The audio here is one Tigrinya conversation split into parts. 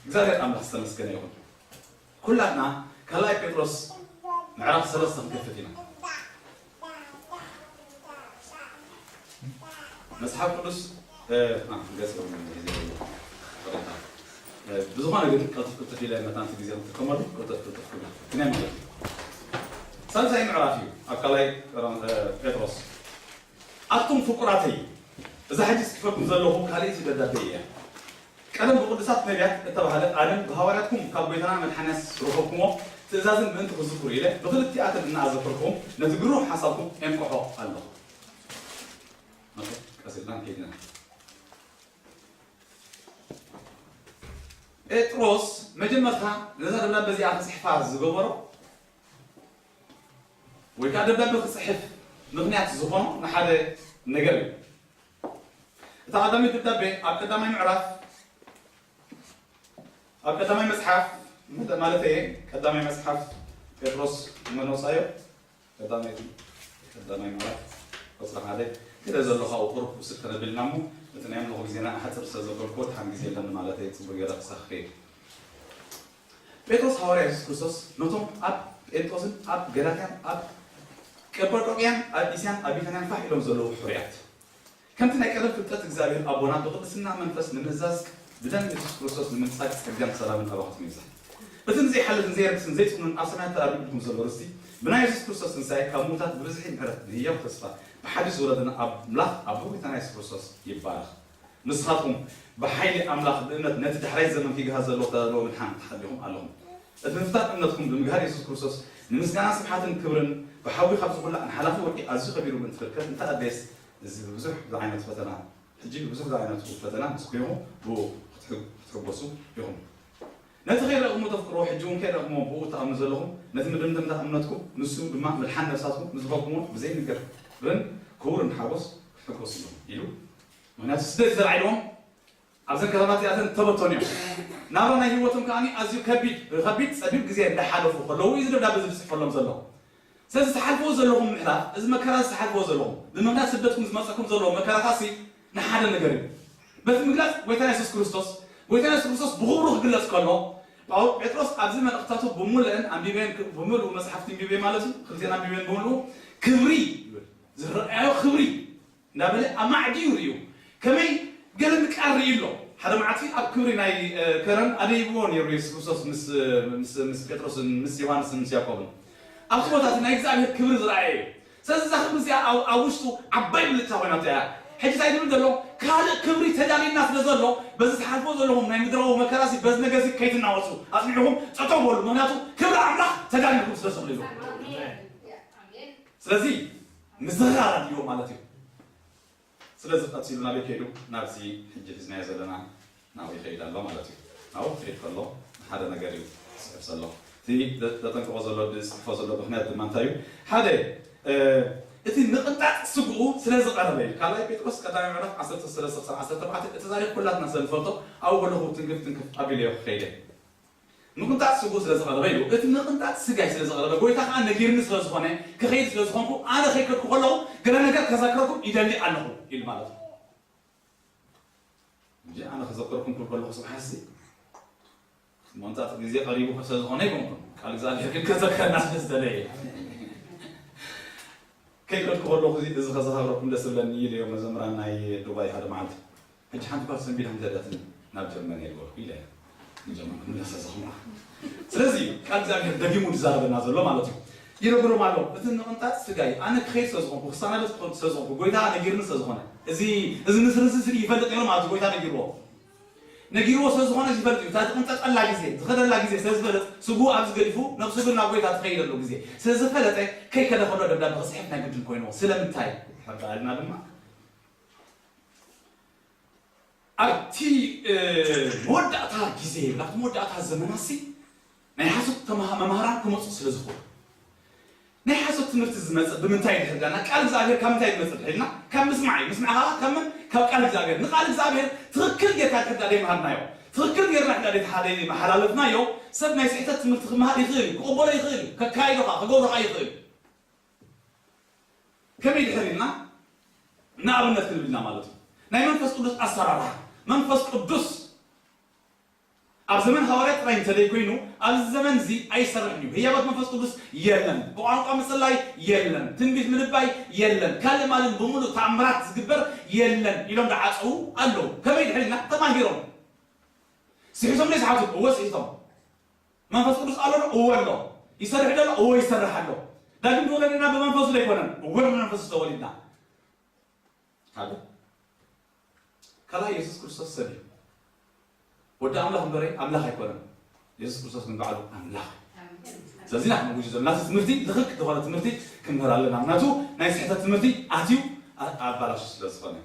እግዚኣብሔር ኣምላኽ ዝተመስገነ ይኹን። ኩላትና ካልኣይ ጴጥሮስ ምዕራፍ ሰለስተ ክንከፍት ኢና። መጽሓፍ ቅዱስ እ፣ አ፣ ገጽ ግዜ ኣሎ። ይቕሬታ። እ፣ ብዝኾነ ግን ቅልጥፍ ቅልጥፍ ኢለ መታንቲ ግዜ ንጥቀመሉ፣ ቅልጥፍ ቅልጥፍ ክብል ክንያ ማለት እዩ። ሳልሳይ ምዕራፍ እዩ ኣብ ካልኣይ ጴጥሮስ። ኣቱም ፍቁራተይ፣ እዛ ሕጂ ጽሒፈኩም ዘለኹ ካልኣይቲ ደብዳቤ እያ። ቀደም ብቅዱሳት ነቢያት እተባህለ፣ ኣነን ብሃዋርያትኩም ካብ ጎይታና መድሓንያስ ዝረኸብኩሞ ትእዛዝን ምእንቲ ክዝክሩ ኢለ፣ ብክልቲኣተን እናኣዘከርኩም ነቲ ግሩህ ሓሳብኩም ኤንቅሖ ኣለኹ። ኦኬ፣ ቀስ ኢልና ከይድና። ጴጥሮስ መጀመርታ ነዛ ደብዳቤ እዚኣ ክጽሕፋ ዝገበሮ ወይ ከዓ ደብዳቤ ክጽሕፍ ምኽንያት ዝኾኖ ንሓደ ነገር እዩ። እታ ቀዳመይቲ ደብዳቤ ኣብ ቀዳማይ ምዕራፍ፣ ኣብ ቀዳማይ መጽሓፍ፣ ማለተይ ቀዳማይ መጽሓፍ ጴጥሮስ መኖሳዮ፣ ቀዳመይቲ፣ ቀዳማይ ምዕራፍ ቁጽሪ ሓደ፣ ገለ ዘሎ ካብኡ ቁሩብ ውስድ ከነብልና እሞ፣ እቲ ናይ ኣምልኾ ግዜና ኣሕጽር ስለ ዘበልኩዎ፣ ድሓን ግዜ ኣለኒ ማለተይ፣ ጽቡቕ ገይረ ክሳኽ ክኸይድ። ጴጥሮስ ሃዋርያ የሱስ ክርስቶስ ነቶም ኣብ ጴንጦስን ኣብ ገላትያን ኣብ ቀጳዶቅያን ኣብ እስያን ኣብ ቢታንያን ፋሕ ኢሎም ዘለዉ ሕሩያት፣ ከምቲ ናይ ቀደም ፍልጠት እግዚኣብሔር ኣቦና ብቅድስና መንፈስ ንምእዛዝ ብደም የሱስ ክርስቶስ ንምንጻግ ጸጋን ሰላምን ኣባኻትኩም ይብዛሕ። እቲ ንዘይሓልፍን ዘይረክስን ዘይጽኑን ኣብ ሰማያት ተኣርዩ ኢልኩም ዘሎ ርስቲ ብናይ የሱስ ክርስቶስ ትንሳኤ ካብ ምዉታት ብብዝሒ ምሕረት ንህያው ተስፋ ብሓድሽ ዝወለደና ኣምላኽ ኣቦ ጎይታና የሱስ ክርስቶስ ይባረኽ። ንስኻትኩም ብሓይሊ ኣምላኽ ብእምነት ነቲ ዳሕራይ ዘመን ኪግሃስ ዘለዎ ተዳለወ ምድሓን ተሓቢእኩም ኣለኹም። እቲ ምፍታት እምነትኩም ብምግሃድ የሱስ ክርስቶስ ንምስጋና ስብሓትን ክብርን ብሓዊ ካብ ዝኹላዕ ንሓላፊ ወርቂ ኣዝዩ ከቢሩ ምእንቲ ክርከብ እንተ ኣደየስ እዚ ብብዙሕ ዝዓይነቱ ፈተና ሕጂ ብብዙሕ ዝዓይነቱ ፈተና ምስ ኩይኹም ብኡ ክትሕግ-፣ ክትሕጎሱ ኢኹም። ነቲ ከይረእኹሞ ተፍቅርዎ ሕጂ እውን ከይረእኹሞ ብኡ ትኣምኑ ዘለኹም ነቲ መደምደምታ እምነትኩም ንሱ ድማ ምድሓን ነፍሳትኩም ንዝኸብኩሞ ብዘይንገርን ክቡርን ሓጎስ ክትሕጎሱ ኢኹም ኢሉ ምኽንያቱ ስደት እዩ ተላዒልዎም። ኣብዘን ከተማታት እዚኣተን ተበተኑ እዮም። ናብራ ናይ ህይወቶም ከኣ ኣዝዩ ከቢድ፣ ብኸቢድ ጸቢብ ግዜ እንዳሓለፉ ከለዉ እዩ እዚ ደብዳቤ እዚ ዝጽሕፈሎም ዘሎ። ስለዚ ትሓልፍዎ ዘለኹም ምሕላፍ፣ እዚ መከራ እዚ ትሓልፍዎ ዘለኹም፣ ብምኽንያት ስደትኩም ዝመጸኩም ዘሎ መከራታሲ ንሓደ ነገር እዩ። በቲ ምግላጽ ጎይታና የሱስ ክርስቶስ፣ ጎይታና የሱስ ክርስቶስ ብኽብሩ ክግለጽ ከሎ፣ ጳውል-፣ ጴጥሮስ ኣብዚ መልእኽታቱ ብምሉእን ኣንቢበን ክ-፣ ብምሉእ መጽሓፍቲ ኣንቢበ ማለት እዩ፣ ክልቴን ኣንቢበን ብምሉኡ ክብሪ ይብል። ዝረኣዮ ክብሪ እንዳበለ ኣማዕድዩ ርእዩ። ከመይ ገለ ንቃር ርእዩ ኣሎ። ሓደ መዓልቲ ኣብ ክብሪ ናይ፣ እ፣ ከረን ኣደይብዎ ነይሩ የሱስ ክርስቶስ ምስ፣ ምስ፣ ምስ ጴጥሮስን ምስ ዮሃንስን ምስ ያዕቆብን። ኣብቲ ቦታ እቲ ናይ እግዚኣብሔር ክብሪ ዝረኣየ እዩ። ስለዚ እዛ ክብሪ እዚኣ ኣብ፣ ኣብ ውሽጡ ዓባይ ብልጫ ኮይናቶ እያ። ሕጂ እንታይ ዝብል ዘሎ? ካልእ ክብሪ ተዳልዩና ስለ ዘሎ፣ በዚ ትሓልፎ ዘለኹም ናይ ምድራዊ መከራሲ በዚ ነገርሲ ከይትናወጹ ኣጽኒዕኹም ጠጠው በሉ። ምኽንያቱ ክብሪ ኣምላኽ ተዳልዩኩም ስለ ዘሎ እዩ። ስለዚ ምዝርራብ ኣድልዮ ማለት እዩ። ስለዚ ቀጺሉ ናበይ ከይዱ? ናብዚ ሕጂ ሒዝናዮ ዘለና ናብኡ ይኸይድ ኣሎ ማለት እዩ። ናብኡ ክኸይድ ከሎ ሓደ ነገር እዩ ዝጽሕፍ ዘሎ። እቲ ዘ-፣ ዘጠንቅቖ ዘሎ፣ ዝጽሕፎ ዘሎ ምኽንያት ድማ እንታይ እዩ? ሓደ፣ እ፣ እቲ ንቕንጣጥ ስግኡ ስለ ዝቐረበ እዩ። ካልኣይ ጴጥሮስ ቀዳማይ ምዕራፍ ዓሰርተ ሰለስተ ክሳብ ዓሰርተ ኣርባዕተ፣ እቲ ታሪኽ ኩላትና ስለ ንፈልጦ ኣብኡ ከለኹ ትንክፍ ትንክፍ ኣቢለዮ ክኸይደ። ምቕንጣጥ ስግኡ ስለ ዝቐረበ ኢሉ፣ እቲ ምቕንጣጥ ስጋይ ስለ ዝቐረበ፣ ጎይታ ከኣ ነጊርኒ ስለ ዝኾነ፣ ክኸይድ ስለ ዝኾንኩ፣ ኣነ ከይከድኩ ከለኹ፣ ገለ ነገር ከዘክረኩም ይደሊ ኣለኹ ኢሉ ማለት እዩ። እንጂ ኣነ ከዘክረኩም ክብል ከለኹ፣ ጽባሕ ሲ ምቕንጣጥ ግዜ ቀሪቡ ስለ ዝኾነ ኣይኮንኩን። ቃል እግዚኣብሔር ግን ከዘክረና ስለ ዝደለየ እዩ። ከይከድኩ ከለኹ፣ እዚ፣ እዚ ከዘኻኽረኩም ደስ ዝብለኒ ኢለዮም መዘምራን ናይ ዱባይ ሓደ መዓልቲ። ሕጂ ሓንቲ ጓል ሰንቢዳ እንተዳትኒ ናብ ጀርመን እየ ዝበልኩ ኢለ እየ። ንጀርመን ክምለስ እየ ዘኹምራ። ስለዚ እዩ ቃል እግዚኣብሔር ደጊሙ ዝዛረበና ዘሎ ማለት እዩ። ይነግሮም ኣሎ፣ እቲ ንቕንጣጥ ስጋይ፣ ኣነ ክኸይድ ስለ ዝኾንኩ፣ ክሰናበት ክኸድ ስለ ዝኾንኩ፣ ጎይታ ነጊርኒ ስለ ዝኾነ፣ እዚ፣ እዚ ንስርዚ ስሪ ይፈልጥ ነይሩ ማለት እዩ፣ ጎይታ ነጊርዎ። ነጊርዎ ስለ ዝኾነ ይፈልጥ እዩ። እታ ዝቕንጠጠላ ግዜ፣ ዝኸደላ ግዜ ስለ ዝፈለጥ፣ ስግኡ ኣብዚ ገዲፉ፣ ነብሱ ግን ናብ ጎይታ ትኸይደሉ ግዜ ስለ ዝፈለጠ፣ ከይከደ ከሎ ደብዳቤ ክጽሕፍ ናይ ግድን ኮይንዎ። ስለምንታይ? ሕርዳእልና ድማ ኣብቲ፣ እ፣ መወዳእታ ግዜ ይብል፣ ኣብቲ መወዳእታ ዘመናሲ ናይ ሓሶት ተማሃ-፣ መማህራን ክመጹ ስለ ዝኾኑ፣ ናይ ሓሶት ትምህርቲ ዝመጽእ ብምንታይ ድሕር ኢልና፣ ቃል እግዚኣብሔር ካብ ምንታይ ዝመጽእ ድሕር ኢልና፣ ካብ ምስማዕ እዩ። ምስማዕ ከዓ ካብ መን? ካብ ቃል እግዚኣብሔር። ንቃል እግዚኣብሔር ትኽክል ጌርካ ድሕር ዳ ዘይመሃርናዮ፣ ትኽክል ጌርና ድሕር ዳ ዘይተሓ-፣ ዘይመሓላለፍናዮ፣ ሰብ ናይ ስሕተት ትምህርቲ ክመሃር ይኽእል እዩ፣ ክቕበሎ ይኽእል እዩ፣ ከካይዶ ከዓ፣ ክገብሮ ከዓ ይኽእል እዩ። ከመይ ድሕር ኢልና ንኣብነት ክንብል ኢና ማለት እዩ። ናይ መንፈስ ቅዱስ ኣሰራርሓ፣ መንፈስ ቅዱስ ኣብ ዘመን ሃዋርያት ጥራይ እንተዘይኮይኑ ኣብዚ ዘመን እዚ ኣይሰርሕን እዩ። ህያባት መንፈስ ቅዱስ የለን፣ ብቋንቋ ምጽላይ የለን፣ ትንቢት ምንባይ የለን፣ ካልእ ማልን ብምሉእ ተኣምራት ዝግበር የለን ኢሎም ዝዓጸዉ ኣለዉ። ከመይ ድሕሪና ተማሂሮም ስሒቶም ዘይስሓቱ እወ ስሒቶም። መንፈስ ቅዱስ ኣሎ ዶ? እወ ኣሎ። ይሰርሕ ዶ ኣሎ? እወ ይሰርሕ ኣሎ። ዳግም ተወለድና ብመንፈሱ ዘይኮነን፣ እወ ብመንፈሱ ተወሊድና። ሓደ ካልኣይ የሱስ ክርስቶስ ሰብ እዩ። ወዲ ኣምላኽ እምበረይ ኣምላኽ ኣይኮነን። የሱስ ክርስቶስ ግን ባዕሉ ኣምላኽ እዩ። ስለዚ ኢና ክንጉዩ ዘለና እቲ ትምህርቲ ልኽክ ዝኾነ ትምህርቲ ክንምህር ኣለና። ምክንያቱ ናይ ስሕተት ትምህርቲ ኣትዩ ኣባላሹ ስለ ዝኾነ።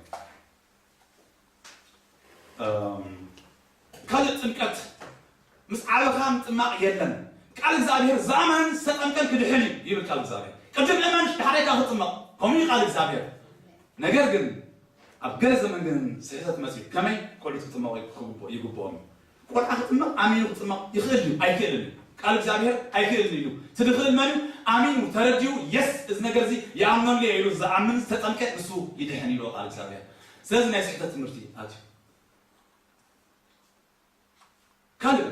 ካልእ ጥምቀት ምስ ዓበኻ ምጥማቕ የለን። ቃል እግዚኣብሔር ዝኣመነን ዝተጠምቀን ክድሕን እዩ ይብል ቃል እግዚኣብሔር። ቅድም እመን ድሓረይ ከዓ ክጥመቕ ከምኡ እዩ ቃል እግዚኣብሔር። ነገር ግን ኣብ ገለ ዘመን ግን ስሕተት መፅዩ ከመይ ቆልዑት ክጥመቑ ይግብኦም እዩ። ቆልዓ ክጥመቕ ኣሚኑ ክጥመቕ ይኽእል እዩ ኣይክእልን እዩ። ቃል እግዚኣብሔር ኣይክእልን እዩ። እቲ ዝኽእል መን እዩ? ኣሚኑ ተረዲኡ የስ እዚ ነገር እዚ ይኣምነሉ እየ ኢሉ ዝኣምን ዝተጠምቀ ንሱ ይድሕን ይብሎ ቃል እግዚኣብሔር። ስለዚ ናይ ስሕተት ትምህርቲ ኣትዩ ካልእ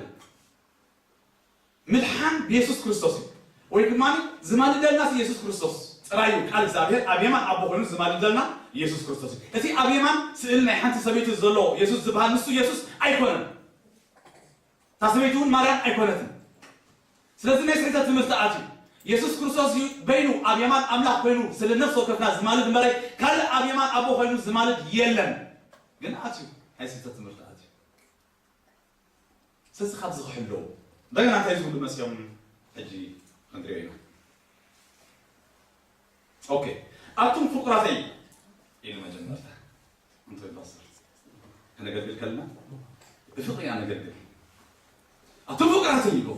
ምድሓን ብየሱስ ክርስቶስ እዩ። ወይ ድማ ዝማልደልና የሱስ ክርስቶስ ጥራይ እዩ። ቃል እግዚኣብሔር ኣብ የማን ኣቦ ኮይኑ ዝማልደልና የሱስ ክርስቶስ እዩ። እቲ ኣብ የማን ስእሊ ናይ ሓንቲ ሰበይቲ ዘሎ የሱስ ዝበሃል ንሱ የሱስ ኣይኮነን። እታ ሰበይቲ እውን ማርያም ኣይኮነትን። ስለዚ ናይ ስሕተት ትምህርቲ ኣትዩ። የሱስ ክርስቶስ እዩ በይኑ ኣብ የማን ኣምላኽ ኮይኑ ስለ ነፍሲ ወከፍና ዝማልድ እምበረይ ካልእ ኣብ የማን ኣቦ ኮይኑ ዝማልድ የለን። ግን ኣትዩ ናይ ስሕተት ትምህርቲ ኣትዩ። ስለዚ ካብዚ ክሕለዉ እንደገና እንታይ ዝብሉ መፅኦም ሕጂ ክንሪኦ ኢና። ኦኬ ኣቱም ፍቁራተይ ኢሉ መጀመርታ እንታይ ፓስተር ከነገልግል ከለና ብፍቕሪ ኢና ነገልግል። ኣቱም ፍቁራተይ ኢሉ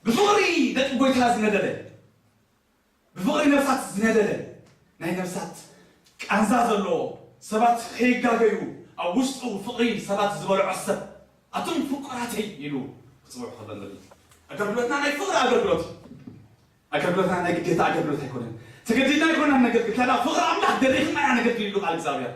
ብፍቕሪ ደቂ ጎይታ ዝነደደ ብፍቕሪ ነፍሳት ዝነደደ ናይ ነፍሳት ቃንዛ ዘለዎ ሰባት ከይጋገዩ ኣብ ውሽጡ ፍቕሪ ሰባት ዝበልዖ ሰብ ኣቱም ፍቁራተይ ኢሉ ክፅውዕ ከሎ ንርኢ። ኣገልግሎትና ናይ ፍቕሪ ኣገልግሎት ኣገልግሎትና ናይ ግዴታ ኣገልግሎት ኣይኮነን። ተገዲድና ኣይኮናን ነገልግል ካዳ ፍቕሪ ኣምላኽ ደሪኽና ኢና ነገልግል ይብሉ ቃል እግዚኣብሔር።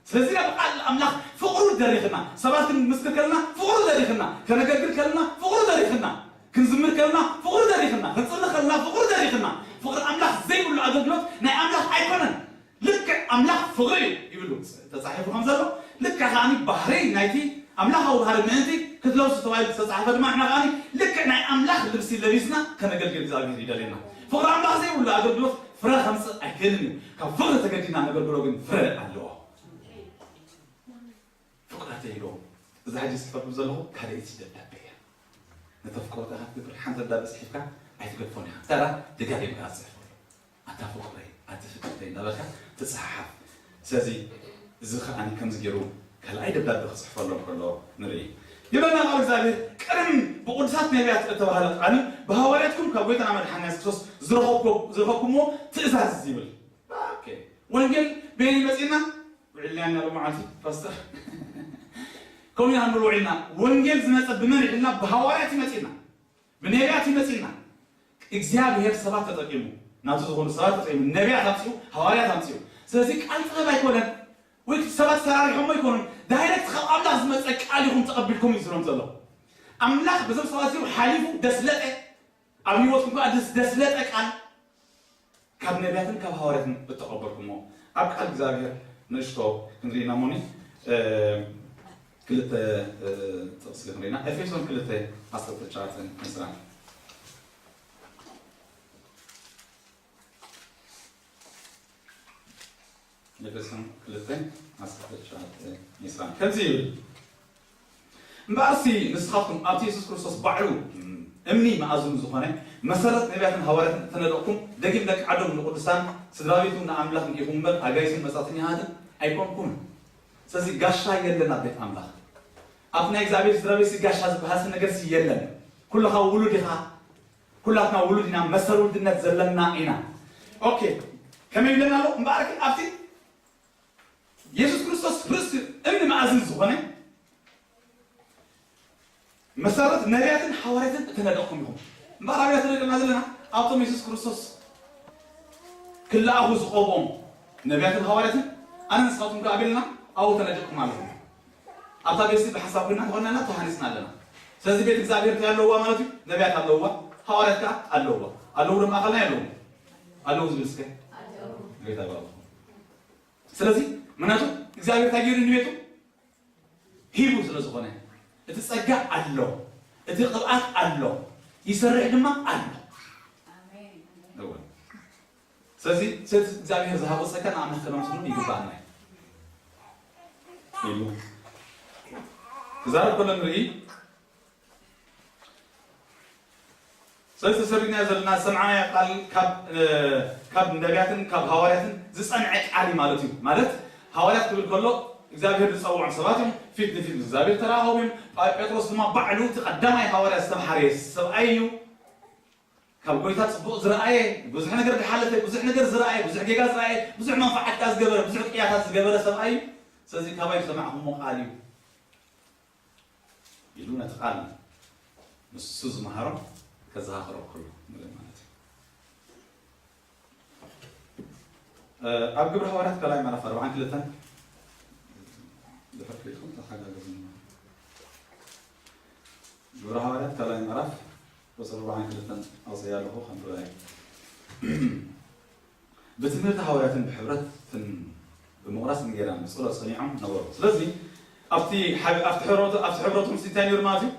ስለዚ ናብ ቃል ኣምላኽ ፍቕሩ ደሪኽና ሰባት ክንምስክር ከለና ፍቕሩ ደሪኽና ከነገልግል ከለና ፍቕሩ ደሪኽና ክንዝምር ከለና ፍቕሩ ደሪኽና ክንጽሊ ከለና ፍቕሩ ደሪኽና ፍቕሪ ኣምላኽ ዘይብሉ ኣገልግሎት ናይ ኣምላኽ ኣይኮነን። ልክዕ ኣምላኽ ፍቕሪ እዩ ይብሉ ተጻሒፉ ከም ዘሎ ልክዕ ከዓኒ ባህሪ ናይቲ ኣምላኻዊ ባህሪ ምእንቲ ክትለብሱ ተባሂሉ ዝተጻሕፈ ድማ ንሕና ከዓኒ ልክዕ ናይ ኣምላኽ ልብሲ ለቢስና ከነገልግል እግዚኣብሔር ይደልየና። ፍቕሪ ኣምላኽ ዘይብሉ ኣገልግሎት ፍረ ከምጽእ ኣይክእልን እዩ። ካብ ፍቕሪ ተገዲና ነገልግሎ ግን ፍረ ኣለዎ። ፍቕራተይ ኢሎም እዛ ሕጂ ዝጽፈኩም ዘለኹ ካልኣይቲ ደብዳቤ እያ። ነተፍቅሮታ ክትገብር ሓንቲ ደብዳቤ ጽሒፍካ ኣይትገድፎን ኢኻ። ተራ ደጋጊምካ ክትጽሕፈሉ ኣታ ፍቕረይ ኣቲ ፍቅርተይ እንዳበልካ ትጸሓሓፍ። ስለዚ እዚ ከዓኒ ከምዚ ገይሩ ካልኣይ ደብዳቤ ክጽሕፈሎም ከሎ ንርኢ። ይብለና ቃል እግዚኣብሔር ቅድም ብቅዱሳት ነቢያት እተባህለ ቃልን ብሃዋርያትኩም ካብ ጎይታና መድሓና የሱስ ክርስቶስ ዝረኸብኩ- ዝረኸብኩምዎ ትእዛዝ ይብል። ኦኬ፣ ወንጌል በየን መጺና ውዒልና ኢና ሎማዓንቲ ፓስተር ከምኡ ኢና ንብል ውዒልና። ወንጌል ዝመጸ ብመን ይሕልና? ብሃዋርያት ይመጺና ብነቢያት ይመጺና። እግዚኣብሔር ሰባት ተጠቂሙ ናቱ ዝኾኑ ሰባት ተጠቂሙ ነቢያት ኣምጺኡ ሃዋርያት ኣምጺኡ። ስለዚ ቃል ጥበብ ኣይኮነን ወይ ሰባት ሰራሪሖሞ ኣይኮኑን። ዳይሬክት ካብ ኣምላኽ ዝመጸ ቃል ኢኹም ተቐቢልኩም እዩ ዝብሎም ዘሎ። ኣምላኽ በዞም ሰባት እዚኦም ሓሊፉ ደስለጠ ኣብ ህይወትኩም ከዓ ደስ- ደስለጠ ቃል ካብ ነቢያትን ካብ ሃዋርያትን እተቐበልኩሞ ኣብ ቃል እግዚኣብሔር ንእሽቶ ክንርኢና ሞኒ ክልተ ጥቕሲ ክንርኢና ኤፌሶን ክልተ ዓሰርተ ትሽዓተ ዕስራ ኤፌሶን ክልተ ዓሰርተ ትሽዓተ ዕስራ ከምዚ ይብል እምበኣርሲ ንስኻትኩም ኣብቲ የሱስ ክርስቶስ ባዕሉ እምኒ መኣዝኑ ዝኾነ መሰረት ነቢያትን ሃዋርያትን እተነደቕኩም ደጊም ደቂ ዓዶም ንቅዱሳን ስድራ ቤቱ ንኣምላኽ ንኢኹም እምበር ኣጋይስን መጻእተኛታትን ኣይኮንኩምን። ስለዚ ጋሻ የለን ኣብ ቤት ኣምላኽ ኣብቲ ናይ እግዚኣብሔር ስድራ ቤትሲ ጋሻ ዝበሃልሲ ነገርሲ የለን። ኩልኻ ውሉድ ኢኻ። ኩላትና ውሉድ ኢና መሰል ውልድነት ዘለና ኢና። ኦኬ ከመይ ይብለና ኣሎ እምበኣር ግን ኣብቲ የሱስ ክርስቶስ ርእሲ እምኒ መኣዝን ዝኾነ መሰረት ነቢያትን ሃዋርያትን እተነደቕኩም ኢኹም። እምበኣር ኣብያ ተነደቕና ዘለና ኣብቶም የሱስ ክርስቶስ ክለኣኹ ዝቐብኦም ነቢያትን ሃዋርያትን ኣነ ንስኻትኩም ከኣ ኣቢልና ኣብኡ ተነዲቕኩም ኣለኹም። ኣብታ ቤት ብሓሳብ ኮይና ተኾንና ተሃኒፅና ኣለና። ስለዚ ቤት እግዚኣብሔር እንታይ ኣለዋ ማለት እዩ? ነቢያት ኣለዋ፣ ሃዋርያት ከዓ ኣለዋ። ኣለዉ ዶ ማእኸልና የለዉ? ኣለዉ ዝብል እስከ ጌታ ይባርኹ። ስለዚ ምክንያቱ እግዚኣብሔር እንታይ ገይሩ ንቤቱ ሂቡ ስለ ዝኾነ እቲ ጸጋ ኣሎ፣ እቲ ቅብኣት ኣሎ፣ ይሰርሕ ድማ ኣሎ። እወ። ስለዚ ሰት እግዚኣብሔር ዝሃቦ ጸጋ ንኣምላኽ ከነመስግኖ ይግባኣና እዩ ኢሉ ክዛረብ ከሎ ንርኢ። ስለዚ ተሰሪድናዮ ዘለና ዝሰምዓናዮ ቃል ካብ እ፣ ካብ ነቢያትን ካብ ሃዋርያትን ዝጸንዐ ቃል እዩ ማለት እዩ። ማለት ሃዋርያት ክብል ከሎ እግዚኣብሔር ዝጸውዖም ሰባት እዮም። ፊት ንፊት ምስ እግዚኣብሔር ተራኸቡ እዮም። ጳ- ጴጥሮስ ድማ ባዕሉ እቲ ቀዳማይ ሃዋርያ ዝተምሓረ ሰብኣይ እዩ። ካብ ጎይታ ጽቡቕ ዝረኣየ፣ ብዙሕ ነገር ዝሓለፈ፣ ብዙሕ ነገር ዝረኣየ፣ ብዙሕ ጌጋ ዝረኣየ፣ ብዙሕ መንፋዓት ዝገበረ፣ ብዙሕ ቅያታት ዝገበረ ሰብኣይ እዩ። ስለዚ ካባይ ዝሰማዕኹሞ ቃል እዩ ኢሉ ነቲ ቃል ንሱ ዝመሃሮም ከዘኻኽሮ ከሎ ንርኢ ማለት እዩ። እ፣ ኣብ ግብረ ሃዋርያት ካልኣይ ምዕራፍ ኣርባዓን ክልተን ድሕር ክልኹም ተሓጋገዙ። ግብረ ሃዋርያት ካልኣይ ምዕራፍ ቁፅሪ ኣርባዓን ክልተን ኣውፅእ ኣለኹ ከም ትረኣዩ። ብትምህርቲ ሃዋርያትን ብሕብረትን ብምቑራስ እንጌራን ብጸሎት ጸኒዖም ነበሩ። ስለዚ ኣብቲ ሓብ- ኣብቲ ሕብረቱ ኣብቲ ሕብረቱ ምስ እንታይ ነይሩ ማለት እዩ?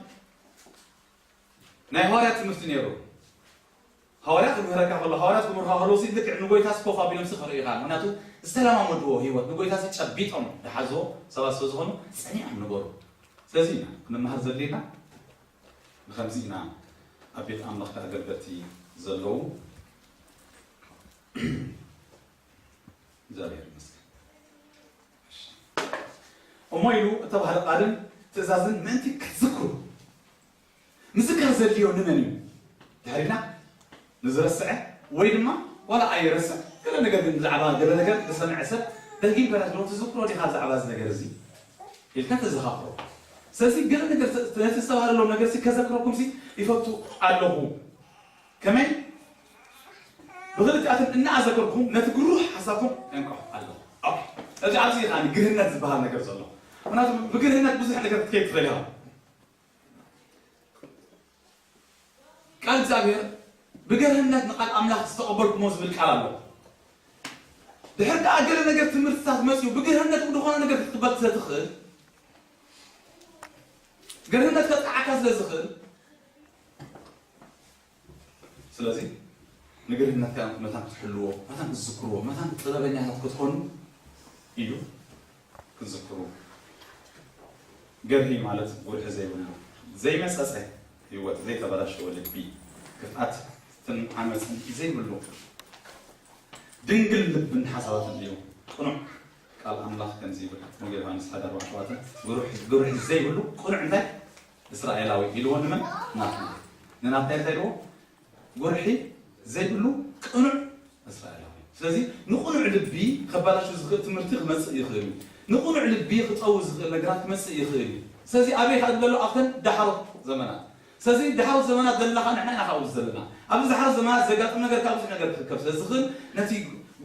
ናይ ሃዋርያት ትምህርቲ ነይሩ። ሃዋርያ ክምህረካ ከሎ ሃዋርያት ክምህርካ ከለዉ ሲ ልክዕ ንጎይታ ስኮፍ ኣቢሎም ሲ ክርእዩ ኢኻ። ምክንያቱ ዝተለማመድዎ ህይወት ንጎይታ ሲ ጨቢጦም ዝሓዝዎ ሰባት ስለ ዝኾኑ ጸኒዖም ነበሩ። ስለዚ ኢና ክንመሃር ዘድልየና። ብኸምዚ ኢና ኣብ ቤት ኣምላኽ ኣገልገልቲ ዘለዉ። እግዚኣብሔር ይመስገን። እሺ። እሞ ኢሉ እተባህለ ቃልን ትእዛዝን ምእንቲ ክትዝክሩ ምዝካር ዘድልዮ ንመን እዩ? ድሕሪና ንዝረስዐ ወይ ድማ ዋላ ኣይረስዕ ገለ ነገር ግን ብዛዕባ ገለ ነገር ዝሰምዐ ሰብ ደጊም ከነትሎ ትዝክሮ ዲኻ ብዛዕባ እዚ ነገር እዚ ኢልካ ተዘኻኽሮ። ስለዚ ገለ ነገር ተ- ነቲ ዝተባህለሎም ነገር ሲ ከዘክረኩም ሲ ይፈቱ ኣለኹ። ከመይ ብክልቲኣትን እናኣዘከርኩም ነቲ ግሩህ ሓሳብኩም የንቅሖ ኣለኹ። ኦኬ። እዚ ኣብዚ ኸዓ ግርህነት ዝበሃል ነገር ዘሎ። ምክንያቱ ብግርህነት ብዙሕ ነገር ክትከይድ ትኽእል ኢኻ። ቃል እግዚኣብሔር ብገርህነት ንቃል ኣምላኽ ዝተቐበልኩሞ ዝብል ቃል ኣሎ። ድሕር ደኣ ገለ ነገር ትምህርትታት መፅኡ ብገርህነት ብዝኾነ ነገር ክትቅበል ስለ ትኽእል ገርህነት ከጥዓካ ስለ ዝኽእል ስለዚ ንግርህነትካ መታን ክትሕልዎ መታን ክትዝክርዎ መታን ጥበበኛታት ክትኾኑ ኢሉ ክትዝክሩ ገርሂ ማለት ጉርሒ ዘይብሉ ዘይመፀፀ ህይወት ዘይተበላሸወ ልቢ ክፍኣትን ዓመፅን ዘይብሉ ድንግል ልብን ሓሳባትን እዩ ቅኑዕ ቃል ኣምላኽ ከምዚ ይብል ወንጌል ዮሃንስ ሓደ ኣርባዕተ ግሩሕ ዘይብሉ ቅኑዕ እንታይ እስራኤላዊ ኢልዎ ንመን ናትና ንናትና እንታይ ኢልዎ ጉርሒ ዘይብሉ ቅኑዕ እስራኤላዊ ስለዚ ንቕኑዕ ልቢ ከባላሹ ዝኽእል ትምህርቲ ክመፅእ ይኽእል እዩ ንቕኑዕ ልቢ ክጠው ዝኽእል ነገራት ክመፅእ ይኽእል እዩ ስለዚ ኣበይ ካብ ዝበሎ ኣብተን ዳሕሮት ዘመናት ስለዚ ዳሕሮት ዘመናት ዘለና ከዓ ንሕና ኢና ካብኡ ዘለና ኣብዚ ዳሕሮት ዘመናት ዘጋጥም ነገር ካብ ብዙሕ ነገር ክርከብ ስለ ዝኽእል ነቲ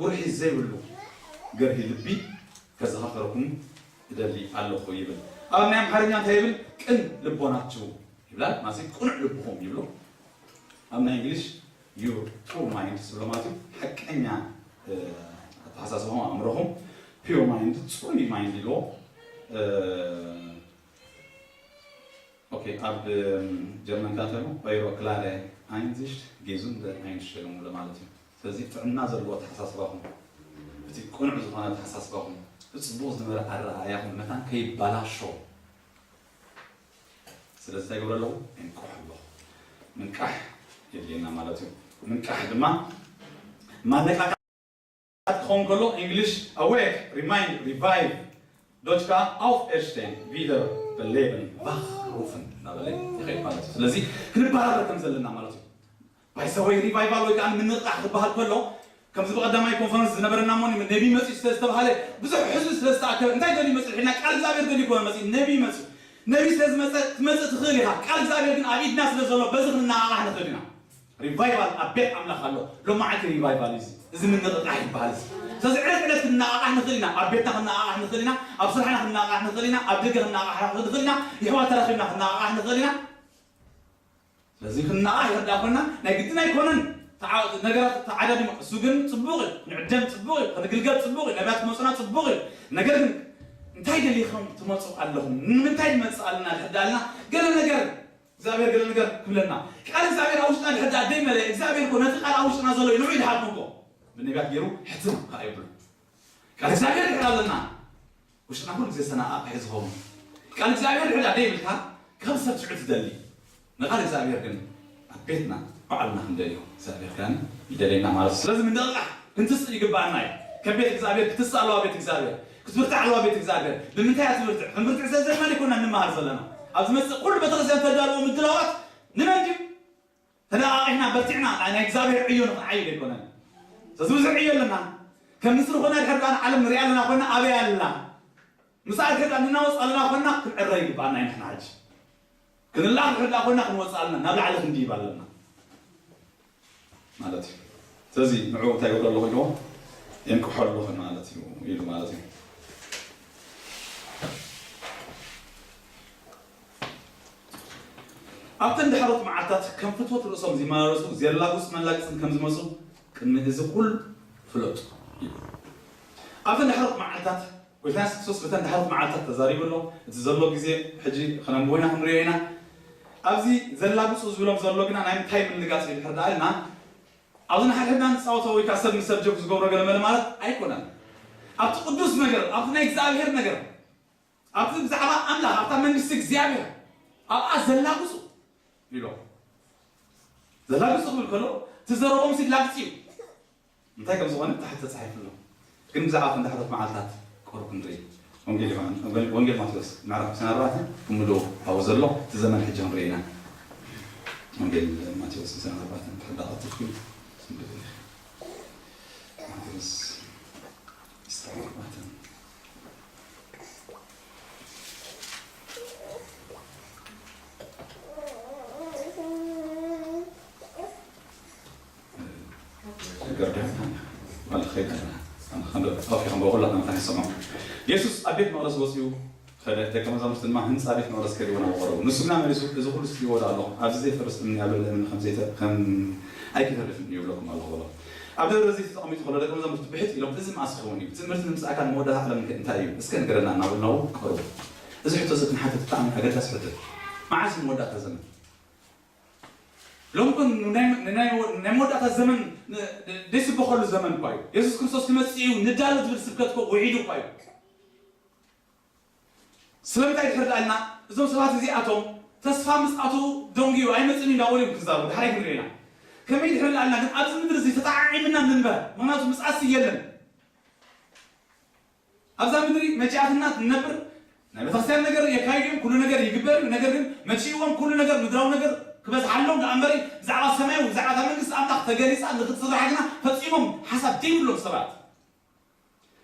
ጉርሒ ዘይብሉ ገርሂ ልቢ ከዘኻኸረኩም እደሊ ኣለኹ ይብል ኣብ ናይ ኣምሓርኛ እንታይ ይብል ቅን ልቦናችሁ ይብላል ማለት ቅኑዕ ልብኹም ይብሎ ኣብ ናይ እንግሊሽ your true mind ዝብሎ ማለት እዩ ሓቀኛ ኣተሓሳስባኹም ኣእምሮኹም pure mind ፅሩይ mind ይልዎ ኦኬ ኣብ ጀርመን ካተሉ eure klare Einsicht gesunde Einstellung ለማለት እዩ ስለዚ ጥዕና ዘለዎ ኣተሓሳስባኹም እቲ ቅኑዕ ዝኾነ ኣተሓሳስባኹም ብፅቡቕ ዝነበረ ኣረኣእያኹም መታን ከይባላሾ ስለዚ እንታይ ይገብረ ኣለኹ እንቆሕ ኣለኹ ምንቃሕ የድልየና ማለት እዩ ምንቃሕ ድማ ማነቃቃ ክኸውን ከሎ English awake remind revive ዶች ከዓ auf erstehen wieder beleben wach rufen እናበለ ይኸይድ ማለት እዩ ስለዚ ክንበራበር ከም ዘለና ማለት እዩ ባይሰወይ ሪቫይቫል ወይ ከዓ ምንቃሕ ክበሃል ከሎ ከምዚ ብቀዳማይ ኮንፈረንስ ዝነበረና ሞ ነቢ መፅኡ ስለ ዝተባሃለ ብዙሕ ህዝቢ ስለ ዝተኣከበ እንታይ ደልዩ መፅኡ ሒልና ቃል እግዚኣብሔር ደልዩ ኮነ መፅኡ ነቢ መፅኡ ነቢ ስለ ዝመፀ ትመፅእ ትኽእል ኢኻ ቃል እግዚኣብሔር ግን ኣብ ኢድና ስለ ዘሎ በዚ ክንነቃቃሕ ንኽእል ኢና ሪቫይቫል ኣብ ቤት ኣምላኽ ኣሎ። ሎማዓንቲ ሪቫይቫል እዚ እዚ ምንቕቓሕ ይበሃል። እዚ ስለዚ ዕለት ዕለት ክንነቓቓሕ ንኽእል ኢና። ኣብ ቤትና ክንነቓቓሕ ንኽእል ኢና። ኣብ ስራሕና ክንነቓቓሕ ንኽእል ኢና። ኣብ ደገ ክንነቓቓሕ ንኽእል ኢና። ይሕዋ ተራኺብና ክንነቓቓሕ ንኽእል ኢና። ስለዚ ክንነቓቓሕ ይርዳ ኮና ናይ ግድን ኣይኮነን። ተዓ- ነገራት ተዓዳዲሞ እሱ ግን ጽቡቕ እዩ። ክንዕደም ጽቡቕ እዩ። ክንግልገል ጽቡቕ እዩ። ነቢያት ክመጹና ጽቡቕ እዩ። ነገር ግን እንታይ ደሊኹም ትመጹ ኣለኹም? ንምንታይ ንመጽእ ኣለና? ድሕር ዳልና ገለ ነገር እግዚኣብሔር ገለ ነገር ክብለና ቃል እግዚኣብሔር ኣብ ውሽጥና ድሕር ደኣ ደይመለ እግዚኣብሔር እኮ ነቲ ቃል ኣብ ውሽጥና ዘሎ ኢሉ ይድሃብ እኮ ብነቢያት ገይሩ ሕትም ከዓ ይብሉ። ቃል እግዚኣብሔር ድሕር ኣለና ውሽጥና ኩሉ ግዜ ዝተነቃቅሐ ዝኸውን ቃል እግዚኣብሔር ድሕር ደኣ ደይብልካ ካብ ሰብ ትሑት ዝደሊ ንቃል እግዚኣብሔር ግን ኣብ ቤትና ባዕልና ክንደልዮ እግዚኣብሔር ከኣ ይደልየና ማለት እዩ። ስለዚ ምንቕቃሕ ክንትስእ ይግባኣና እዩ። ከም ቤት እግዚኣብሔር ክትስእ ኣለዋ ቤት እግዚኣብሔር ክትብርትዕ ኣለዋ ቤት እግዚኣብሔር። ብምንታይ እያ ትብርትዕ? ክንብርትዕ ስለ ዘለና ኣይኮና እንመሃር ዘለና። ኣብ ዝመፅእ ኩሉ ቤተክርስትያን ተዳልዎ ምድላዋት ንመን ድዩ? ተነቃቂሕና በርቲዕና ናይ እግዚኣብሔር ዕዮ ንክዓይድ ኣይኮነን። ስለዚ ብዙሕ ዕዮ ኣለና። ከም ንስሪ ኮና ድሕር ዳኣ ንዓለም ንሪኣ ኣለና ኮይና ኣበይ ኣላ? ምስኣ ድሕር ዳኣ ንናወፅ ኣለና ኮይና ክንዕረ ይግባኣና ኢና ንሕና ሕጂ። ክንላእ ድሕር ዳኣ ኮይና ክንወፅእ ኣለና ናብ ላዕሊ ክንድይብ ኣለና። ማለት እዩ። ስለዚ ንዕኡ እንታይ ይገብሮ ኣለኹ ኢልዎ የንቅሖ ኣለኹ ማለት እዩ ኢሉ ማለት እዩ። ኣብተን ዳሕሮት መዓልታት ከም ፍትወት ርእሶም ዚመላለሱ ዜላጉጽ መላግጽን ከም ዝመጹ ቅድሚ እዚ ኩሉ ፍለጡ ይብል። ኣብተን ዳሕሮት መዓልታት ጎይታ የሱስ ክርስቶስ በተን ዳሕሮት መዓልታት ተዛሪቡ ኣሎ። እቲ ዘሎ ግዜ ሕጂ ከነንብቦ ኢና ክንሪኦ ኢና። ኣብዚ ዘላግጹ ዝብሎም ዘሎ ግና ናይ ምንታይ ምልጋጽ እዩ ድሕር ደኣ ኢልና ኣብዚ ንሓድሕድና ንጻወቶ ወይ ከዓ ሰብ ምስ ሰብ ጆክ ዝገብሮ ገለ መለ ማለት ኣይኮነን። ኣብቲ ቅዱስ ነገር ኣብቲ ናይ እግዚኣብሔር ነገር ኣብቲ ብዛዕባ ኣምላኽ ኣብታ መንግስቲ እግዚኣብሔር ኣብኣ ዘላግጹ ኢሎ ዘላግጹ ክብል ከሎ እቲ ዘረቦም ሲ ላግጺ እዩ። እንታይ ከም ዝኾነ ታሕቲ ተጻሒፉ ኣሎ። ግን ብዛዕባ እተን ዳሕሮት መዓልታት ቁሩብ ክንርኢ። ወንጌል ዮሃን- ወንጌል- ወንጌል ማቴዎስ ምዕራፍ ዕስራን ኣርባዕተን ብምልኡ ኣብኡ ዘሎ እቲ ዘመን ሕጂ ክንርኢ ኢና። ወንጌል ማቴዎስ ዕስራን ኣርባዕተን ተሕዳ ቀልጢፍኩም ስንብብ ኢኺ። ማቴዎስ ዕስራን ኣርባዕተን ገርገር ማለት ከይድ ኣለና። ኣነ ከንዶ- ኦኬ፣ ከንዶ ኩላትና መታን ይሰማው። የሱስ ኣብ ቤት መቕደስ ወፂኡ ኸደ፣ ደቀ መዛሙርቱ ድማ ህንፃ ቤት መቕደስ ከሪቦ ናብኡ ቀረቡ። ንሱ ግና መሊሱ፣ እዚ ኩሉ ስኢዎ ዶ ኣለኹ? ኣብዚ ዘይፈርስ እምኒ ኣብ ልዕሊ እምኒ ከም ዘይተ- ከም ኣይክተርፍን እዩ ይብለኩም ኣለኹ በሎም። ኣብ ደብረ ዘይት ተቐሚጡ ከሎ ደቀ መዛሙርቱ ብሕት ኢሎም፣ እዚ መዓስ ክኸውን እዩ? ትምህርቲ ንምስኣካ ንመወዳእታ ዓለም ከ እንታይ እዩ? እስከ ንገረና እናበሉ ናብኡ ቀረቡ። እዚ ሕቶ እዚ ክንሓትት ብጣዕሚ ኣገዳሲ ሕቶ እዩ። መዓስ እዩ መወዳእታ ዘመን? ሎም ኮን ናይ ናይ ናይ መወዳእታ ዘመን ደይስበኸሉ ዘመን እኳ እዩ። የሱስ ክርስቶስ ክመጽእ እዩ ንዳሎ ዝብል ስብከት እኮ ውዒዱ እኳ እዩ። ስለምንታይ ድሕር ዳልና እዞም ሰባት እዚኣቶም ተስፋ ምጽኣቱ ደንጉዩ ኣይመጽእን እዩ እንዳበሉ እዮም ክዛረቡ ድሕራይ ክንሪኦ ኢና። ከመይ ድሕር ዳልና ግን ኣብዚ ምድሪ እዚ ተጣዓዒምና ንንበር ምክንያቱ ምጽኣትሲ የለን። ኣብዛ ምድሪ መጪኣትና ትነብር ናይ ቤተክርስትያን ነገር የካይዱ እዮም። ኩሉ ነገር ይግበር እዩ። ነገር ግን መጪእዎም ኩሉ ነገር ምድራዊ ነገር ክበዝሓሎም ደኣ እምበሪ ብዛዕባ ሰማያዊ ብዛዕባ እታ መንግስቲ ኣምላኽ ተገሊፃ ንክትስራሕ ግና ፈፂሞም ሓሳብ ዘይብሎም ሰባት።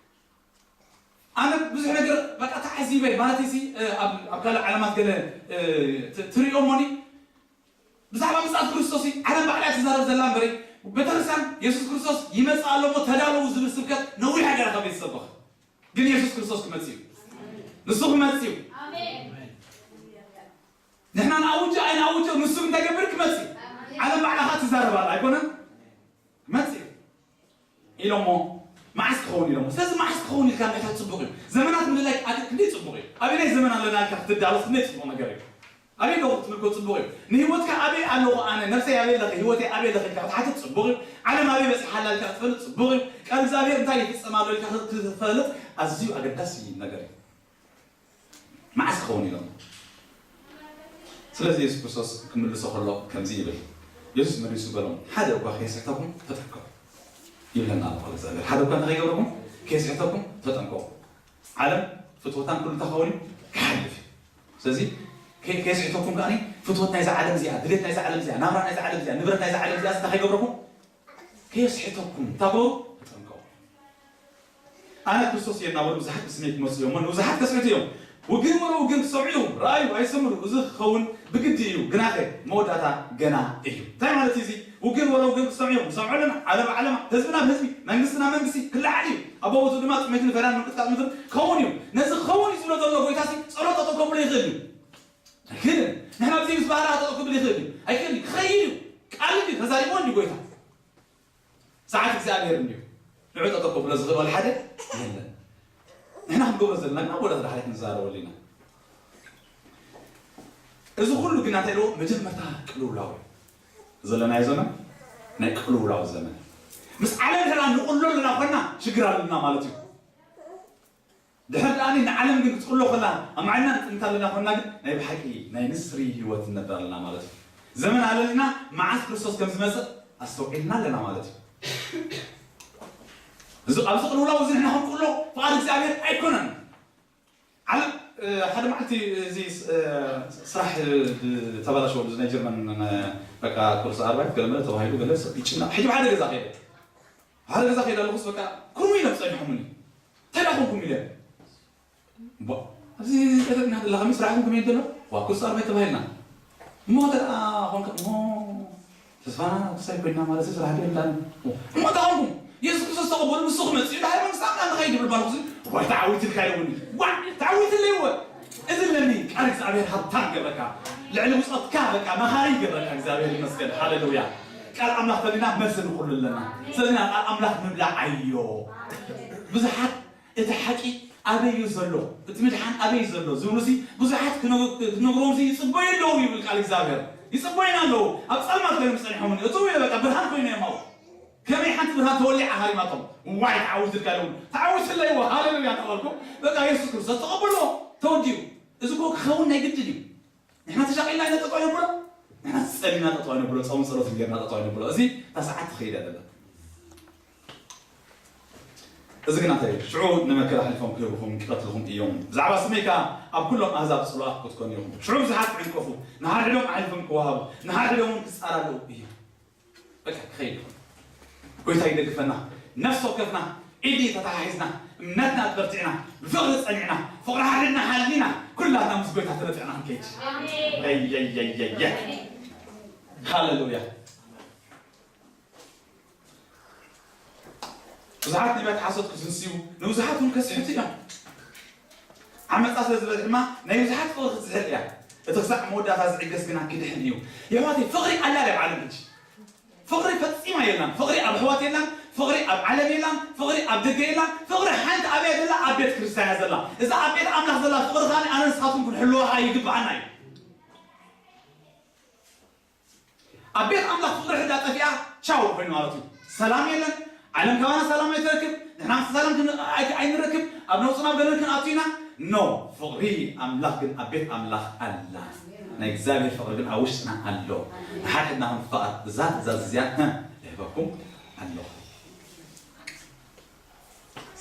ኣነ ብዙሕ ነገር በቃ ተዓዚበ ማለት ሲ ኣብ ካልእ ዓለማት ገለ ትሪኦ እሞኒ ብዛዕባ ምጽኣት ክርስቶስ ዓለም ባዕላ ትዛረብ ዘላ እምበሪ ቤተክርስትያን የሱስ ክርስቶስ ይመጽእ ኣሎ እሞ ተዳለዉ ዝብል ስብከት ነዊሕ ሃገር ካብ ቤተሰብኽ ግን የሱስ ክርስቶስ ክመጽእ እዩ። ንሱ ክመጽእ እዩ። ንሕና ንኣውጆ ኣይንኣውጆ ንሱ እንታይ ገብር ክመጽእ እዩ። ዓለም ባዕላኻ ትዛረብ ኣላ ኣይኮነን ክመጽእ እዩ። ኢሎሞ መዓስ ክኸውን ኢሎሞ ስለዚ መዓስ ክኸውን ኢልካ ምሕታት ጽቡቕ እዩ። ዘመናት ምልላይ ኣት ክንደይ ጽቡቕ እዩ። ኣበናይ ዘመን ኣለና ኢልካ ክትዳሎ ክንደይ ጽቡቕ ነገር እዩ። ኣበይ ኣለኹ ክትብል እኮ ጽቡቕ እዩ። ንህይወትካ ኣበይ ኣለኹ ኣነ ነፍሰይ ኣበይ ኣለኺ ህይወተይ ኣበይ ኣለኺ ኢልካ ክትሓትት ጽቡቕ እዩ። ዓለም ኣበይ በጽሓ ኣላ ኢልካ ክትፈልጥ ጽቡቕ እዩ። ቃል እግዚኣብሔር እንታይ ይፍጸም ኣሎ ኢልካ ክትፈልጥ ኣዝዩ ኣገዳሲ ነገር እዩ። መዓስ ክኸውን ኢሎም። ስለዚ የሱስ ክርስቶስ ክምልሶ ከሎ ከምዚ ይብል። የሱስ መሊሱ በሎም፣ ሓደ እኳ ከየስሕተኩም ተጠንቀቑ ይብለና ኣሎ ቃል እግዚኣብሔር። ሓደ እኳ እንታይ ከይገብረኩም? ከየስሕተኩም ተጠንቀቑ። ዓለም ፍትወታን ኩሉ እንታይ ክኸውን እዩ? ክሓልፍ እዩ። ስለዚ ከ- ከየስሕተኩም ከኣ ፍትወት ናይዛ ዓለም እዚኣ፣ ድሌት ናይዛ ዓለም እዚኣ፣ ናብራ ናይዛ ዓለም እዚኣ፣ ንብረት ናይዛ ዓለም እዚኣ እንታይ ከይገብረኩም? ከየስሕተኩም እንታይ ግበሩ? ተጠንቀቑ። ኣነ ክርስቶስ እየ እናበሉ ብዙሓት ብስመይ ክመፁ እዮም እሞ ንብዙሓት ከስሕቱ እዮም። ውግን ወረ ውግን ክሰምዑ እዮም። ረኣዩ ኣይሰምሩ። እዚ ክኸውን ብግዲ እዩ። ግናኸ መወዳእታ ገና እዩ። እንታይ ማለት እዩ እዚ? ውግን ወረ ውግን ክሰምዑ እዮም። ንሰምዖ ኣለና። ዓለማ ዓለማ፣ ህዝቢ ናብ ህዝቢ፣ መንግስቲ ናብ መንግስቲ ክለዓል እዩ። ኣብ ቦታኡ ድማ ጥሜትን ፈራን ምንቅጥቃጥ ምድሪ ክኸውን እዩ። ነዚ ክኸውን እዩ ዝብሎ ዘሎ ጎይታሲ ጸሎት ጠጠው ከብሎ ይኽእል እዩ። ኣይክእልን። ንሕና ብዘይ ምስ ባህርያ ጠጠው ክብል ይኽእል እዩ። ኣይክእልን እዩ። ክኸይድ እዩ። ቃል እዩ። ተዛሪቦ እንዲ ጎይታ። ሰዓት እግዚኣብሔር እንዲሁ ንዑ ጠጠው ከብሎ ዝኽእል ወላ ሓደ የለን። ንሕና ክንገብሮ ዘለና ግን ኣብ ወዳት ድሓሪት ንዛረበሉ ኢና። እዚ ኩሉ ግን እንታይ ኢልዎ? መጀመርታ ቅልውላው እዩ። ዘለናዮ ዘመን ናይ ቅልውላው ዘመን። ምስ ዓለም ድሕራ ንቕሎ ኣለና ኮና ሽግር ኣለና ማለት እዩ። ድሕር ደኣ ንዓለም ግን ክትቕሎ ከላ ኣብ ማዕልና ንጥምት ኣለና ኮና ግን ናይ ብሓቂ ናይ ንስሪ ህይወት ንነብር ኣለና ማለት እዩ። ዘመን ኣለና መዓስ ክርስቶስ ከም ዝመጽእ ኣስተውዒልና ኣለና ማለት እዩ። እዚ ኣብዚ ቅልውላው እዚ ንሕና ክንቅሎ ፍቓድ እግዚኣብሔር ኣይኮነን። ዓለም እ፣ ሓደ መዓልቲ እዚ እ፣ ስራሕ እ፣ ተበላሸወሉ እዚ ናይ ጀርመን እ፣ በቃ ኩርሲ ኣርባይት ገለ መለ ተባሂሉ ገለ ሰብ ይጭነቕ። ሕጂ ሓደ ገዛ ከይደ ሓደ ገዛ ከይደ ኣለኹስ በቃ ኩርሙ ኢሎም ጸኒሖምኒ። እንታይ ደኣ ኮንኩም ኢለ ቧ፣ ኣብዚ ቀደም ኢና ዘለና፣ ከመይ ስራሕኩም ከመይ እንተሎ? ዋ፣ ኩርሲ ኣርባዕተ ተባሂልና። እሞ እንተ ደኣ ኾንካ፣ እሞ ተስፋና ክሳይ ኮይና ማለት እዩ፣ ስራሕ ዶ የብላን? እሞ እንታይ ኾንኩም? የሱስ ክርስቶስ ተቐበሉ፣ ንሱ ክመጽእ እዩ፣ ድሓር መንግስቲ ኣምላኽ ንኸይድ ይብል ባልኩ፣ ዋይ፣ ተዓዊትልካ ኢለውኒ። ዋ፣ ተዓዊትለይ እወ። እዚ ለኒ ቃል እግዚኣብሔር ሃብታም ይገብረካ። ልዕሊ ብጾትካ በቃ መኻሪ ይገብረካ። እግዚኣብሔር ይመስገን። ሃሌሉያ። ቃል ኣምላኽ ተሊና መልሲ ንኹሉ ኣለና። ስለዚ ናብ ቃል ኣምላኽ ምብላዕ ኣዮ። ብዙሓት እቲ ሓቂ ኣበይ እዩ ዘሎ፣ እቲ ምድሓን ኣበይ እዩ ዘሎ ዝብሉሲ ብዙሓት ክነግ-፣ ክነግሮምሲ ይጽበዩ ኣለዉ ይብል ቃል እግዚኣብሔር። ይጽበዩና ኣለዉ። ኣብ ጸልማት ኮይኖም ጸኒሖምን እትው ኢለ በቃ ብርሃን ኮይነ እዮም ኣብኡ። ከመይ ሓንቲ ብርሃን ተወሊዓ ሃሪማቶም። ዋይ ተዓዊትልካ ኣለዉ። ተዓዊትለይዎ። ሃሌሉያ ተባልኩ። በቃ የሱስ ክርስቶስ ተቐበልዎ። ተወዲኡ። እዚ እኮ ክኸውን ናይ ግድን እዩ። ንሕና ተሻቒልና ኢና ጠጠው ነብሎ። ንሕና ጸሊና ጠጠው ነብሎ። ጾም ጸሎት ጌርና ጠጠው ነብሎ። እዚ እታ ሰዓት ትኸይድ ኣለና። እዚ ግና እንታይ እዩ? ሽዑ ንመከራ ኣሕሊፎም ክህብኹም፣ ክቐትልኹም እዮም። ብዛዕባ ስመይ ከኣ ኣብ ኩሎም ኣህዛብ ጽሉኣት ክትኮኑ ኢኹም። ሽዑ ብዙሓት ክዕንቀፉ፣ ንሓድሕዶም ኣሕሊፎም ክወሃቡ፣ ንሓድሕዶም እውን ክጻላለዉ እዮም። በቃ ክኸይድ ይኹን። ጎይታ ይደግፈና። ነፍሲ ወከፍና ኢድ ተተሓሒዝና፣ እምነትና ኣበርቲዕና፣ ብፍቕሪ ጸኒዕና፣ ፍቕሪ ሓድሕድና ሓሊና፣ ኩላትና ምስ ጎይታ ተነጺዕና ክንከይድ። ኣሜን። ኣይ፣ ኣይ፣ ኣይ፣ ኣይ፣ ኣይ። ኣሜን። ሃሌሉያ። ብዙሓት ነቢያት ሓሶት ክትንስዩ፣ ንብዙሓት እውን ከስሕቱ እዮም። ዓመጻ ስለ ዝበዝሕ ድማ ናይ ብዙሓት ፍቕሪ ክትዝሕል እያ። እቲ ክሳዕ መወዳእታ ዝዕገስ ግና ክድሕን እዩ። የሕዋተይ፣ ፍቕሪ ኣላ ኣብ ዓለም ሕጂ። ፍቕሪ ፈጺማ የላን። ፍቕሪ ኣብ ኣሕዋት የላን። ፍቕሪ ኣብ ዓለም የላን። ፍቕሪ ኣብ ደገ የላን። ፍቕሪ ሓንቲ ኣበይ ዘላ? ኣብ ቤተ ክርስቲያን እያ ዘላ። እዛ ኣብ ቤት ኣምላኽ ዘላ ፍቕሪ ከኣ ኣነ ንስኻትኩም ክንሕልዋ ከኣ ይግብኣና እዩ። ኣብ ቤት ኣምላኽ ፍቕሪ ሕዳ ጠፊኣ ቻው ኮይኑ ማለት እዩ። ሰላም የለን። ዓለም ካባና ሰላም ኣይትረክብ። ንሕና ምስ ሰላም ክን-፣ ኣይ-፣ ኣይንረክብ። ኣብ ነውጽና ኣብ ገለን ክንኣቱ ኢና። ኖ፣ ፍቕሪ ኣምላኽ ግን ኣብ ቤት ኣምላኽ ኣላ። ናይ እግዚኣብሔር ፍቕሪ ግን ኣብ ውሽጥና ኣሎ። ንሓድሕድና ክንፋቐር እዛ ትእዛዝ እዚኣ፣ ህ፣ ይህበኩም ኣለኹ።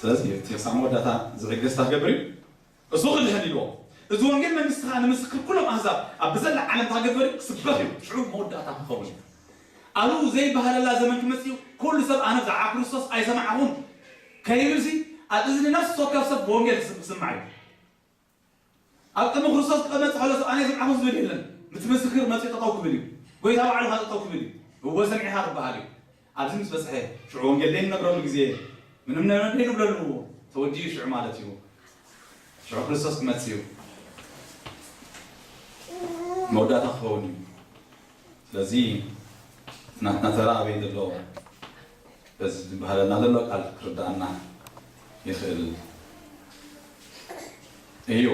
ስለዚ እቲ ክሳዕ መወዳእታ ዝዕገስታ ክገብር እዩ። እሱ ክድሕን ኢልዎ። እዚ ወንጌል መንግስቲ ኸኣ ንምስክር ኩሎም ኣህዛብ ኣብ ብዘላ ዓለም ታገበሪ ክስበኽ እዩ። ሽዑ መወዳእታ ክኸውን እዩ። ኣብኡ ዘይበሃለላ ዘመን ክመጽእ እዩ። ኩሉ ሰብ ኣነ ብዛዕባ ክርስቶስ ኣይሰማዕኹን ከይብልሲ፣ ኣብ እዝኒ ነፍሲ ወከፍ ሰብ ብወንጌል ክስም-፣ ክስማዕ እዩ። ኣብ ቅድሚ ክርስቶስ ክመጽእ ከሎ ሰብ ኣነ ኣይሰማዕኹን ዝብል የለን። እቲ ምስክር መጺኡ ጠጠው ክብል እዩ። ጎይታ ባዕሉ ኸኣ ጠጠው ክብል እዩ። እወ ሰሚዕኻ ክበሃል እዩ። ኣብዚ ምስ በጽሐ ሽዑ ወንጌል ዘይንነግረሉ ግዜ ምንም ነገር ዘይንብለሉ ተወዲኡ ሽዑ ማለት እዩ። ሽዑ ክርስቶስ ክመጽእ እዩ። መወዳእታ ክኸውን እዩ። ስለዚ ናትና ተራ ኣበይ ዘሎ በዚ ዝበሃለና ዘሎ ቃል ክርድኣና ይኽእል እዩ።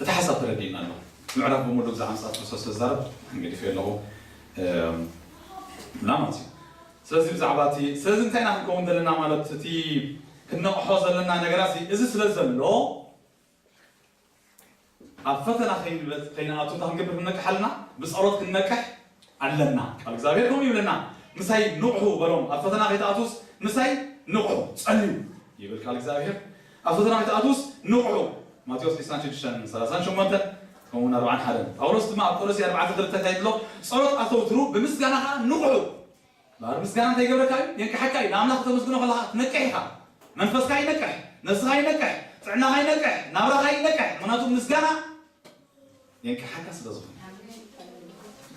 እቲ ሓሳብ ተረዲእና ኣሎ። ምዕራፍ ብምሉእ ብዛዕባ ምጽኣት ክርስቶስ ተዛረብ፣ ገዲፈ ኣለኹ፣ እም፣ እና ማለት እዩ። ስለዚ ብዛዕባ እቲ፣ ስለዚ እንታይ ኢና ክንከውን ዘለና ማለት እቲ ክንነቕሖ ዘለና ነገራት እዚ ስለ ዘሎ፣ ኣብ ፈተና ከይንበጽ-፣ ከይንኣቱ እንታይ ክንገብር ክንነቅሕ ኣለና? ብጸሎት ክንነቅሕ ኣለና። ቃል እግዚኣብሔር ከምኡ ይብለና፣ "ምሳይ ንቕሑ" በሎም። ኣብ ፈተና ከይትኣቱስ ምሳይ ንቕሑ፣ ጸልዩ ይብል ቃል እግዚኣብሔር። ኣብ ፈተና ከይትኣቱስ ንቕሑ። ማቴዎስ ዕስራን ሽዱሽተን ሰላሳን ሸሞንተን፣ ከምኡውን ኣርባዓን ሓደን። ጳውሎስ ድማ ኣብ ቆሎሲ ኣርባዕተ ክልተ እንታይ ይብሎ? "ጸሎት ኣዘውትሩ፣ ብምስጋና ኸኣ ንቕሑ።" እምበኣር ምስጋና እንታይ ይገብረካ እዩ? የንቅሓካ እዩ። ንኣምላኽ ከተመስግኖ ከለኻ ትነቅሕ ኢኻ። መንፈስካ ይነቅሕ፣ ነፍስኻ ይነቅሕ፣ ጥዕናኻ ይነቅሕ፣ ናብራኻ ይነቅሕ። ምኽንያቱ ምስጋና የንቅሓካ ስለ ዝኾነ።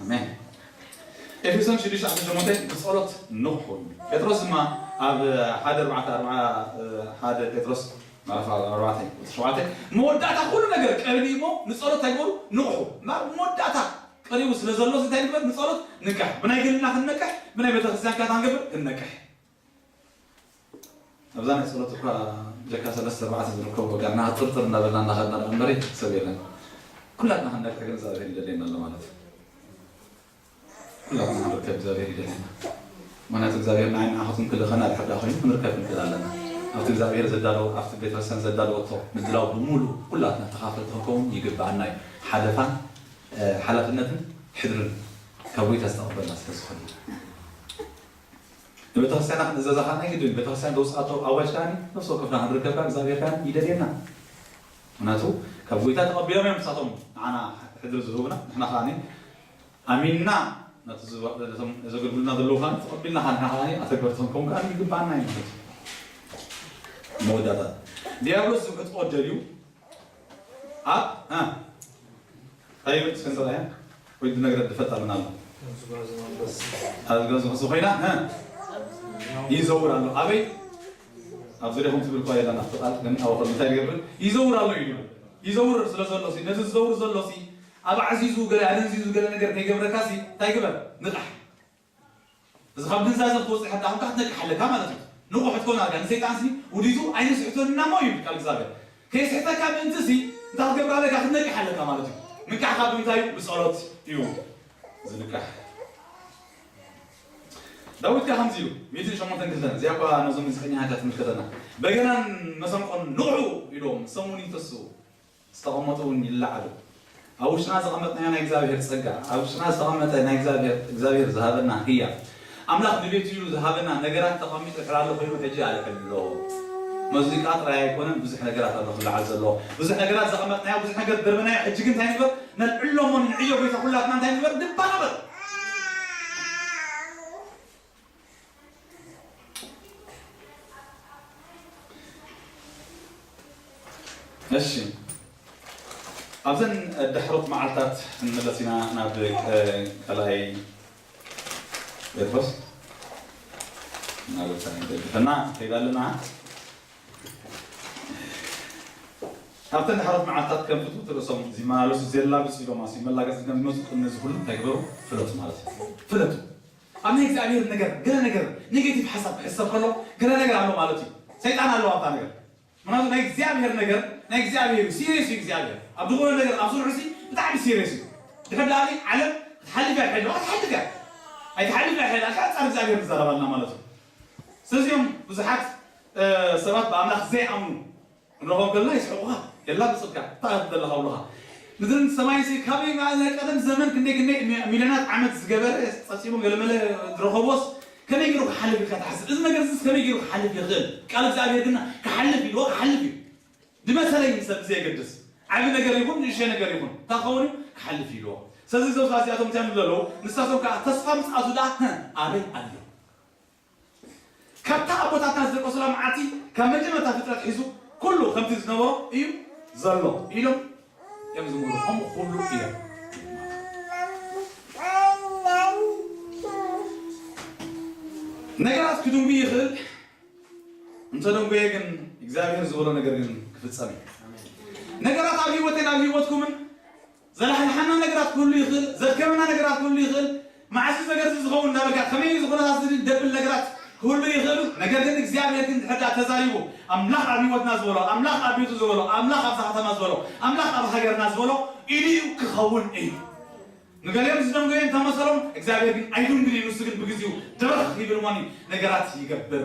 ኣሜን። ኤፌሶን ሽዱሽተ ዓሰርተ ሸሞንተ ብጸሎት ንቕሑ። ጴጥሮስ ድማ ኣብ ሓደ ኣርባዕተ ኣርባዓ ሓደ ጴጥሮስ ምዕራፍ ኣርባዕተ ሸውዓተ መወዳእታ ኩሉ ነገር ቀርቢ እሞ ንጸሎት እንታይ ግበሩ ንቕሑ። እምበር መወዳእታ ቀሪቡ ስለ ዘሎ እንታይ ንግበር ንጸሎት ንቃሕ። ብናይ ገልና ክንነቅሕ ብናይ ቤተክርስትያን ካታ ንገብር ክንነቅሕ። ኣብዛ ናይ ጸሎት እኳ ጀካ ሰለስተ ኣርባዕተ ዝርከቡ ወጋና ጥርጥር እናበልና እናኸድና ደኣ እምበሪ ሰብ የለን። ኩላትና ክንነቅሕ ግን እግዚኣብሔር ይደልየና ኣሎ ማለት እዩ። ኩላትና ክንርከብ እግዚኣብሔር ይደልየና። ምኽንያቱ እግዚኣብሔር ንዓይ ንዓኹም ክልኸና ድሕር ዳ ኮይኑ ክንርከብ ንክእል ኣለና። ኣብቲ እግዚኣብሔር ዘዳለዎ ኣብቲ ቤተክርስትያን ዘዳለወቶ ምድላው ብምሉእ ኩላትና ተኻፈልቲ ክንከውን ይግብኣና እዩ። ሓለፋን ሓላፍነትን ሕድርን ካብ ጎይታ ዝተቐበልና ስለ ዝኾነ ንቤተክርስትያና ክንእዘዛ ከዓ ናይ ግድን ቤተክርስትያን ዘውፅኣቶ ኣዋጅ ከዓ ነፍሲ ወከፍና ክንርከብ ከዓ እግዚኣብሔር ከዓ ይደልየና። ምክንያቱ ካብ ጎይታ ተቐቢሎም እዮም ንሳቶም ንዓና ሕድሪ ዝህቡና ንሕና ከዓ ኣሚንና ነቲ ዘገልግሉና ዘለዉ ከዓ ተቐቢልና ከዓ ንሕና ከዓ ኣተግበርቲ ክንከውን ከዓ ይግባኣና እዩ ማለት እዩ። መወዳእታ ዲያብሎስ ዝብሕትኦ ደልዩ ኣብ እንታይ ይብል እስከ ንረኣያ ወይ ነገር ድፈጣ ምን ኣሎ ኣብዚ ጋር ዝኸሱ ኮይና ይዘውር ኣሎ ኣበይ ኣብ ዙሪያኹም ትብል እኳ የላና ፍቃል ግን ኣብ እንታይ ይገብር ይዘውር ኣሎ እዩ ይዘውር ስለ ዘሎ ነዚ ዝዘውር ዘሎ ኣብ ዓዚዙ ገለ ኣደንዚዙ ገለ ነገር ከይገብረካ እንታይ ግበር ንቃሕ እዚ ካብ ድንዛዘ ክትወፅእ ሓዳ ኣምካ ክትነቅሕ ኣለካ ማለት እዩ። ንቑሕ ክትኮን ኣለካ። ንሰይጣን ሲ ውዲቱ ኣይንስሕቶን እና ሞ ይብል ቃል እግዚኣብሔር። ከይስሕተካ ምእንቲ ሲ እንታይ ክትገብር ኣለካ ክትነቅሕ ኣለካ ማለት እዩ። ምንቃሕካ ብምንታይ እዩ? ብፀሎት እዩ ዝንቃሕ። ዳዊት ከ ከምዚ ኢሉ ሚእትን ሸሞንተን ክልተን እዚኣ እኳ ነዞም ሙዚቀኛታት ትምልከተና በገናን መሰንቆን ንቑሑ ኢሎም ሰሙን ይተስኡ ዝተቐመጡ እውን ይለዓሉ። ኣብ ውሽጥና ዘቐመጥናዮ ናይ እግዚኣብሔር ጸጋ፣ ኣብ ውሽጥና ዝተቐመጠ ናይ እግዚኣብሔር እግዚኣብሔር ዝሃበና ህያ ኣምላኽ ንቤቱ ኢሉ ዝሃበና ነገራት ተቐሚጡ ይሕላሎ ኮይኑ ሕጂ ኣልዕሎ። መዚቃ ጥራይ ኣይኮነን ብዙሕ ነገራት ኣሎ ክለዓል ዘሎ። ብዙሕ ነገራት ዘቐመጥናዮ ብዙሕ ነገር ደርበናዮ ሕጂ ግን እንታይ ንግበር ነልዕሎ እሞ ንንዕዮ ጎይታ ኩላትና እንታይ ንግበር ንበራበር። እሺ ኣብዘን ዳሕሮት መዓልታት ክንመለስ ኢና ናብ ካልኣይ ጴጥሮስ ናበታ ንደግፈና ከይዳ ኣለና ኣብተን ዳሕሮት መዓልታት ከም ፍትውቲ ርእሶም ዝመላለሱ ዘላግጹ ኢሎም ኣስዩ መላገጺ ከም ዝመፁ ቅድሚ እዚ ኩሉ እንታይ ግበሩ ፍለጡ ማለት እዩ ፍለጡ ኣብ ናይ እግዚኣብሔር ነገር ገለ ነገር ኔጌቲቭ ሓሳብ ክሕሰብ ከሎ ገለ ነገር ኣሎ ማለት እዩ ሰይጣን ኣለዎ ኣብታ ነገር ምክንያቱ ናይ እግዚኣብሔር ነገር ናይ እግዚኣብሔር እዩ ሲሪየስ እዩ እግዚኣብሔር ኣብ ዝኾነ ነገር ኣብ ስርሑ ሲ ብጣዕሚ ሲሪየስ እዩ ድሕር ዳኣ ዓለም ክትሓልፍ እያ ትሕልዋ ክትሓልፍ እያ ኣይትሓልፍ እያ ሕልዋ ከዓ ፃር እግዚኣብሔር ንዛረባልና ማለት እዩ ስለዚኦም ብዙሓት ሰባት ብኣምላኽ ዘይኣምኑ ክንረኽቦም ከለና ይስሕቑኻ የላ ብፅድካ እንታይ ደለኻ ብሉኻ ምድርን ሰማይን ሲ ካበይ መዓዝ ናይ ቀደም ዘመን ክንደይ ክንደይ ሚልዮናት ዓመት ዝገበረ ፀፂሙ ገለመለ ዝረኸቦስ ከመይ ገይሩ ክሓልፍ ኢልካ ትሓስብ እዚ ነገር እዚ ከመይ ገይሩ ክሓልፍ ይኽእል ቃል እግዚኣብሔር ግና ክሓልፍ ኢልዎ ክሓልፍ እዩ ዝመሰለኝ ሰብ ብዘየገድስ ዓቢ ነገር ይኹን ንእሽተይ ነገር ይኹን እንታይ ክኸውን እዩ ክሓልፍ ኢልዎ ስለዚ እዞም ሰባት እዚኣቶም እንታይ ይብሉ ዘለዉ ንሳቶም ከዓ ተስፋ ምፅኣቱ ደኣ ኣበይ ኣሎ ካብታ ኣቦታትና ዝደቀሱላ መዓልቲ ካብ መጀመርታ ፍጥረት ሒዙ ኩሉ ከምቲ ዝነበሮ እዩ ዘሎ ኢሎም እዮም ዝምህሩ ከምኡ ኩሉ እዮም ነገራት ክድንጉ ይኽእል እንተደንጎየ ግን እግዚኣብሔር ዝበሎ ነገር ግን ክፍጸም እዩ ነገራት ኣብ ህይወቴን ኣብ ህይወትኩምን ዘላሕልሓና ነገራት ክህሉ ይኽእል ዘድከመና ነገራት ክህሉ ይኽእል መዓስ ነገር ዝኸውን እንዳበልካ ከመይ ዝኾነታት ዝብል ደብል ነገራት ክህሉ ይኽእሉ ነገር ግን እግዚኣብሔር ግን ድሕዳ ተዛሪቡ ኣምላኽ ኣብ ህይወትና ዝበሎ ኣምላኽ ኣብ ቤቱ ዝበሎ ኣምላኽ ኣብዛ ከተማ ዝበሎ ኣምላኽ ኣብ ሃገርና ዝበሎ ኢሉ እዩ ክኸውን እዩ ንገሊኦም ዝደንጎየ እንተመሰሎም እግዚኣብሔር ግን ኣይዱንግን እዩ ንሱ ግን ብግዚኡ ድርኽ ይብል ሞኒ ነገራት ይገብር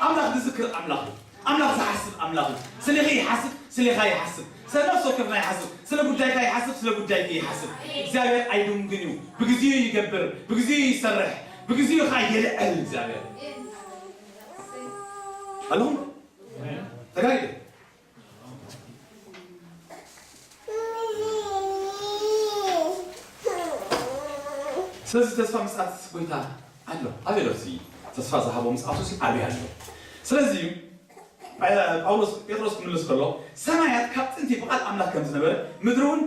ኣምላኽ ዝዝክር ኣምላኽ እዩ ኣምላኽ ዝሓስብ ኣምላኽ እዩ ስለኺ ይሓስብ ስለኻ ይሓስብ ስለ ነፍሲ ወከፍና ይሓስብ ስለ ጉዳይካ ይሓስብ ስለ ጉዳይኪ ይሓስብ እግዚኣብሔር ኣይዱንግን እዩ ብግዚኡ ይገብር ብግዚኡ ይሰርሕ ብግዚኡ ከዓ የልዕል እግዚኣብሔር ኣለኹም ተጋጊ ስለዚ ተስፋ ምፅኣት ጎይታ ኣሎ ኣበይ ኣሎ ተስፋ ዝሃቦ ምፅኣቱ ኣበይ ኣሎ ስለዚ ጳውሎስ ጴጥሮስ ክምልስ ከሎ ሰማያት ካብ ጥንቲ ብቓል ኣምላኽ ከም ዝነበረ ምድሪ እውን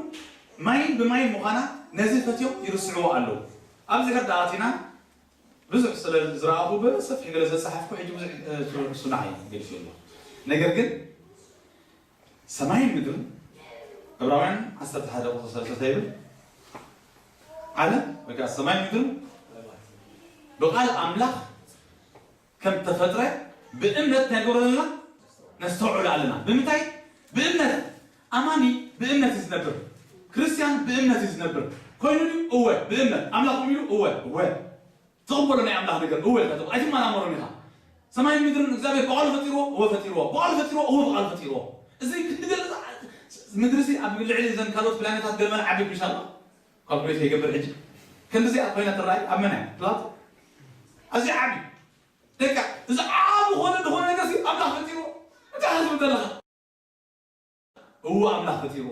ማይን ብማይን ምዃና ነዚ ፈትዮም ይርስዕዎ ኣለዉ። ኣብዚ ሕርዳ ኣቲና ብዙሕ ስለ ዝረኣኹ ብሰፊሕ ገለ ዘፀሓፍኩ ሕጂ ብዙሕ ሱናዓይ ገዲፉ ኣሎ። ነገር ግን ሰማይን ምድርን ዕብራውያን ዓሰርተ ሓደ ቁፅሪ ሰለስተ እንታይ ይብል? ዓለም ወይ ከዓ ሰማይን ምድርን ብቓል ኣምላኽ ከም ተፈጥረ ብእምነት ናይ ገብረለና ነስተውዕሉ ኣለና። ብምንታይ? ብእምነት። ኣማኒ ብእምነት እዩ ዝነብር። ክርስቲያን ብእምነት እዩ ዝነብር። ኮይኑ ድዩ? እወ፣ ብእምነት። ኣምላኽ ኢሉ? እወ፣ እወ። ትቕበሎ ናይ ኣምላኽ ነገር እወ ኢልካ ትቕበሎ። ኣይትመራመሮን ኢኻ። ሰማይን ምድርን እግዚኣብሔር ብቓሉ ፈጢርዎ፣ እወ ፈጢርዎ። ብቓሉ ፈጢርዎ፣ እወ ብቓሉ ፈጢርዎ። እዚ ክንገልጽ ምድሪ ሲ ኣብ ልዕሊ ዘን ካልኦት ፕላኔታት ገለ መለ ዓቢ ምሽ ኣሎ። ካልኩሌት ይገብር ሕጂ። ክንዲዚኣ ኮይና ትረኣይ ኣብ መን እያ? ፕላቶ። ኣዝዩ ዓቢ። ደቃ፣ እዚ ዓቢ ዝኾነ ዝኾነ ነገር ሲ ኣምላኽ ፈጢርዎ። እንታይ ክትብል ዘለኻ? እወ ኣምላኽ ፈጢርዎ።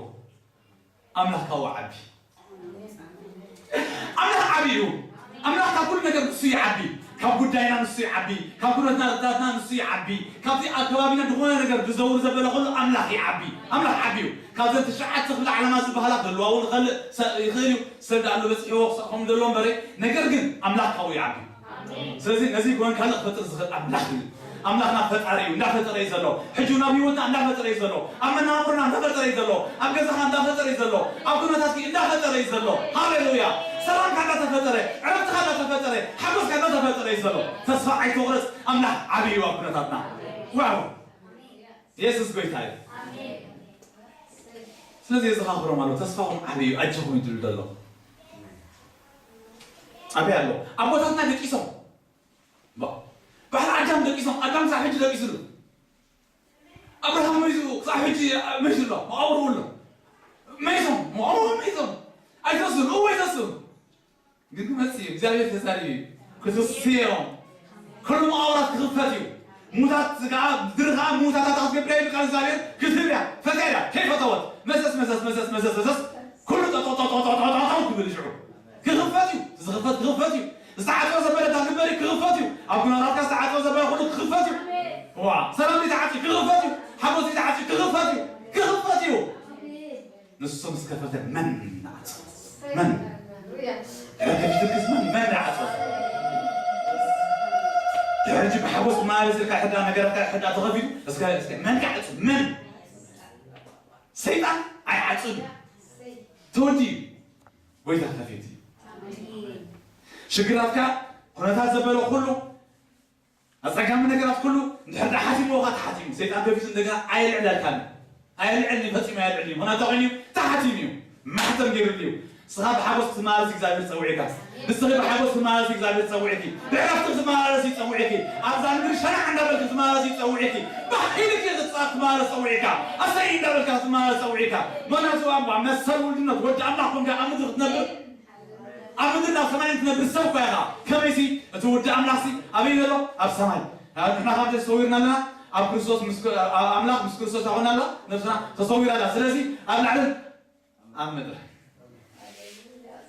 ኣምላኽ ካብኡ ዓቢ። ኣምላኽ ዓቢ እዩ። ኣምላኽ ካብ ኩሉ ነገር ንሱ ይዓቢ። ካብ ጉዳይና ንሱ ይዓቢ። ካብ ኩነታትና ንሱ ይዓቢ። ካብዚ ኣብ ከባቢና ዝኾነ ነገር ዝዘውር ዘበለ ኩሉ ኣምላኽ ይዓቢ። ኣምላኽ ዓቢ እዩ። ካብዘን ትሽዓተ ክፍለ ዓለማት ዝበሃላ ክህልዋ እውን ይኽእል፣ ሰ-፣ ይኽእል እዩ። ሰብ ደኣ ኣሎ በፂሕዎ ክስዕኾም ዘሎ እምበረ፣ ነገር ግን ኣምላኽ ካብኡ ይዓቢ። ኣሜን። ስለዚ ነዚ ጎን ካልእ ክፈጥር ዝኽእል ኣምላኽ እዩ። ኣምላኽና ፈጣሪ እዩ፣ እንዳፈጠረ እዩ ዘሎ። ሕጂ ናብ ህይወትና እንዳፈጠረ እዩ ዘሎ። ኣብ መናብርና እንዳፈጠረ እዩ ዘሎ። ኣብ ገዛኻ እንዳፈጠረ እዩ ዘሎ። ኣብ ኩነታትኪ እንዳፈጠረ እዩ ዘሎ። ሃሌሉያ። ሰላምካ እንዳተፈጠረ፣ ዕረፍትኻ እንዳተፈጠረ፣ ሓጎስካ እንዳተፈጠረ እዩ ዘሎ። ተስፋ ኣይትቑረጽ፣ ኣምላኽ ዓብዪ እዩ ኣብ ኩነታትና። ዋው። የሱስ ጎይታ እዩ። ኣሜን። ስለዚ የዘኻኽሮም ኣሎ፣ ተስፋኹም ዓብዪ እዩ፣ ኣጆኹም እዩ ዝብል ዘሎ። ኣበይ ኣሎ? ኣቦታትና ደቂሶም። ባ-፣ በዓል ኣዳም ደቂሶም፣ ኣዳም ክሳብ ሕጂ ደቂሱ ኣሎ። ኣብርሃም መይዙ፣ ክሳብ ሕጂ መይዙ ኣሎ፣ መቓብሩ ኣሎ። መይዞም፣ መቓብሩ መይዞም። ኣይተስሉ፣ እወ ኣይተስሉ። ግን ክመጽእ እዩ፣ እግዚኣብሔር ተዛሪቡ እዩ። ክትስዮም። ኩሉ መቓብራት ክኽፈት እዩ። ሙታት ከዓ፣ ምድሪ ከዓ ሙታታ ክትገብር እያ ኢሉ ቃል እግዚኣብሔር ክትህብ እያ። ፈትያ እያ፣ ከይፈተወት። መሰስ፣ መሰስ፣ መሰስ፣ መሰስ፣ መሰስ። ኩሉ ጠጠው፣ ጠጠው፣ ጠጠው፣ ጠጠው ክብል ሽዑ። ክኽፈት እዩ። ዝኽፈት ክኽፈት እዩ። ዝተዓጽወ ዘበለ ዳግም በሪ ክኽፈት እዩ። ኣብ ኩነታትካ ዝተዓጽወ ዘበለ ኩሉ ክኽፈት እዩ። ዋ፣ ሰላም ተዓጽዩ ክኽፈት እዩ። ሓጎስ ተዓጽዩ ክኽፈት እዩ። ክኽፈት እዩ። ንሱ ምስ ከፈተ መን ንዓጽዎ? መን? ድሕሪ ከፊትልክስ መን፣ መን ንዓጽዎ? ድሕሪ ሕጂ ብሓጎስ ክመላለስ ኢልካ ሕዳ ነገራትካ ሕዳ ተኸፊቱ፣ እስከ፣ እስከ መን ክዓጽው? መን? ሰይጣን ኣይዓጽውን እዩ። ተወዲኡ እዩ። ጎይታ ከፊት እዩ። ሽግራትካ፣ ኩነታት ዘበለ ኩሉ፣ ኣጸጋሚ ነገራት ኩሉ እንድሕር ደኣ ሓቲምዎ ኸኣ ተሓቲሙ። ሰይጣን ከፊቱ እንደገና ኣየልዕለልካን እዩ። ኣየልዕልን እዩ፣ ፈጺሙ ኣየልዕልን እዩ። ምኽንያቱ እንታይ ኮይኑ እዩ? ተሓቲሙ እዩ። ማሕተም ገይሩሉ እዩ። ንስኻ ብሓጎስ ክትመላለስ እግዚኣብሔር ጸዊዕካ። ንስኺ ብሓጎስ ክትመላለስ እግዚኣብሔር ጸዊዕኪ። ብዕረፍቲ ክትመላለስ እዩ ጸዊዕኪ። ኣብዛ ምድሪ ሸናዕ እንዳበልኪ ክትመላለስ እዩ ጸዊዕኪ። ባህ ኢልኪ ክትጻ-፣ ክትመላለስ ጸዊዕካ። ኣሰይ እንዳበልካ ክትመላለስ ጸዊዕካ። ምኽንያቱ እሞ መሰል ውልድነት ወዲ ኣምላኽ ኮንካ ኣብ ምድሪ ክትነብር ኣብ ምድሪ ናብ ሰማይ ትነብር ሰብ እኳ ኢኻ። ከመይሲ እቲ ወዲ ኣምላኽሲ ኣበይ ዘሎ? ኣብ ሰማይ። ንሕና ካብ ተሰዊርና ኣለና፣ ኣብ ክርስቶስ ምስ፣ ኣብ ኣምላኽ ምስ ክርስቶስ ኣኾና ኣላ፣ ነፍስና ተሰዊራ ኣላ። ስለዚ ኣብ ላዕልን ኣብ ምድሪ።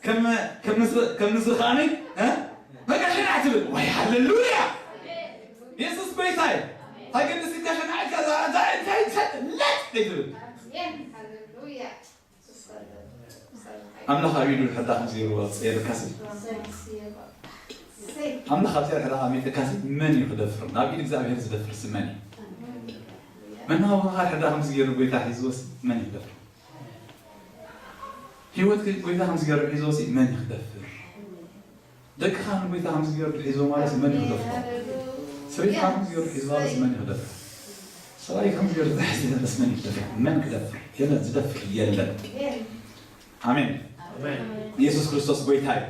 ከም፣ ከም ንስ-፣ ከም ንስኻ ኣሜን፣ እ? በቃ ሸናዕ ትብል። ወይ ሃሌሉያ! የሱስ ጎይታ እዩ። ታገድስ ኢልካ ሸናዕ ኢልካ እዛ፣ እዛ፣ እንታይ፣ እንታይ፣ ለጥ ኣይትብል። ሃሌሉያ። ኣምላኽ ኣብ ኢዱ ድሕር ዳኣ ከምዚ ገይርዎ ኣጸየርካሲ፣ ኣምላኽ ኣብ ጸየር ሕዳ ኣሚጥካሲ፣ መን እዩ ክደፍር? ናብ ኢድ እግዚኣብሔር ዝደፍርሲ መን እዩ? መናውርኻ ድሕር ዳኣ ከምዚ ገይሩ ጎይታ ሒዝዎሲ፣ መን እዩ ክደፍር? ህይወትኪ ጎይታ ከምዚ ገይሩ ሒዝዎሲ፣ መን እዩ ክደፍር? ደቅኻ ንጎይታ ከምዚ ገይሩ ሒዝዎ ማለት መን እዩ ክደፍሮ? ሰበይትኻ ከምዚ ገይሩ ሒዝዋ ማለት መን እዩ ክደፍር? ሰብኣይ ከምዚ ገይሩ ተታሒዙ ማለት መን እዩ ክደፍር? መን ክደፍር? የለን፣ ዝደፍር የለን። ኣሜን። ኣሜን። የሱስ ክርስቶስ ጎይታ እዩ።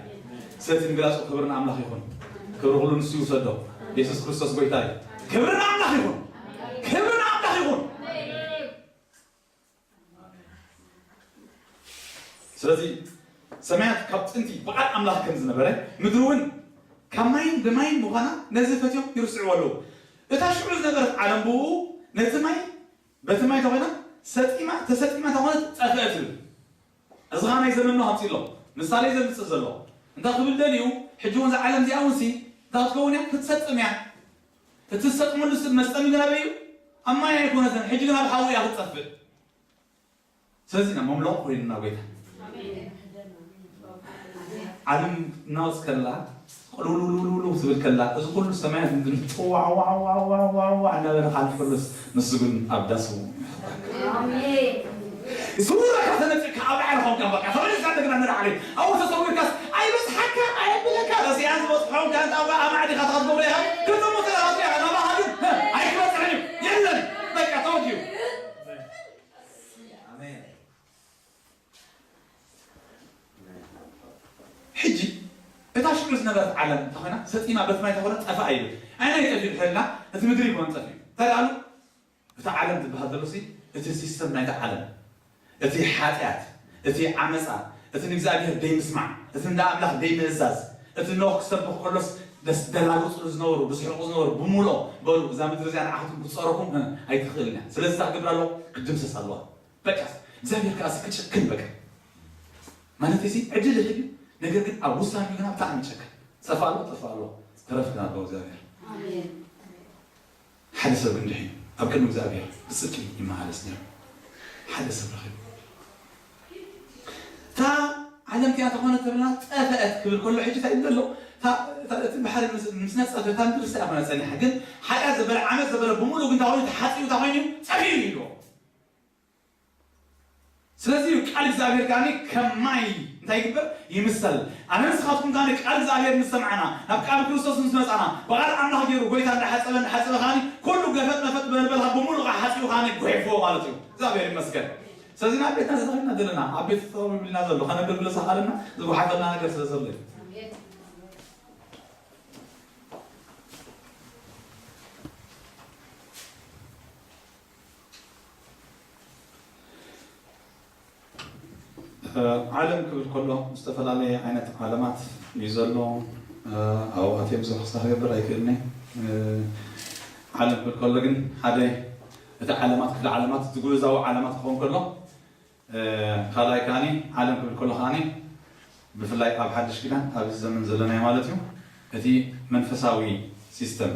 ስለቲ ምግላጹ ክብሪ ንኣምላኽ ይኹን። ክብሪ ኩሉ ንሱ ይውሰዶ። የሱስ ክርስቶስ ጎይታ እዩ። ክብሪ ንኣምላኽ ይኹን። ክብሪ ንኣምላኽ ይኹን። ስለዚ ሰማያት ካብ ጥንቲ ብቓል ኣምላኽ ከም ዝነበረ፣ ምድሪ እውን ካብ ማይን ብማይን ምዃና ነዚ ፈትዮም ይርስዕዎ ኣለዉ። እታ ሽዑ ዝነበረት ዓለም ብኡ ነቲ ማይ፣ በቲ ማይ ተኾይና ሰጢማ፣ ተሰጢማ ተኾነት ጠፍአ ትብል። እዚ ኸዓ ናይ ዘመንና ሃብቲ ኣሎ። ምሳሌ ዘምጽእ ዘሎ። እንታይ ክብል ደልዩ? ሕጂ እውን እዛ ዓለም እዚኣ እውን ሲ እንታይ ክትከውን እያ? ክትሰጥም እያ። እቲ ዝሰጥመሉ ስ-፣ መስጠሚ ግን ኣበይ እዩ? ኣብ ማይ ኣይኮነትን፣ ሕጂ ግን ኣብ ሓዊ እያ ክትጠፍእ። ስለዚ ኢና መምለቑ ኮይንና ጎይታ። ዓለም እናወፅ ከላ፣ ቅልውልውልውልው ትብል ከላ፣ እዚ ኩሉ ሰማያት እንትን ዋዕ ዋዕ ዋዕ ዋዕ ዋዕ ዋዕ እናበለ ክሓልፍ ከሎስ፣ ንሱ ግን ኣብ ዳሱ። ዝውረካ ተነፂካ ኣብ ላዕሊ ኾንካ በቃ፣ ተመሊስካ እንደገና ንላዕሊ። ኣብኡ ተሰዊርካስ ኣይበፅሓካ፣ ኣየብለካ። ረሲኣን ዝበፅሖም ከ ኣንታ ኣብ ኣማዕዲኻ ትኸትገብሮ ኢኻ። ክልተ ሞተ ኢኻ ትሪኣ፣ ናባኻ ግን፣ ሀ፣ ኣይክበፅሕን እዩ። የለን፣ በቃ ተወዲኡ። ኣሜን። ሕጂ እታ ሽዑ ዝነበረት ዓለም እንተኾይና ሰጢማ በቲ ማይ እንተኾነ ጠፋ ይብል። ኣይ ናይ ጠፊኡ ድሕልና እቲ ምድሪ ይኮን ጠፊኡ። እንታይ ደኣሉ? እታ ዓለም ትበሃል ዘሎ ሲ እቲ ሲስተም ናይታ ዓለም፣ እቲ ሓጢኣት፣ እቲ ዓመፃ፣ እቲ ንእግዚኣብሔር ደይምስማዕ፣ እቲ እንዳ ኣምላኽ ደይምእዛዝ፣ እቲ ኖህ ክሰብኽ ከሎስ ደስ ደላግፅሉ ዝነበሩ፣ ዝስሕቁ ዝነበሩ ብምልኦ በሉ እዛ ምድሪ እዚኣ ንዓኹም ክትፀረኹም እ፣ ኣይትኽእልን እያ። ስለዚ እዛ ክገብር ኣለዎ ክድምሰስ ኣለዋ። በቃ እግዚኣብሔር ከኣ ክጭክን በቃ ማለት እዚ ዕድል ይህብ እዩ። ነገር ግን ኣብ ውሳኔ ግና ብጣዕሚ ይጨክን። ጸፋ ኣሎ ጠፋ ኣሎ ተረፍ ግን ኣለዎ እግዚኣብሔር። ሓደ ሰብ ግን ድሒኑ ኣብ ቅድሚ እግዚኣብሔር ብጽድቂ ይመላለስ ነይሩ። ሓደ ሰብ ረኺቡ እታ ዓለም እቲኣ ተኾነ ተብልና ጠፈአት ክብል ከሎ ሕጂ እንታይ እዩ ዘሎ? እታ- እታ- እቲ ባሕሪ ምስ- ምስ ነጸፈ እታ ምድሪ ስኣ ኮነ ጸኒሓ። ግን ሓጢኣት ዘበለ ዓመት ዘበለ ብምሉእ ግን እንታይ ኮይኑ ተሓጺኡ እንታይ ኮይኑ እዩ? ጸፊኡ እዩ ኢልዎ። ስለዚ እዩ ቃል እግዚኣብሔር ከኣ ከም ማይ እንታይ ይግበር ይምሰል። ኣነ ንስኻትኩም ከኣ ቃል እግዚኣብሔር ምስ ሰማዕና ናብ ቃል ክርስቶስ ምስ መጻና ብቓል ኣምላኽ ገይሩ ጎይታ እንዳሓጸበ እንዳሓጸበ ከኣ ኩሉ ገፈጥ መፈጥ በልበልካ ብምሉእ ከኣ ሓጺቡ ከኣ ጉሒፍዎ ማለት እዩ። እግዚኣብሔር ይመስገን። ስለዚ ናብ ቤትና ተተኺልና ዘለና ኣብ ቤት ተጠውም ይብልና ዘሎ ከነገልግሎ ዝኸኣለና ዝጉሓፈልና ነገር ስለ ዘሎ እዩ። ዓለም ክብል ከሎ ዝተፈላለየ ዓይነት ዓለማት እዩ ዘሎ። ኣብኡ ኣትየ ብዙሕ ክስታ ክገብር ኣይክእልኒ። ዓለም ክብል ከሎ ግን ሓደ እቲ ዓለማት ክፍሊ ዓለማት እቲ ግእዛዊ ዓለማት ክኸውን ከሎ ካልኣይ ከዓኒ ዓለም ክብል ከሎ ከዓኒ ብፍላይ ኣብ ሓድሽ ኪዳን ኣብዚ ዘመን ዘለናዮ ማለት እዩ እቲ መንፈሳዊ ሲስተም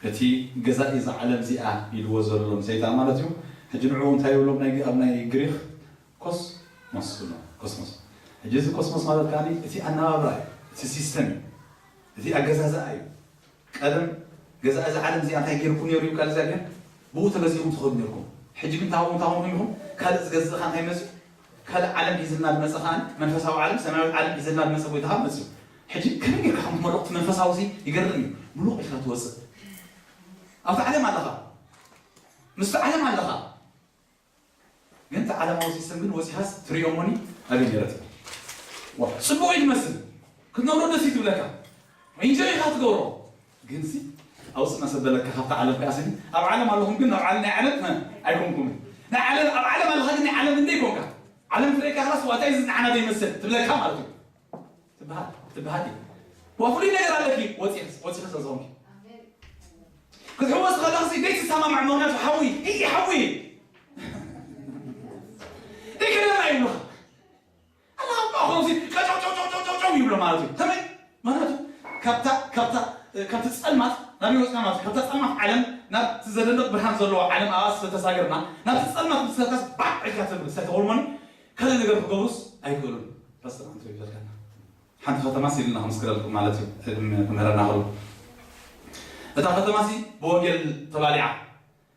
እቲ ገዛኢ እዛ ዓለም እዚኣ ኢልዎ ዘሎም ሰይጣን ማለት እዩ። ሕጂ ንዕኡ እንታይ ይብሎም ናይ ኣብ ናይ ግሪክ ኮስሞስ ይብሎም ኮስሞስ። ሕጂ እዚ ኮስሞስ ማለት ከዓኒ እቲ ኣነባብራ እዩ እቲ ሲስተም እዩ እቲ ኣገዛዝኣ እዩ። ቀደም ገዛ እዛ ዓለም እዚኣ እንታይ ገይርኩም ነይሩ እዩ ካልእ እግዚኣብሔር ብኡ ተገዚእኩም ትኸዱ ነይርኩም። ሕጂ ግን ታቦም ታቦም ኢኹም ካልእ ዝገዝእኻ እንታይ መፅኡ ካልእ ዓለም ሒዝልና ዝመፀ ከዓ መንፈሳዊ ዓለም ሰማያዊት ዓለም ሒዝልና ዝመፀ ጎይታኻ መፅኡ። ሕጂ ከመይ ጌርካ ከም ትመርቕ እቲ መንፈሳዊ ሲ ይገርም እዩ። ምሉቕ ኢልካ ትወፅእ ኣብቲ ዓለም ኣለኻ ምስቲ ዓለም ኣለኻ ግን እቲ ዓለማዊ ሲስተም ግን ወፂኻስ ትሪኦ እሞኒ ኣበይ ነይረት ጽቡቕ እዩ ትመስል ክትነብሮ ደስ እዩ ትብለካ ኢንጆይ ኢኻ ትገብሮ ግን ሲ ኣውፅእ መሰበለካ ካብቲ ዓለም ከኣ ስኒ ኣብ ዓለም ኣለኹም ግን ኣብ ዓለም ናይ ዓለም ኣይኮንኩምን ናይ ዓለም ኣብ ዓለም ኣለኻ ግን ናይ ዓለም እንደ ይኮንካ ዓለም ትረካ ክላስ ዋታይ እዚ ንዓና ዘይመስል ትብለካ ማለት እዩ ትበሃል ትበሃል እዩ ዋ ፍሉይ ነገር ኣለኪ ወፂኽስ ወፂኽስ ኣዝኾንኪ ክትሕወስ ከለኽሲ ዘይትሰማማዕ ምኽንያቱ ሓዊ እይ ሓዊ እይ ከደና ይብሉኻ ኣላ ኣብ ማእኸሎምሲ ቀጨውጨውጨውጨውጨው ይብሎ ማለት እዩ ከመይ ምኽንያቱ ካብታ ካብታ ካብቲ ፀልማት ናብ ይወፅና ማለት ካብታ ፀልማት ዓለም ናብቲ ዘደንቕ ብርሃን ዘለዎ ዓለም ኣባስ ተሳገርና ናብቲ ፀልማት ምስተካስ ባዕ ኢልካ ትብል ሰተወልሞኒ ካልእ ነገር ክገብሩስ ኣይክእሉን ፓስተር ኣንቶ ይበልካና ሓንቲ ከተማ ሲልና ክምስክረልኩም ማለት እዩ ክምህረና ከሎ እታ ከተማ ሲ ብወንጌል ተባሊዓ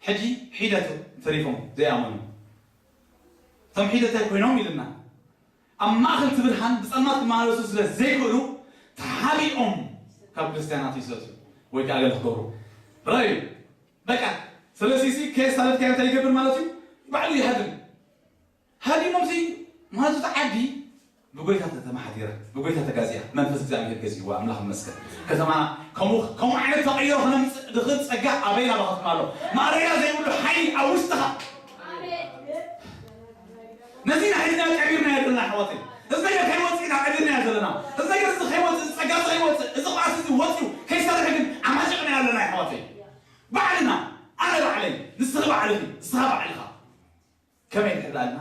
ሕጂ ሒደት ተሪፎም ዘይኣመኑ እቶም ሒደት እንታይ ኮይኖም ኢልና ኣብ ማእኸል እቲ ብርሃን ብፀልማት ክመላለሱ ስለ ዘይክእሉ ተሓቢኦም ካብ ክርስትያናት ይሰቱ ወይ ከዓ ገለ ክገብሩ ረዩ በቃ ስለዚ ሲ ከየሳለጥካዮ እንታይ ይገብር ማለት እዩ ባዕሉ ይሃድም ሃዲሞምሲ ማለት እቲ ዓዲ ብጎይታ ተተማሓዲረ ብጎይታ ተጋዚኣ መንፈስ እግዚኣብሔር ገዚእዋ ኣምላኽ ይመስገን ከተማ ከምኡ ከምኡ ዓይነት ተቐይሮ ክነምፅእ ድኽእል ፀጋ ኣበይና ብኸትማ ኣሎ ማእረያ ዘይብሉ ሓይሊ ኣብ ውሽጥኻ ነዚ ንሕና ቀቢርና ዘለና ኣሕዋተይ እዚ ነገር ከይወፅእ ኢና ቀቢርና ዘለና እዚ ነገር እዚ ከይወፅእ እዚ ፀጋ እዚ ከይወፅእ እዚ ቅባስ እዚ ወፅኡ ከይሰርሕ ግን ኣማጭቕና ኣለና ኣሕዋተይ ባዕልና ኣነ ባዕለይ ንስኺ ባዕልኺ ንስኻ ባዕልኻ ከመይ ንሕብላልና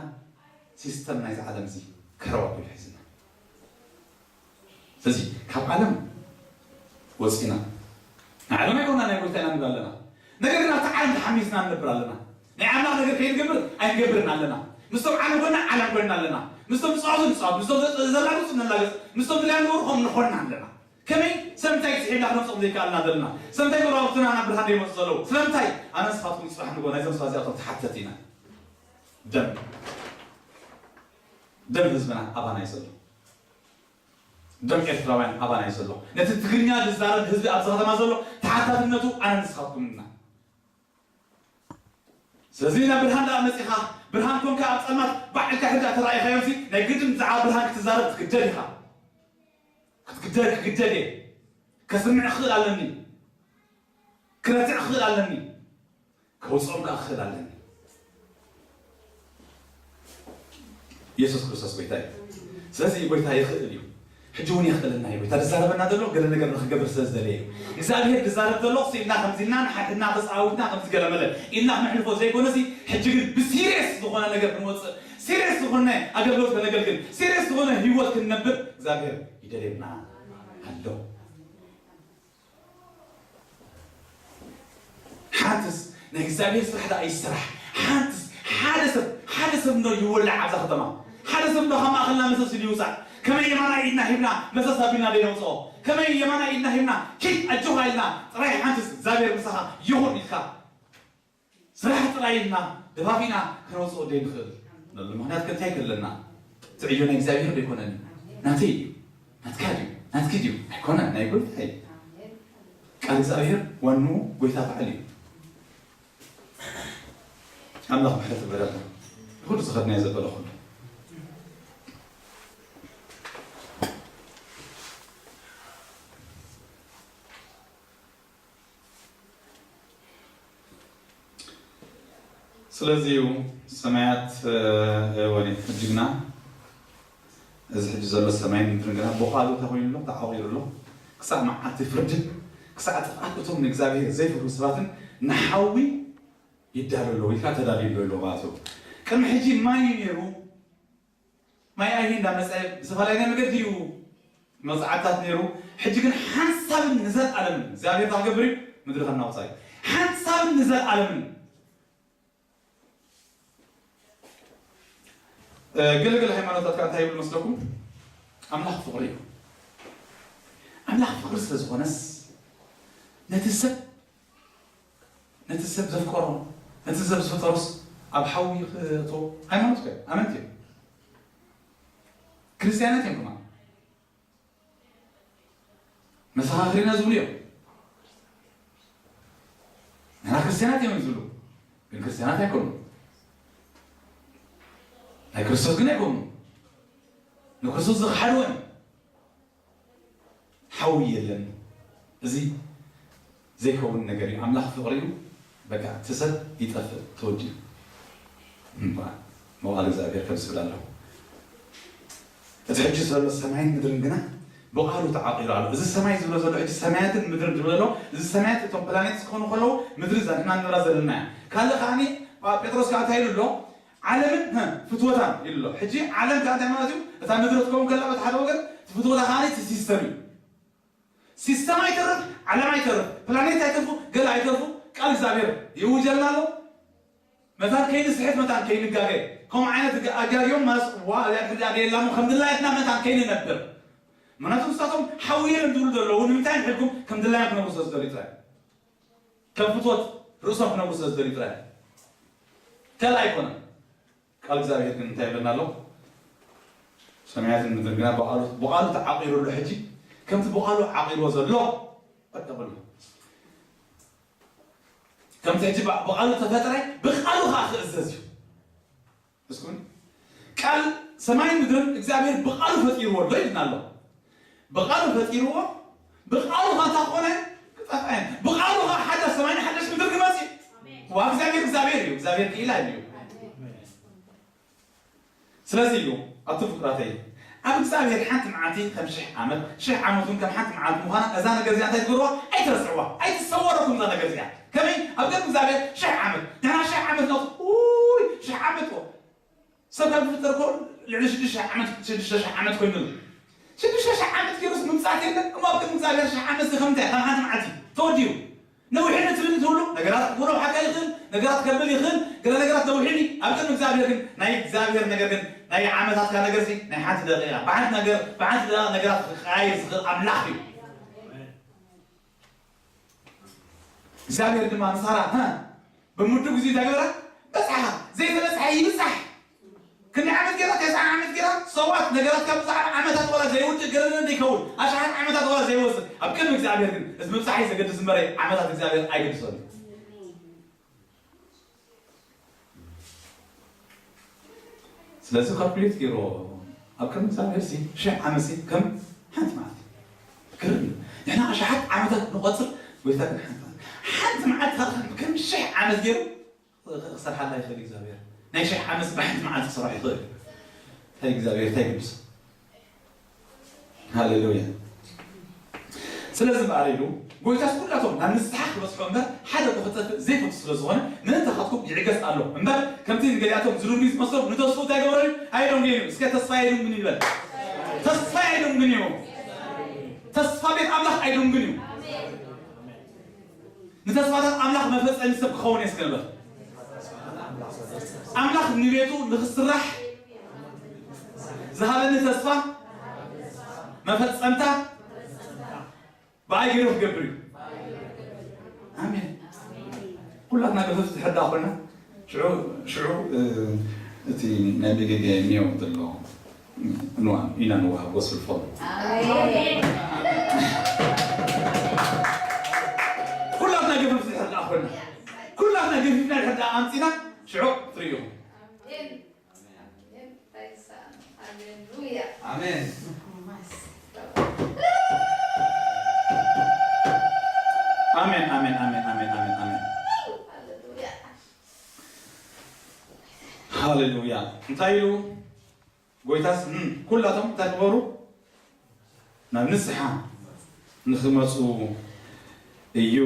ሲስተም ናይዚ ዓለም እዚ ክሕረብ ኣቢሉ ሒዝና ስለዚ ካብ ዓለም ወፂና ንዓለም ኣይኮና ናይ ጎይታ ኢና ንብል ኣለና ነገር ግን ኣብቲ ዓለም ተሓሚስና ንነብር ኣለና። ናይ ኣምላኽ ነገር ከይንገብር ኣይንገብርን ኣለና። ምስቶም ዓለም ኮይና ዓለም ኮይና ኣለና። ምስቶም ዝጻወቱ ንጻወት፣ ምስቶም ዘ-፣ ዘላግጹ ነላግጽ፣ ምስቶም ድልያ ንገብሩ ከም ንኾንና ኣለና። ከመይ? ስለምንታይ ስሒብና ክነምጽኦም ዘይከኣልና ዘለና? ስለምንታይ ጎረባብትና ናብ ብርሃን ዘይመጹ ዘለዉ? ስለምንታይ? ኣነ ንስኻትኩም ጽባሕ ንግሆ ናይዞም ሰባት እዚኣቶም ተሓተቲ ኢና። ደም፣ ደም ህዝብና ኣባና እዩ ዘሎ። ደም ኤርትራውያን ኣባና እዩ ዘሎ። ነቲ ትግርኛ ዝዛረብ ህዝቢ ኣብዚ ከተማ ዘሎ ተሓታትነቱ ኣነ ንስኻትኩም ኢና። ስለዚ ናብ ብርሃን ደኣ መጺኻ፣ ብርሃን ኮንካ ኣብ ጸልማት ባዕልካ ሕጂ ተራኢኻዮ፣ እዚ ናይ ግድን ብዛዕባ ብርሃን ክትዛረብ ክትግደድ ኢኻ። ክትግደድ፣ ክግደድ እየ። ከስምዕ ክኽእል ኣለኒ። ክረትዕ ክኽእል ኣለኒ። ከውጽኦም ከኣ ክኽእል ኣለኒ። የሱስ ክርስቶስ ጎይታ እዩ። ስለዚ ጎይታ ይኽእል እዩ። ሕጂ እውን የኽእለና እዩ። ጎይታ ዝዛረበና ዘሎ ገለ ነገር ንኽገብር ስለ ዝደለየ እዩ። እግዚኣብሄር ዝዛረብ ዘሎ ስኢልና ከምዚ ኢልና ንሓድሕድና ተጻዊትና ከምዚ ገለ መለ ኢልና ክነሕልፎ ዘይኮነሲ፣ ሕጂ ግን ብሲሪየስ ዝኾነ ነገር ክንወጽእ፣ ሲሪየስ ዝኾነ ኣገልግሎት ከነገልግል፣ ሲሪየስ ዝኾነ ህይወት ክንነብር እግዚኣብሄር ይደልየና ኣሎ። ሓንትስ ናይ እግዚኣብሔር ስራሕ ደኣ ይስራሕ። ሓንትስ ሓደ ሰብ፣ ሓደ ሰብ እንዶ ይወላዕ ኣብዛ ከተማ። ሓደ ሰብ እንዶ ካብ ማእኸልና መሰስ ኢሉ ይውፃእ። ከመይ የማናይ ኢድና ሂብና መሰስ ኣቢልና ደይነውፅኦ? ከመይ የማናይ ኢድና ሂብና ኪድ ኣጆኻ ኢልና ጥራይ ሓንትስ እግዚኣብሔር ምሳኻ ይኹን ኢልካ ስራሕ ጥራይ ኢልና ደፋፊና ከነውፅኦ ደይንኽእል። ነሉ ምኽንያት ከ እንታይ ከለና? እቲ ዕዮ ናይ እግዚኣብሔር ዶ ኣይኮነን? ናተይ እዩ። ናትካ ድዩ? ናትኪ ድዩ? ኣይኮነን፣ ናይ ጎይታ እዩ። ቃል እግዚኣብሔር ዋንኡ ጎይታ በዓል እዩ። ኣምላኽ ምሕረት ይግበረልና። ኩሉ ዝኸድናዮ ዘበለ ኩሉ። ስለዚ እዩ ሰማያት፣ እ፣ ወኔት ሕጂ ግና እዚ ሕጂ ዘሎ ሰማይን ምድርን ግና ብቓሉ እንታይ ኮይኑ ኣሎ? ተዓቒሩ ኣሎ። ክሳዕ መዓልቲ ፍርድን ክሳዕ ጥፍኣት እቶም ንእግዚኣብሔር ዘይፈርሁ ሰባትን ንሓዊ ይዳሎ ኣሎ፣ ወይ ከዓ ተዳልዩ ኣሎ ኢሉ ማለት እዩ። ቅድሚ ሕጂ ማይ እዩ ነይሩ፣ ማይ ኣይሂ እንዳመፀ ብዝፈላለየ መገዲ እዩ መብፅዓታት ነይሩ። ሕጂ ግን ሓንሳብን ንዘለኣለምን እግዚኣብሔር እንታይ ክገብር እዩ? ምድሪ ከናውፃ እዩ። ሓንሳብን ንዘለኣለምን። እ፣ ገለገለ ሃይማኖታት ከዓ እንታይ ይብል መስለኩም? ኣምላኽ ፍቕሪ እዩ። ኣምላኽ ፍቕሪ ስለ ዝኾነስ ነቲ ሰብ፣ ነቲ ሰብ ዘፍቀሮ፣ ነቲ ሰብ ዝፈጠሮስ ኣብ ሓዊ ክእቶ ሃይማኖት ከ ኣመንቲ እዮም። ክርስትያናት እዮም ድማ። መሰኻኽሪና ዝብሉ እዮም። ንሕና ክርስትያናት እዮም ዝብሉ፣ ግን ክርስትያናት ኣይኮኑ። ናይ ክርስቶስ ግን ኣይኮኑ። ንክርስቶስ ዝኸሓድዎ እዮም። ሓዊ የለን። እዚ ዘይከውን ነገር እዩ። ኣምላኽ ፍቕሪ እዩ። በቃ እቲ ሰብ ይጠፍእ፣ ተወዲኡ። እምበኣር መዋዕለ እግዚኣብሔር ከም ዝብል ኣለኹ። እቲ ሕጂ ዘሎ ሰማይን ምድርን ግና ብቓሉ ተዓቒሩ ኣሎ። እዚ ሰማይ ዝብሎ ዘሎ ሕጂ ሰማያትን ምድርን ዝብሎ ዘሎ፣ እዚ ሰማያት እቶም ፕላኔት ክኾኑ ከለዉ ምድሪ እዛ ንሕና ንነብራ ዘለና እያ። ካልእ ከዓኒ ጴጥሮስ ከዓ እንታይ ኢሉ ኣሎ? ዓለምን፣ ህ፣ ፍትወታን ኢሉ ኣሎ። ሕጂ ዓለም ከዓ እንታይ ማለት እዩ? እታ ምድሪ ክትከውን ከላ በቲ ሓደ ወገን፣ እቲ ፍትወታ ከዓኒ እቲ ሲስተም እዩ። ሲስተም ኣይተርፍ፣ ዓለም ኣይተርፍ፣ ፕላኔት ኣይተርፉ፣ ገለ ኣይተርፉ፣ ቃል እግዚኣብሔር ይውጀልና ኣሎ። መታን ከይንስሕት፣ መታን ከይንጋገ፣ ከምኡ ዓይነት ጋ-፣ ኣጋግዮም ማለት ዋ፣ እዚኣ ሕዚ ኣደየላሞ ከም ድላየትና መታን ከይንነብር። ምክንያቱ ንሳቶም ሓውየሎም ዝብሉ ዘለዉ ንምንታይ ንሕልኩም ከም ድላዮም ክነብሩ ስለ ዝደልዩ ጥራይ። ከም ፍትወት ርእሶም ክነብሩ ስለ ዝደልዩ ጥራይ። ካልእ ኣይኮነን። ቃል እግዚኣብሔር ግን እንታይ ይብለና ኣሎ? ሰማያትን ምድርን ግና ብቓሉ፣ ብቓሉ ተዓቒሩ ኣሎ። ሕጂ ከምቲ ብቓሉ ዓቒርዎ ዘሎ በቃ በሉ። ከምቲ ሕጂ ብ-፣ ብቓሉ ተፈጥረ፣ ብቓሉ ኸዓ ክእዘዝ እዩ። እስኩን ቃል ሰማይን ምድርን እግዚኣብሔር ብቓሉ ፈጢርዎ ኣሎ ኢልና ኣሎ። ብቓሉ ፈጢርዎ፣ ብቓሉ ኸዓ እንታይ ክኾነ? ክጠፍአ። ብቓሉ ኸዓ ሓዳሽ ሰማይን ሓዳሽ ምድር ክመጽእ እዩ። ኣሜን። ዋ፣ እግዚኣብሔር እግዚኣብሔር እዩ። እግዚኣብሔር ክኢላ እዩ። ኣሜን። ስለዚ እዩ፣ ኣቱ ፍቁራተይ፣ ኣብ እግዚኣብሔር ሓንቲ መዓልቲ ከም ሽሕ ዓመት፣ ሽሕ ዓመት እውን ከም ሓንቲ መዓልቲ ምዃና፣ እዛ ነገር እዚኣ እንታይ ትገብርዋ? ኣይትረስዕዋ፣ ኣይትሰወረኩም እዛ ነገር እዚኣ። ከመይ? ኣብ ቅድሚ እግዚኣብሔር ሽሕ ዓመት፣ ንሕና ሽሕ ዓመት ነው፣ ውይ፣ ሽሕ ዓመት እኮ። ሰብ ካብ ዝፍጠር እኮ ልዕሊ ሽዱሽተ ሽሕ ዓመት፣ ሽዱሽተ ሽሕ ዓመት ኮይኑ ኣሎ። ሽዱሽተ ሽሕ ዓመት ገይሩስ ምምጻእ የለን። እሞ ኣብ ቅድሚ እግዚኣብሔር ሽሕ ዓመት እዚ ከም እንታይ? ከም ሓንቲ መዓልቲ ተወዲኡ። ነዊሕነት ትብል ትብሉ ነገራት ከብል ይኽእል፣ ገለ ነገራት ነዊሑ እዩ። ኣብ ቅድሚ እግዚኣብሔር ግን፣ ናይ እግዚኣብሔር ነገር ግን፣ ናይ ዓመታትካ ነገር ሲ፣ ናይ ሓንቲ ደቂቃ፣ ብሓንቲ ነገር፣ ብሓንቲ ደቂቃ ነገራት ክቀያየር ዝኽእል ኣምላኽ እዩ። እግዚኣብሔር ድማ ንሳራ፣ እ፣ ብምድቡ ግዜ እንታይ ገበራ? በጽሓ። ዘይተበጽሐ ይብጻሕ። ክንደይ ዓመት ገይራ? ተስዓ ዓመት ገይራ። ሰዋት ነገራት ካብ ብዙሓት ዓመታት ዋላ ዘይውድእ ገረን እንደ ይከውን፣ ኣሽሓት ዓመታት ዋላ ዘይወስድ፣ ኣብ ቅድሚ እግዚኣብሔር ግን እዚ ምብጻሕ እዩ ዘገድስ እምበር ዓመታት እግዚኣብሔር ኣይገድሶን እዩ። ስለዚ ካልኩሌት ገይሮ ኣብ ቅድሚ እግዚኣብሔር ሲ ሽሕ ዓመት ሲ ከም ሓንቲ መዓልቲ። ግርም። ንሕና ኣሽሓት ዓመታት ንቆጽር፣ ጎይታ ግን ሓንቲ መዓልቲ። ሓንቲ መዓልቲ ካብ ከም ሽሕ ዓመት ገይሩ ክሰርሓላ ይኽእል እዩ እግዚኣብሔር። ናይ ሽሕ ዓመት ብሓንቲ መዓልቲ ክሰርሖ ይኽእል እዩ። እንታይ እግዚኣብሔር እንታይ ይግድሶ? ሃሌሉያ። ስለዚ እምበኣር ኢሉ ጎይታስ ኩላቶም ናብ ንስሓ ክበጽሑ እምበር ሓደ እኮ ክጠፍእ ዘይፈቱ ስለ ዝኾነ፣ ምእንታኻትኩም ይዕገስ ኣሎ። እምበር ከምቲ ንገሊኣቶም ዝድንጉይ ዝመስሎም ንተስፉ እንታይ ገበረሉ? ኣይደንጉየሉ። እስከ ተስፋ ኣይደንጉን ይበል። ተስፋ ኣይደንጉን እዩ። ተስፋ ቤት ኣምላኽ ኣይደንጉን እዩ። ንተስፋታት ኣምላኽ መፈጸሚ ሰብ ክኸውን እየ እስከ ንበል። ኣምላኽ ንቤቱ ንኽስራሕ ዝሃበኒ ተስፋ መፈጸምታ ብኣይ ገይሩ ክገብር እዩ። ኣሜን። ኩላትና ገፈፍቲ ሕዳ ኮይና ሽዑ፣ ሽዑ፣ እ፣ እቲ ናይ መጌጋ ሜው ዘሎ ንዋ ኢና ንወሃብ ወስልፎም። ኣሜን። ኩላትና ገፈፍቲ ሕዳ ኮይና፣ ኩላትና ገፊፍና ሕዳ ኣምጺና ሽዑ ትርእዩ። ኣሜን። ኣሜን። ሃሌሉያ። ኣሜን። ኣሜን፣ ኣሜን፣ ኣሜን፣ ኣሜን፣ ኣሜን፣ ኣሜን። ሃሌሉያ። ሃሌሉያ። እንታይ ኢሉ? ጎይታስ፣ እም፣ ኩላቶም እንታይ ክበሩ? ናብ ንስሓ ንኽመጹ እዩ።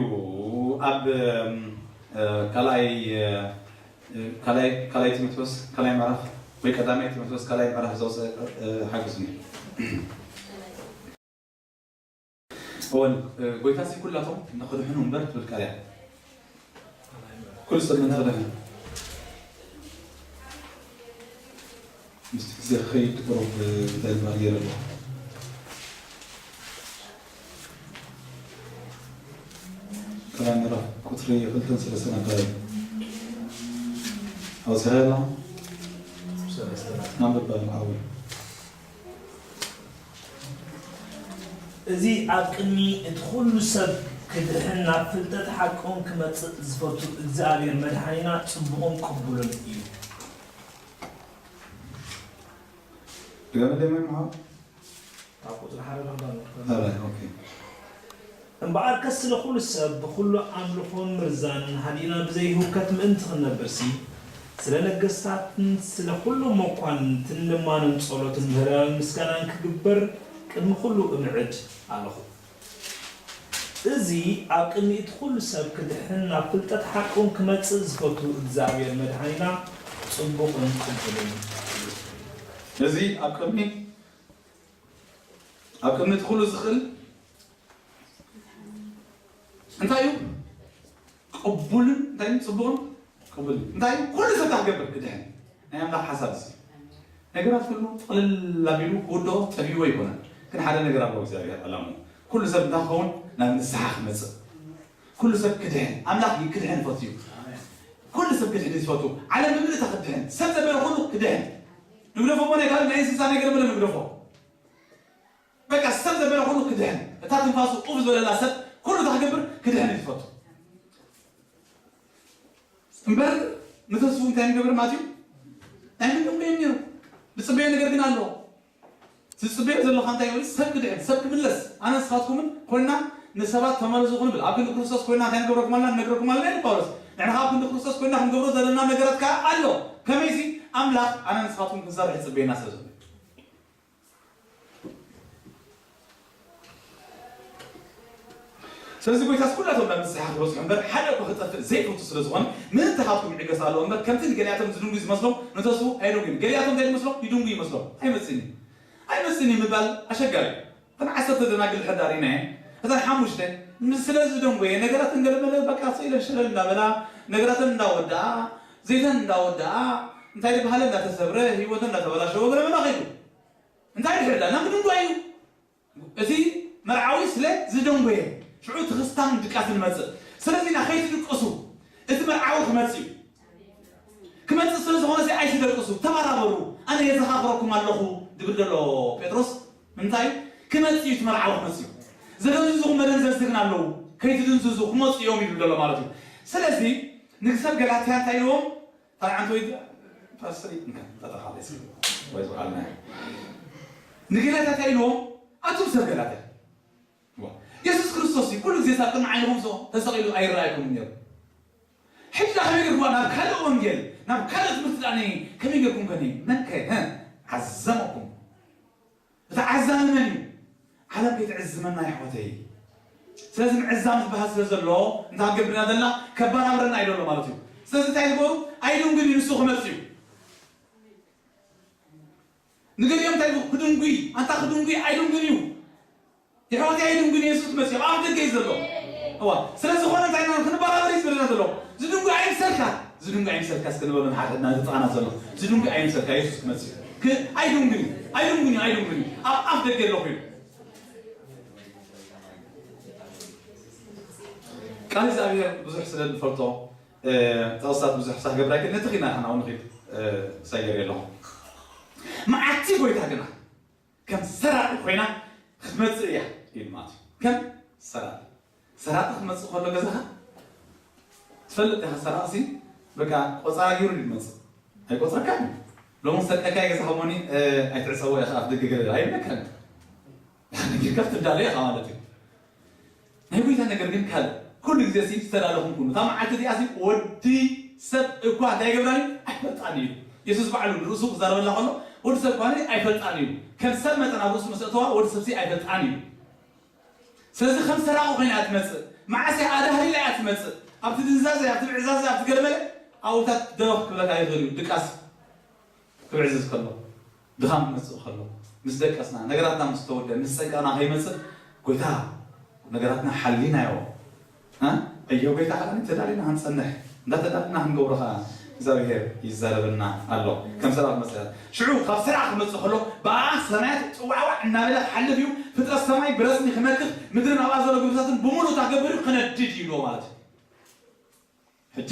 ኣብ፣ እም፣ እ፣ ካልኣይ፣ እ፣ ካልኣይ፣ ካልኣይ ጢሞቴዎስ ካልኣይ ምዕራፍ ወይ ቀዳማይ ጢሞቴዎስ ካልኣይ ምዕራፍ ዘውፅእ፣ እ፣ ሓግዙኒ። እወን፣ እ፣ ጎይታሲ ኩላቶም ንኽድሕኑ እምበር ትብል ቃል እያ። ኩሉ ሰብ ንኽድሕን። ምስቲ ግዜ ክኸይድ ቁሩብ እንታይ ዝበሃል ገይረ ኣለኹ። ካልኣይ ምዕራፍ ቁጽሪ ክልተን ሰለስተን ኣካባቢ። ኣውፅኣ ኣላ። ማንበብ በል ዓው። እዚ ኣብ ቅድሚ እቲ ኩሉ ሰብ ክድሕን ናብ ፍልጠት ሓቆም ክመጽእ ዝፈቱ እግዚኣብሔር መድሓኒና ጽቡቕን ቅቡልን እዩ። ድገምለይ ማይ መሓባ። ካብ ቁጽሪ ሓደ ንኽዳን ንኽፈል። ኣረ፣ ኦኬ። እምበኣርከስ ስለ ኩሉ ሰብ ብኹሉ ኣምልኾን ምርዛንን ሃዲእና ብዘይ ህውከት ምእንቲ ክንነብርሲ፣ ስለ ነገስታትን ስለ ኩሎም መኳንንትን ልማኖን ጸሎትን ምህላዮን ምስጋናን ክግበር ቅድሚ ኩሉ እምዕድ ኣለኹ። እዚ ኣብ ቅድሚ እቲ ኩሉ ሰብ ክድሕን ናብ ፍልጠት ሓቁን ክመጽእ ዝፈቱ እግዚኣብሔር መድሓኒና ጽቡቕን ቅቡልን እዩ። እዚ ኣብ ቅድሚ ኣብ ቅድሚ እቲ ኩሉ ዝኽእል እንታይ እዩ? ቅቡልን እንታይ እዩ? ጽቡቕን ቅቡልን እንታይ እዩ? ኩሉ ሰብ እንታይ ክገብር ክድሕን ናይ ኣምላኽ ሓሳብ እዚ። ነገራት ኩሉ ጥቕልል ኣቢሉ ክውድኦ ጠቢዎ ኣይኮነን። ግን ሓደ ነገር ኣለዎ እግዚኣብሔር ዕላምኡ። ኩሉ ሰብ እንታይ ክኸውን? ናብ ንስሓ ክመጽእ። ኩሉ ሰብ ክድሕን። ኣምላኽ ክድሕን ይፈቱ እዩ። ኩሉ ሰብ ክድሕን እዩ ዝፈቱ። ዓለም ብምልእታ ክትድሕን። ሰብ ዘበለ ኩሉ ክድሕን። ንግደፎ እሞ ናይ ካልእ ናይ እንስሳ ነገር ብለ ንግደፎ። በቃ ሰብ ዘበለ ኩሉ ክድሕን። እታ ትንፋሱ ኡፍ ዝበለላ ሰብ ኩሉ እንታይ ክገብር? ክድሕን እዩ ዝፈቱ። እምበር ንተስፉ እንታይ ንገብር ማለት እዩ? ናይ ምንድን እምበር ነይሩ? ዝጽበዮ ነገር ግን ኣለዎ። ዝጽበዮ ዘለኻ እንታይ ይብል? ሰብ ክድሕን፣ ሰብ ክምለስ። ኣነ ንስኻትኩምን ኮይና ንሰባት ተመለሱ ክንብል፣ ኣብ ክንዲ ክርስቶስ ኮይና እንታይ ንገብረኩም ኣለና? ንነግረኩም ኣለና ኢሉ ጳውሎስ። ንሕና ከኣ ኣብ ክንዲ ክርስቶስ ኮይና ክንገብሮ ዘለና ነገራት ከኣ ኣሎ። ከመይሲ ኣምላኽ ኣነ ንስኻትኩም ክንሰርሕ ይጽበየና ስለ ዘሎ። ስለዚ ጎይታስ ኩላቶም ናብ ንስሓ ክበጽሑ እምበር ሓደ እኳ ክጠፍእ ዘይፈቱ ስለ ዝኾነ ምእንታኻትኩም ይዕገስ ኣሎ እምበር ከምቲ ንገሊኣቶም ዝድንጉ ዝመስሎም ንተስፉ ኣይደንጉን። ገሊኣቶም እንታይ ዝመስሎም ይድንጉ ይመስሎም። ኣይመጽእን እዩ። ኣይመጽእን እዩ ምባል ኣሸጋሪ እዩ። እተን ዓሰርተ ደናግል ሕዳር ኢና እየን። እተን ሓሙሽተ ምስ ስለ ዝደንጎየ ነገራተን ገለመለ በቃ ስኢለን ሸለል እንዳበላ ነገራተን እንዳወደኣ ዘይተን እንዳወደኣ እንታይ ዝበሃለ እንዳተሰብረ ህይወተን እንዳተበላሸወ ገለመለ ከይዱ እንታይ ድሕር ዳና ምድንጓይ እዩ። እቲ መርዓዊ ስለ ዝደንጎየ ሽዑ እቲ ክስታን ድቃስ ንመጽእ። ስለዚ ኢና ከይትድቅሱ እቲ መርዓዊ ክመጽእ እዩ። ክመጽእ ስለ ዝኾነ ሲ ኣይትደቅሱ፣ ተባራበሩ። ኣነ የዘኻኽረኩም ኣለኹ ድብል ዘሎ ጴጥሮስ ምንታይ ክመጽእ እዩ፣ እቲ መርዓዊ ክመጽእ እዩ። ዘደንዝዙኹም መደንዘዝቲ ግን ኣለዉ፣ ከይትድንዝዙ ክመጽኡ እዮም ይብል ዘሎ ማለት እዩ። ስለዚ ንሰብ ገላትያ እንታይ ኢልዎም? ታንዓንተ ወይ ፓስተር ይንካ ተተኻለ ሲ ወይ ዝዓልና ንገላትያ እንታይ ኢልዎም? ኣቱም ሰብ ገላትያ ዋ፣ የሱስ ክርስቶስ እዩ ኩሉ ግዜ ሳብ ቅድሚ ዓይንኹም ሶ ተሰቒሉ ኣይረኣየኩምን ነይሩ። ሕጂ ዳ ከመይ ጌርኩም ናብ ካልእ ወንጌል ናብ ካልእ ትምህርቲ ዳኒ ከመይ ጌርኩም ከኒ መን ከ ሀ? ዓዘመኩም። እቲ ዓዛሚ መን እዩ? ዓለም ከይትዕዝመና ይሕወተይ። ስለዚ ምዕዛም ዝበሃል ስለ ዘሎ እንታይ ገብርና ዘለና ከባራብረና እዩ ዘሎ ማለት እዩ። ስለዚ እንታይ ዝገሩ ኣይዱን ግን ንሱ ክመጽእ እዩ። ንገሊኦም እንታይ ክድንጉይ ኣንታ ክድንጉይ ኣይዱን ግን እዩ። የሕዋት ኣይድንጉን የሱስ መሲሑ ኣብ ደገ እዩ ዘሎ። እዋ ስለ ዝኾነ እንታይ ኢና ክንበራበር እዩ ዝብለና ዘሎ። ዝድንጉ ኣይምሰልካ፣ ዝድንጉ ኣይምሰልካ እስከ ንበሎ ንሓድሕድና ዝጥቓና ዘሎ። ዝድንጉ ኣይምሰልካ የሱስ ክመጽእ እዩ። ክ- ኣይድንጉን እዩ፣ ኣይድንጉን እዩ፣ ኣይድንጉን እዩ። ኣብ ኣፍ ደገ ኣለኹ እዩ። ቃል እግዚኣብሔር ብዙሕ ስለ ንፈልጦ ጥቕስታት ብዙሕ ሳገብራ ግን ነቲ ኺና ኸና ንኺድ ሳገር ኣለኹ። መዓልቲ ጎይታ ግና ከም ሰራቂ ኮይና ክትመጽእ እያ ኢሉ ማለት እዩ። ከም ሰራቂ ሰራቂ ክመጽእ ከሎ ገዛኻ ትፈልጥ ኢኻ። ሰራቂ ሲ በቃ ቆጸራ ገይሩ ይመጽእ ኣይቆጽረካን እዩ። ሎሚ ሰቀካ ገዛኻ ሞኒ ኣይትዕጸቦ ኢኻ ኣፍ ደገ ገለ ኣይብለካን እዩ። ነጊርካ ክትዳለ ኢኻ ማለት እዩ። ናይ ጎይታ ነገር ግን ካልእ። ኩሉ ግዜ ሲ ዝተዳለኹም ኩኑ። እታ መዓልቲ እዚኣ ሲ ወዲ ሰብ እኳ እንታይ ይገብራኒ ኣይፈልጣን እዩ። የሱስ ባዕሉ ንርእሱ ክዛረበላ ከሎ ወዲ ሰብ እኳ ኣይፈልጣን እዩ። ከም ሰብ መጠን ኣብ ርእሱ ምስ ኣእተዋ ወዲ ሰብ ሲ ኣይፈልጣን እዩ። ስለዚ ከም ሰራቂ ኮይና እያ ትመጽእ። መዓስ እያ ኣዳህሊላ እያ ትመጽእ። ኣብቲ ድንዛዘ ኣብቲ ምዕዛዘ ኣብቲ ገለመለ ኣብታት ደበኽ ክብለካ ይኽእል እዩ። ድቃስ ክብዕዝዝ ከሎ ድኻም ክመጽእ ከሎ ምስ ደቀስና ነገራትና ምስ ተወደ ምስ ጸንቀቕና ከይመጽእ ጎይታ ነገራትና ሓሊናዮ። ዕዮ ጎይታ ከኣ ተዳሊና ክንጸንሕ እንዳተዳልና ክንገብሮ ከኣ እግዚኣብሔር ይዛረበና ኣሎ። ከም ሰራቂ ክመጽእ ሽዑ ካብ ሰራቂ ክመጽእ ከሎ ብኣ ሰማያት ጽዋዕዋዕ እናበለ ክሓልፍ እዩ። ፍጥረት ሰማይ ብረስኒ ክመክኽ ምድርን ኣብኣ ዘሎ ግብርታትን ብምሉእ እታ ገብር ክነድድ እዩ ማለት እዩ። ሕጂ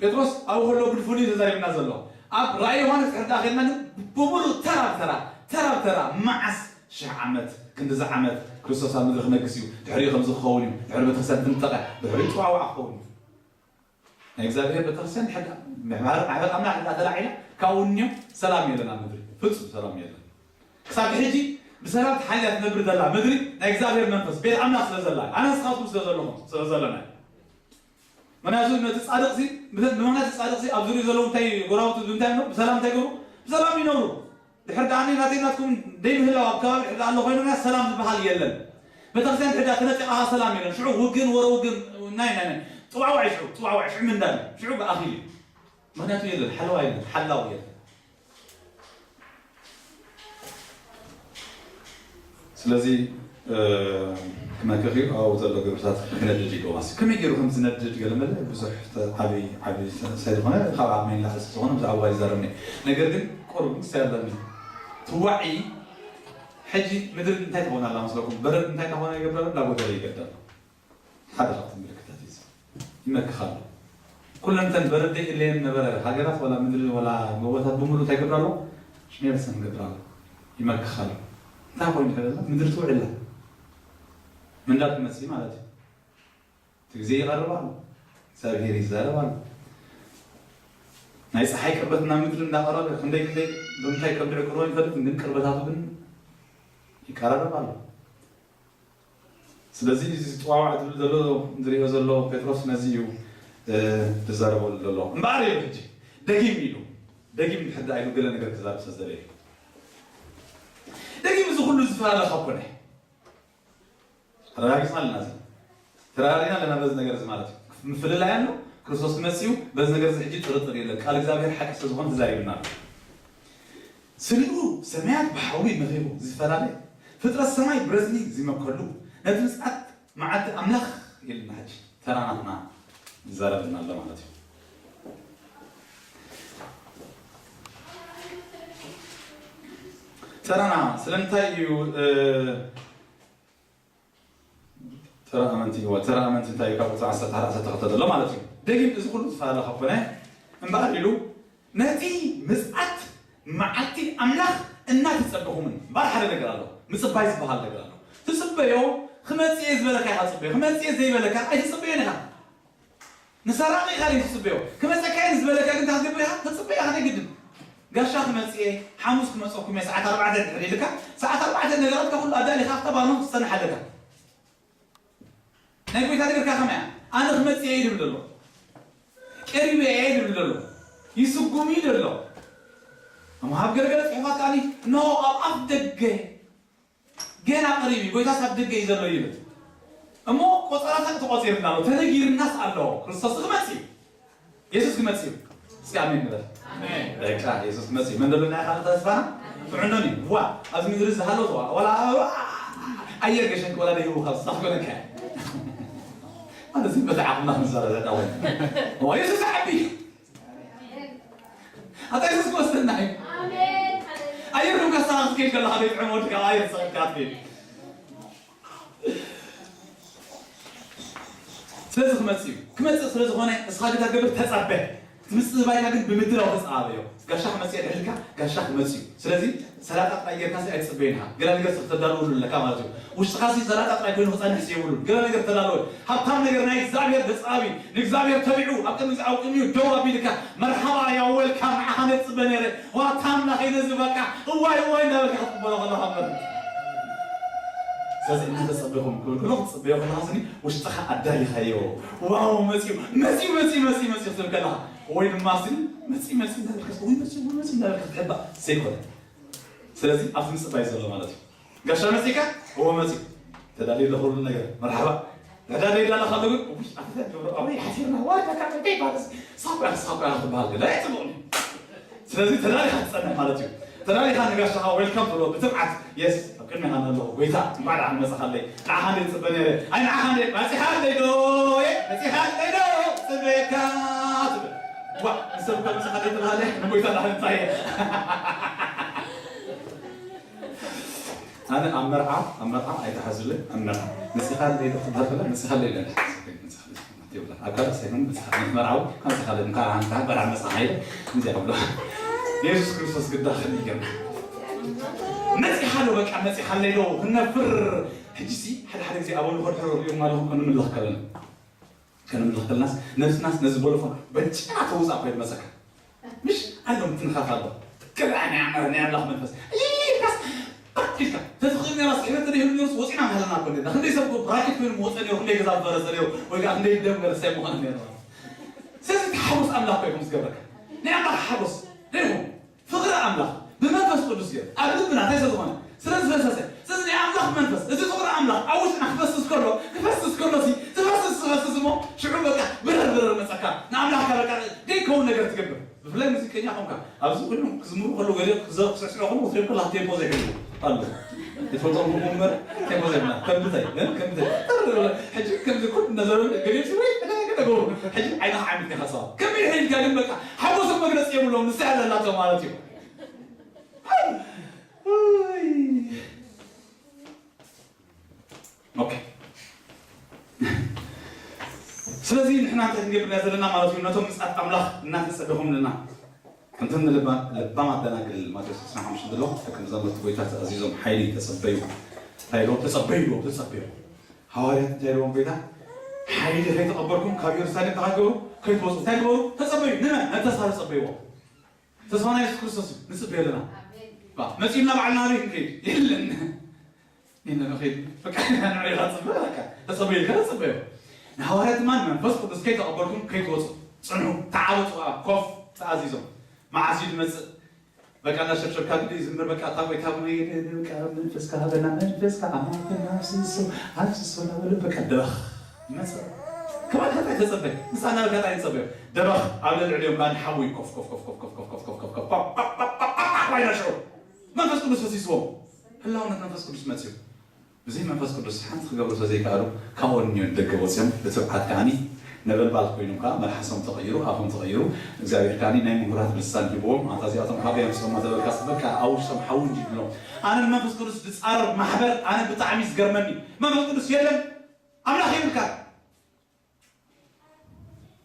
ጴጥሮስ ኣብ ከሎ ብፍሉይ ተዛሪብና ዘሎ ኣብ ራእይ ዮሃንስ ሕርዳ ከድና ግን ብምሉእ ተራ ብተራ ተራ ብተራ መዓስ ሽሕ ዓመት ክንድዚ ዓመት ክርስቶስ ኣብ ምድሪ ክነግስ እዩ። ድሕሪኡ ከምዚ ክኸውን እዩ። ድሕሪ ቤተክርስትያን ትንጠቐ ድሕሪኡ ፅዋዕዋዕ ክኸውን እዩ። ናይ እግዚኣብሔር ቤተክርስትያን ሕዳ ምሕባር ማሕበር ኣምላኽ እንዳተላዒላ ካብኡ እንዮ ሰላም የለን ኣብ ምድሪ ፍጹም ሰላም የለን። ክሳብ ሕጂ ብሰላም ተሓልያ ትነብር ዘላ ምድሪ ናይ እግዚኣብሔር መንፈስ ቤት ኣምላኽ ስለ ዘላ ኣነ ንስኻትኩም ስለ ዘለኹም ስለ ዘለና ምክንያቱ ነቲ ጻድቕ ሲ ምክንያቱ ጻድቕ ሲ ኣብ ዙሪኡ ዘለዉ እንታይ ጎራውቱ እንታይ ነው ብሰላም እንታይ ገሩ ብሰላም ይነብሩ። ድሕር ደኣ ናተይ ናትኩም ደይ ምህላው ኣብ ከባቢ ድሕር ኣሎ ኮይኑና ሰላም ዝበሃል የለን። ቤተክርስትያን ድሕር ተነጺቓ ሰላም የለን። ሽዑ ውግን ወረ ውግን ናይ ናይ ናይ ጽዋዕዋዕ ሽዑ ጽዋዕዋዕ ሽዑ ምንዳል ሽዑ ብኣኺል እዩ። ምክንያቱ የለን ሓለዋ የለን ሓላው የለን። ስለዚ ክመክኽ እዩ ኣብኡ ዘሎ ግብርታት ክነድድ ይገባስ ከመይ ገይሩ ከም ዝነድድ ገለመለ ብዙሕ ዓብዪ ዓብዪ ስለዝኾነ ካብ ዓቕመይ ንላዕሊ ስለዝኾነ ብዛዕባ ይዛረብኒ። ነገር ግን ቁሩብ ምስ ኣለኒ ትዋዒ ሕጂ ምድሪ እንታይ ትኾን ኣላ መስለኩም? በረድ እንታይ ተኾነ ይገብረሉ እንዳጎደለ ይገዳል። ሓደ ካብቲ ምልክታት እዩ። ይመክኽ ኣሎ። ኩለን እተን በረድ ዘይእለየን ነበረ ሃገራት ዋላ ምድሪ ዋላ ጎቦታት ብምሉእ እንታይ ይገብራ ኣሎ? ሽሜርሰን ይገብራ ኣሎ። ይመክኽ ኣሎ። እንታይ ኮይኑ ይሕደላ ምድሪ ትውዕላ ምንዳድ ትመፅእ ማለት እዩ። እቲ ግዜ ይቐርብ ኣሎ። እግዚኣብሔር ይዛረብ ኣሎ። ናይ ፀሓይ ቅርበት ናብ ምድሪ እንዳቐረበ ክንደይ ክንደይ ብምንታይ ከም ድዕቅርቦ ይፈልጥ ግን ቅርበታቱ ግን ይቀራረብ ኣሎ። ስለዚ እዚ ዝጠዋዋዕ ዝብል ዘሎ ዝሪኦ ዘሎ ጴጥሮስ ነዚ እዩ ዝዛረበሉ ዘሎ እምበኣር እዩ ሕጂ ደጊም ኢሉ ደጊም ድሕር ዳ ኢሉ ገለ ነገር ክዛረብ ስለ ዝደለየ ደጊም እዚ ኩሉ ዝፈላለ ካብ ኮነ ኣረጋጊፅና ኣለና እዚ ተረዳዲና ኣለና በዚ ነገር እዚ ማለት እዩ ምፍልላይ ኣሎ ክርስቶስ ክመፅእ እዩ በዚ ነገር እዚ ሕጂ ጥርጥር የለን ቃል እግዚኣብሔር ሓቂ ስለዝኾነ ተዛሪብና ኣሎ ስሪኡ ሰማያት ብሓዊ መኺቡ ዝፈላለ ፍጥረት ሰማይ ብረዝኒ ዝመከሉ ነቲ ምፅኣት መዓልቲ ኣምላኽ ኢልና ሕጂ ተራናትና ይዛረበና ኣሎ ማለት እዩ። ተራና ስለምንታይ እዩ ተራ ኣመንቲ እወ ተራ ኣመንቲ እንታይ እዩ ካብ ቁፅሪ ዓሰርተ ሓደ ዓሰርተ ክልተ ዘሎ ማለት እዩ። ደጊም እዚ ኩሉ ዝፈላለ ካብ ኮነ እምበኣር ኢሉ ነቲ ምፅኣት መዓልቲ ኣምላኽ እናተፀበኹምን እምበኣር ሓደ ነገር ኣሎ። ምፅባይ ዝበሃል ነገር ኣሎ። ትፅበዮ ክመፅእ እየ ዝበለካ ኢኻ ትፅበዮ። ክመፅእ እየ ዘይበለካ ኣይትፅበዮን ኢኻ። ንሰራቂ ኢኻ ድዩ ትፅበዮ? ክመፀካ እየ ዝበለካ ግን እንታይ ክትገብር ኢኻ? ክትፅበዮ ኢኻ ናይ ግድን። ጋሻ ክመፅእ እየ፣ ሓሙስ ክመፀኩም እየ ሰዓት ኣርባዕተ ድሕር ኢልካ ሰዓት ኣርባዕተ ነገራትካ ኩሉ ኣዳሊኻ ኣብታ ባኖ ክትፀንሕ ኣለካ። ናይ ጎይታ ነገርካ ከመይ እያ? ኣነ ክመፅእ እየ ይብል ዘሎ። ቀሪበ እየ ይብል ዘሎ። ይስጉም እዩ ዘሎ። እሞ ኣብ ገለገለ ፅሑፋት ከኣ ኖ ኣብ ኣፍ ደገ ገና ቀሪቡ እዩ፣ ጎይታስ ኣብ ደገ እዩ ዘሎ ይብል። እሞ ቆፀራታት ተቆፂርና ኣሎ፣ ተነጊርናስ ኣሎ። ክርስቶስ ክመፅእ እዩ። የሱስ ክመፅእ እዩ። እስኪ ኣሜን ንበል። ኣሜን። በቃ የሱስ ክመፅእ እዩ። መን ደሎ ናይ ካልእ ተስፋና? ጥዑንዶኒ። ዋ፣ ኣብዚ ምድሪ ዝሃለወ ተዋ፣ ዋላ ኣየር ገሸንክ ዋላ ደይቡ ካብ ዝሳኽ ኮነካ። ማለት እዚ በታ ዓቕምና ክንዛረብ ዘዳወይ። ዋ፣ የሱስ ዓቢ እዩ። ኣታ የሱስ ክወስደና እዩ። ኣሜን። ኣየር ከም ከሳኻ ክትከይድ ከለኻ ዘይጥዕም ወዲ ካብ ኣየር ዝሰቐልካ ክትከይድ። ስለዚ ክመጽእ እዩ። ክመጽእ ስለ ዝኾነ ንስኻ ግዳ ገብር ተጸበ። እቲ ምጽባይካ ግን ብምድላው ተጸባበዮ። ጋሻ ክመጽእ የድሕልካ፣ ጋሻ ክመጽእ እዩ። ስለዚ ሰላጣ ጥራይ ጌርካ ሲ ኣይትጽበይን ኢኻ። ገለ ነገር ሲ ክተዳልወሉ ኣለካ ማለት እዩ። ውሽጥኻ ሲ ሰላጣ ጥራይ ኮይኑ ክጸንሕ ሲ የብሉን። ገለ ነገር ተዳለወ። ሃብታም ነገር ናይ እግዚኣብሔር ተጻባቢ፣ ንእግዚኣብሔር ተቢዑ ኣብ ቅድሚ እግዚኣብሔር ቅድሚኡ ደው ኣቢልካ መርሓባ ያ ዌልካም ንዓኻ ነጽበ ነይረ። ዋታ ኣምላኸይ ነዚ በቃ እዋይ እዋይ እንዳበልካ ክትቅበሎ ከለኻ እምበር። ስለዚ እናተጸበኹም ክብል ከሎ ክትጽበዮ ከለኻ ስኒ ውሽጥኻ ኣዳሊኻዮ። ዋው መጺኡ መጺኡ መጺኡ መጺኡ መጺኡ ክትብል ከለኻ ወይ ድማ ስኒ መጺኡ መጺኡ እንዳበልካ ወይ መጺኡ ወይ መጺኡ እንዳበልካ ክትሕባእ ዘይኮነ። ስለዚ ኣብቲ ምጽባይ ዘሎ ማለት እዩ። ጋሻ መጺካ እዎ መጺ ተዳልዩ ለኹሉ ነገር መርሓባ ተዳልዩ ዳለ ካሉ ግን ውሽ ኣፈተ ገብረ ኣበይ ሓሲርና ዋርካ ካብ እንታይ ባለስ ሳባ ሳባ ክትበሃል ግን ኣይጽቡቕን እዩ። ስለዚ ተዳሊኻ ትጸንሕ ማለት እዩ። ተዳሊኻ ንጋሻኻ ዌልካም ትብሎ ብትብዓት የስ ኣብ ቅድሚኻ ኣለኹ ጎይታ እንኳዕ ደሓን መጻኻለይ ንዓኻ እንደ ዝጽበ ነይረ ኣይ ንዓኻ እንደ መጺኻ ኣለይ ዶ መጺኻ ኣለይ ዶ ጽበየካ ትብል ዋ ንሰብ እኳ መጻኻ ኣለይ ትብሃለ ንጎይታ ደሓን እንታይ ኣነ ኣብ መርዓ ኣብ መርዓ ኣይትሓዙለይ ኣብ መርዓ መጺኻ ኣለይ ዶ ክትበሃል ከላ መጺኻ ኣለይ ዶ ትብላ ኣብ ካልእ ሳይሆን መጺኻ መርዓዊ መጺኻ ኣለይ እንኳ ኣንታ መርዓ መጻኻ ኢለ እንዚ ኣብሎ የሱስ ክርስቶስ ግዳ ከመይ ጌርና መጺኻ ዶ በቃ መጺኻ ኣለይ ዶ ክንነፍር ሕጂ ሲ ሓደ ሓደ ግዜ ኣብ ንኸድሕሮ ሪኦም ኣለኹም ክንምለኽ ከለና ከነምልኽ ከለናስ ነብስናስ ነዚ ቦሎፎን በጭና ተውፃእ ኮይድ መፀካ ምሽ ኣሎም ትንኻፍ ኣሎ ትከላ ናይ ኣምላኽ መንፈስ ኢልካ ተትኽእል ነራ ስሕበት ተደይህሉ ነርስ ወፂና ሃለና ኮ ነርና ክንደይ ሰብ ራኬት ኮይኑ መወፀ ነሩ ክንደይ ገዛ ዝበረሰ ነሩ ወይ ከዓ ክንደይ ደም ገረሰ ምዃን ነሩ ስለዚ ተሓጎስ ኣምላኽ ኮይኩም ዝገብረካ ናይ ኣምላኽ ሓጎስ ሪኹም ፍቕሪ ኣምላኽ ብመንፈስ ቅዱስ እዩ ኣብ ልብና እንታይ ስለዝኾነ ስለ ዝፈሰሰ ስለዚ ናይ ኣምላኽ መንፈስ እዚ ፍቕሪ ኣምላኽ ኣብ ውሽጥና ክፈስስ ከሎ ክፈስስ ከሎ ሲ ዝፈስስ ዝፈስስ እሞ ሽዑ በቃ ብረር ብረር መፀካ ንኣምላኽካ በቃ ዘይከውን ነገር ትገብር ብፍላይ ሙዚቀኛ ኾንካ ኣብዚ ኮይኖም ክዝምሩ ከሎ ገለ ክስዕስዑ ከሎ ወትሪም ከላ ቴምፖ ዘይሕልፉ ኣሉ ይፈልጦም እምበር ቴምፖ ዘይብላ ከምብታይ ከምብታይ ሕጂ ከምዚ ኩል እናዘረበ ገሊኦም ወይ ገለ ገለ ገብሩ ሕጂ ዓይንኻ ዓሚት ኢኻ ሰባ ከመይ ኢልካ ግን በቃ ሓጎሶም መግለፂ የብሎም ንሳ ኣለላቶ ማለት እዩ ስለዚ ንሕና እንታይ ክንገብር ኢና ዘለና ማለት እዩ ነቶም ምፅኣት ኣምላኽ እናተፀበኹም ኣለና ከምቶም ንልባማት ደናግል ማቴዎስ ዕስራን ሓሙሽተን ዘሎ ደቂ መዛሙርቲ ጎይታ ተኣዚዞም ሓይሊ ተፀበዩ እንታይ ኢሎም ተፀበዩ ኢሎም ተፀበዩ ሃዋርያት እንታይ ኢሎም ጎይታ ሓይሊ ከይተቐበልኩም ካብ ኢየሩሳሌም ተሃገሩ ከይትወፁ እንታይ ግበሩ ተፀበዩ ንመን ነተስፋ ተፀበይዎ ተስፋና የሱስ ክርስቶስ እዩ ንፅበዮ ኣለና መፂኡና ባዕልና ኣበይ ክንከይድ የለን ንነመኸይድ በቃ ንዕኻ ፅበ በቃ ተፀበዩ ከ ተፀበዮ ንሃዋርያት ድማ ንመንፈስ ቅዱስ ከይተቐበልኩም ከይትወፁ ፅንሑ ተዓበጡ ኮፍ ተኣዚዞም መዓስ እዩ ዝመፅእ በቃ እናሸብሸብካ ግን ይዝምር በቃ እታ ጎይታ መንፈስካ ሃበና መንፈስካ ኣፍስሶ ኣፍስሶ እናበለ በቃ ደረኽ ይመፅእ ከባድ ከታይ ተፀበይ ንፃና በቃ ታይ ተፀበዮ ደረኽ ኣብ ልዕሊኦም ከዓ ንሓዊ ኮፍ ኮፍ ኮፍ ኮፍ ኮፍ ኮፍ ኮፍ ኮፍ ኮፍ ኮፍ ኮፍ ኮፍ ኮፍ ኮፍ ኮፍ ኮፍ ኮፍ ኮይና ሽዑ መንፈስ ቅዱስ ፈሲስዎም ህላውነት መንፈስ ቅዱስ መፅኡ ብዘይ መንፈስ ቅዱስ ሓንቲ ክገብሩ ስለዘይከኣሉ ካብኦም እዮም ደገ ወፅዮም። ብትብዓት ከዓኒ ነበልባል ኮይኖም ከዓ መልሓሶም ተቐይሩ፣ ኣፎም ተቐይሩ። እግዚኣብሔር ከዓኒ ናይ ምሁራት ልሳን ሂብዎም። ኣታ እዚኣቶም ካበይ ኣምፅኦም ተበልካስ በቃ ኣብ ውሽጦም ሓዊ እንጂ ይብሎም። ኣነ ንመንፈስ ቅዱስ ዝፃረር ማሕበር ኣነ ብጣዕሚ ዝገርመኒ። መንፈስ ቅዱስ የለን ኣምላኽ ይብልካ።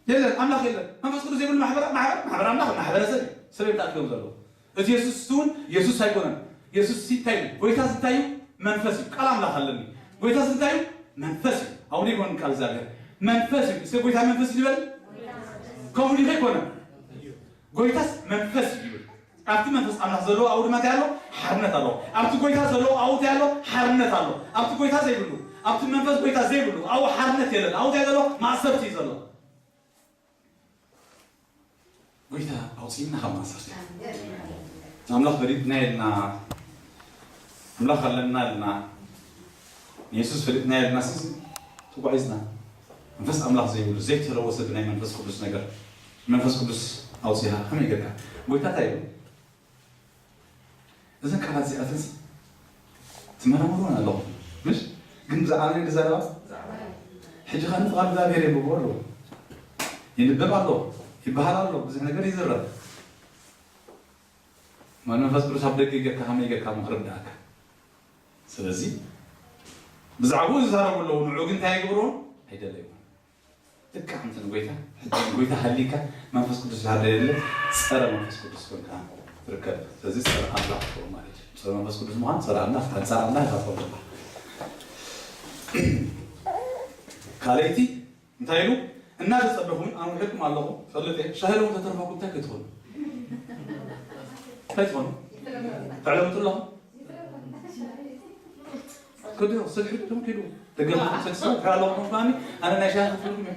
የለን ኣምላኽ የለን። መንፈስ ቅዱስ ዘይብሉ ማሕበር ማሕበር ማሕበር ኣምላኽ ማሕበረሰብ እዩ። ሰብ እዮም ተኣኪቦም ዘለዉ። እቲ የሱስ እውን የሱስ ኣይኮነን። የሱስ እንታይ እዩ? ጎይታ እንታይ እዩ? መንፈስ እዩ። ቃል ኣምላኽ ኣለኒ። ጎይታ እንታይ እዩ? መንፈስ እዩ። ኣሁን ይኮን ቃል እግዚኣብሔር መንፈስ እዩ። እስከ ጎይታ መንፈስ እዩ ዝበል። ከምኡ ዲኸ ኣይኮነን? ጎይታስ መንፈስ እዩ ይብል። ኣብቲ መንፈስ ኣምላኽ ዘለዎ ኣብኡ ድማ እንታይ ኣሎ? ሓርነት ኣሎ። ኣብቲ ጎይታ ዘለዎ ኣብኡ እንታይ ኣሎ? ሓርነት ኣሎ። ኣብቲ ጎይታ ዘይብሉ፣ ኣብቲ መንፈስ ጎይታ ዘይብሉ ኣብኡ ሓርነት የለን። ኣብኡ እንታይ ዘሎ? ማእሰርቲ እዩ ዘሎ። ጎይታ ኣውፅእና ካብ ማእሰርቲ። ኣምላኽ ፈሊጥና ኢልና፣ ኣምላኽ ኣለና ኢልና፣ ንየሱስ ፈሊጥና ኢልና ሲ ተጓዒዝና። መንፈስ ኣምላኽ ዘይብሉ ዘይተለወሰ ብናይ መንፈስ ቅዱስ ነገር መንፈስ ቅዱስ ኣውፅእኻ ከመይ ጌርካ? ጎይታ እንታይ ኢሉ? እዘን ቃላት እዚኣተን ትመራመሩን ኣለኹም ምሽ? ግን ብዛዕባ ናይ ገዛረባ ሕጂ ኸዓ ንፍቓድ እግዚኣብሔር የንብቦ ኣለዉ። ይንበብ ኣሎ፣ ይበሃል ኣሎ፣ ብዙሕ ነገር ይዝረብ። ማን መንፈስ ቅዱስ ኣብ ደገ ጌርካ ከመይ ጌርካ ምኽርዳእካ? ስለዚ ብዛዕባኡ ዝዛረቡ ኣለዉ፣ ንዑ ግን እንታይ ይገብርዎ? ኣይደለይዎ። ልክዕ ከምቲ ንጎይታ ሕጂ ጎይታ ሃሊካ መንፈስ ቅዱስ ዝሃለ የለ፣ ጸረ መንፈስ ቅዱስ ኮንካ ትርከብ። ስለዚ ጸረ ኣምላኽ ትኸውን ማለት እዩ። ጸረ መንፈስ ቅዱስ ምዃን ጸረ ኣምላኽ፣ ኣንጻር ኣምላኽ ኢኻ ትኸውን ዘለኻ። ካልኣይቲ እንታይ ኢሉ? እናተጸበኹም ኣነ ውሒድኩም ኣለኹ፣ ፈልጥ እየ። ሻሂ ሎሚ ተተረፈኩም እንታይ ክትኾኑ? እንታይ ትኾኑ? ተዕለምጡ ኣለኹም? ክዱ ስልሒ ትም ክዱ ደገም ሰክሰ ካሎ ኮምፓኒ ኣነ ናይ ሻሂ ክፍልኩም እየ።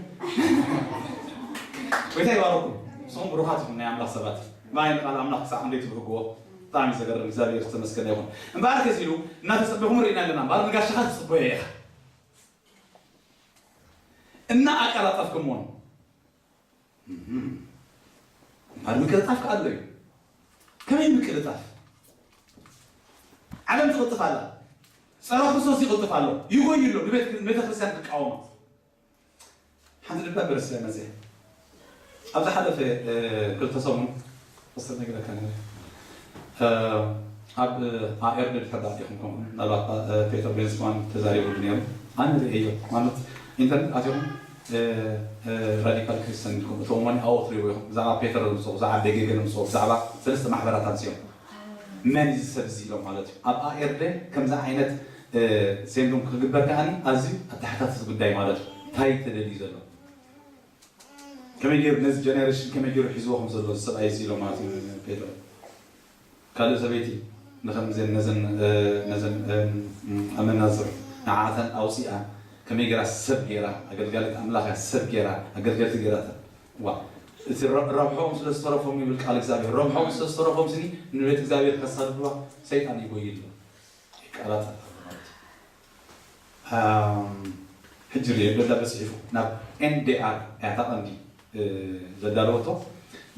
ጎይታ ይባረኩም። ንስኹም ብሩኻት ኢኹም ናይ ኣምላኽ ሰባት። ብዓይኒ ቃል ኣምላኽ ክሳዕ ክንደይ ትብህግዎ ብጣዕሚ ዘገርም። እግዚኣብሔር ዝተመስገነ ይኹን። እምበኣር ከዚ ኢሉ እናተጸበኹም ርኢና ኣለና። እምበኣር ንጋሻኻ ትጽበዮ ኢኻ። እና ኣቀላጠፍኩምዎን እምም። እምበኣር ምቅልጣፍ ከኣ ኣሎ እዩ። ከመይ ምቅልጣፍ? ዓለም ትቕልጥፍ ኣላ። ጸረ ክርስቶስ ይቕልጥፍ ኣሎ። ይጎይ ኣሎ። ንቤተ ቤተ ክርስቲያን ክቃወማ። ሓንቲ ደብዳበ ረሲዐ መጽየ። ኣብ ዝሓለፈ፣ እ፣ ክልተ ሰሙን ክስተ ነግረካ ነይረ። እ፣ ኣብ፣ እ፣ ኣኤር ድሕር ዳኣ ኢኹም ከምኡ ምናልባት፣ እ፣ ፔተር ቤንስማን ተዛሪቡ ነይሩ። ኣነ ርእየዮ ማለት ኢንተርኔት ኣትኹም፣ እ፣ እ፣ ራዲካል ክሪስተን ኢልኩም እቶም እሞኒ ኣብኡ ትሪእዎ ኢኹም። ብዛዕባ ፔተር ንምስኡ፣ ብዛዕባ ቤጌገ ንምስኡ፣ ብዛዕባ ሰለስተ ማሕበራት ኣምፅኦም። መን እዚ ሰብ እዚ ኢሎም ማለት እዩ። ኣብ ኣኤርደ ከምዚ ዓይነት፣ እ፣ ሴንዱም ክግበር ከኣኒ ኣዝዩ ኣተሓታትቲ ጉዳይ ማለት እዩ። እንታይ ተደልዩ ዘሎ? ከመይ ገይሩ ነዚ ጀነሬሽን ከመይ ገይሩ ሒዝዎ ከም ዘሎ እዚ ሰብኣይ እዚ ኢሎም ማለት እዩ ፔድሮ። ካልእ ሰበይቲ ንኸምዘን ነዘን፣ እ፣ ነዘን፣ እ፣ ኣመናዝር ንዓኣተን ኣውፂኣ ከመይ ገይራ ሰብ ገይራ ኣገልጋሊት ኣምላኽ እያ ሰብ ገይራ ኣገልገልቲ ገይራተን። ዋ እቲ ረ-፣ ረብሖም ስለ ዝተረፎም ይብል ቃል እግዚኣብሔር። ረብሖም ስለ ዝተረፎም ስኒ ንቤት እግዚኣብሔር ከሳድድዋ ሰይጣን ይጎይሎ። ይቃላጠፍ ኣሎ ማለት እዩ። ኣም፣ ሕጂ ርዮ ደብዳበ ጽሒፉ ናብ ኤን ዲ ኣር እያ እታ ቀንዲ፣ እ፣ ዘዳለወቶ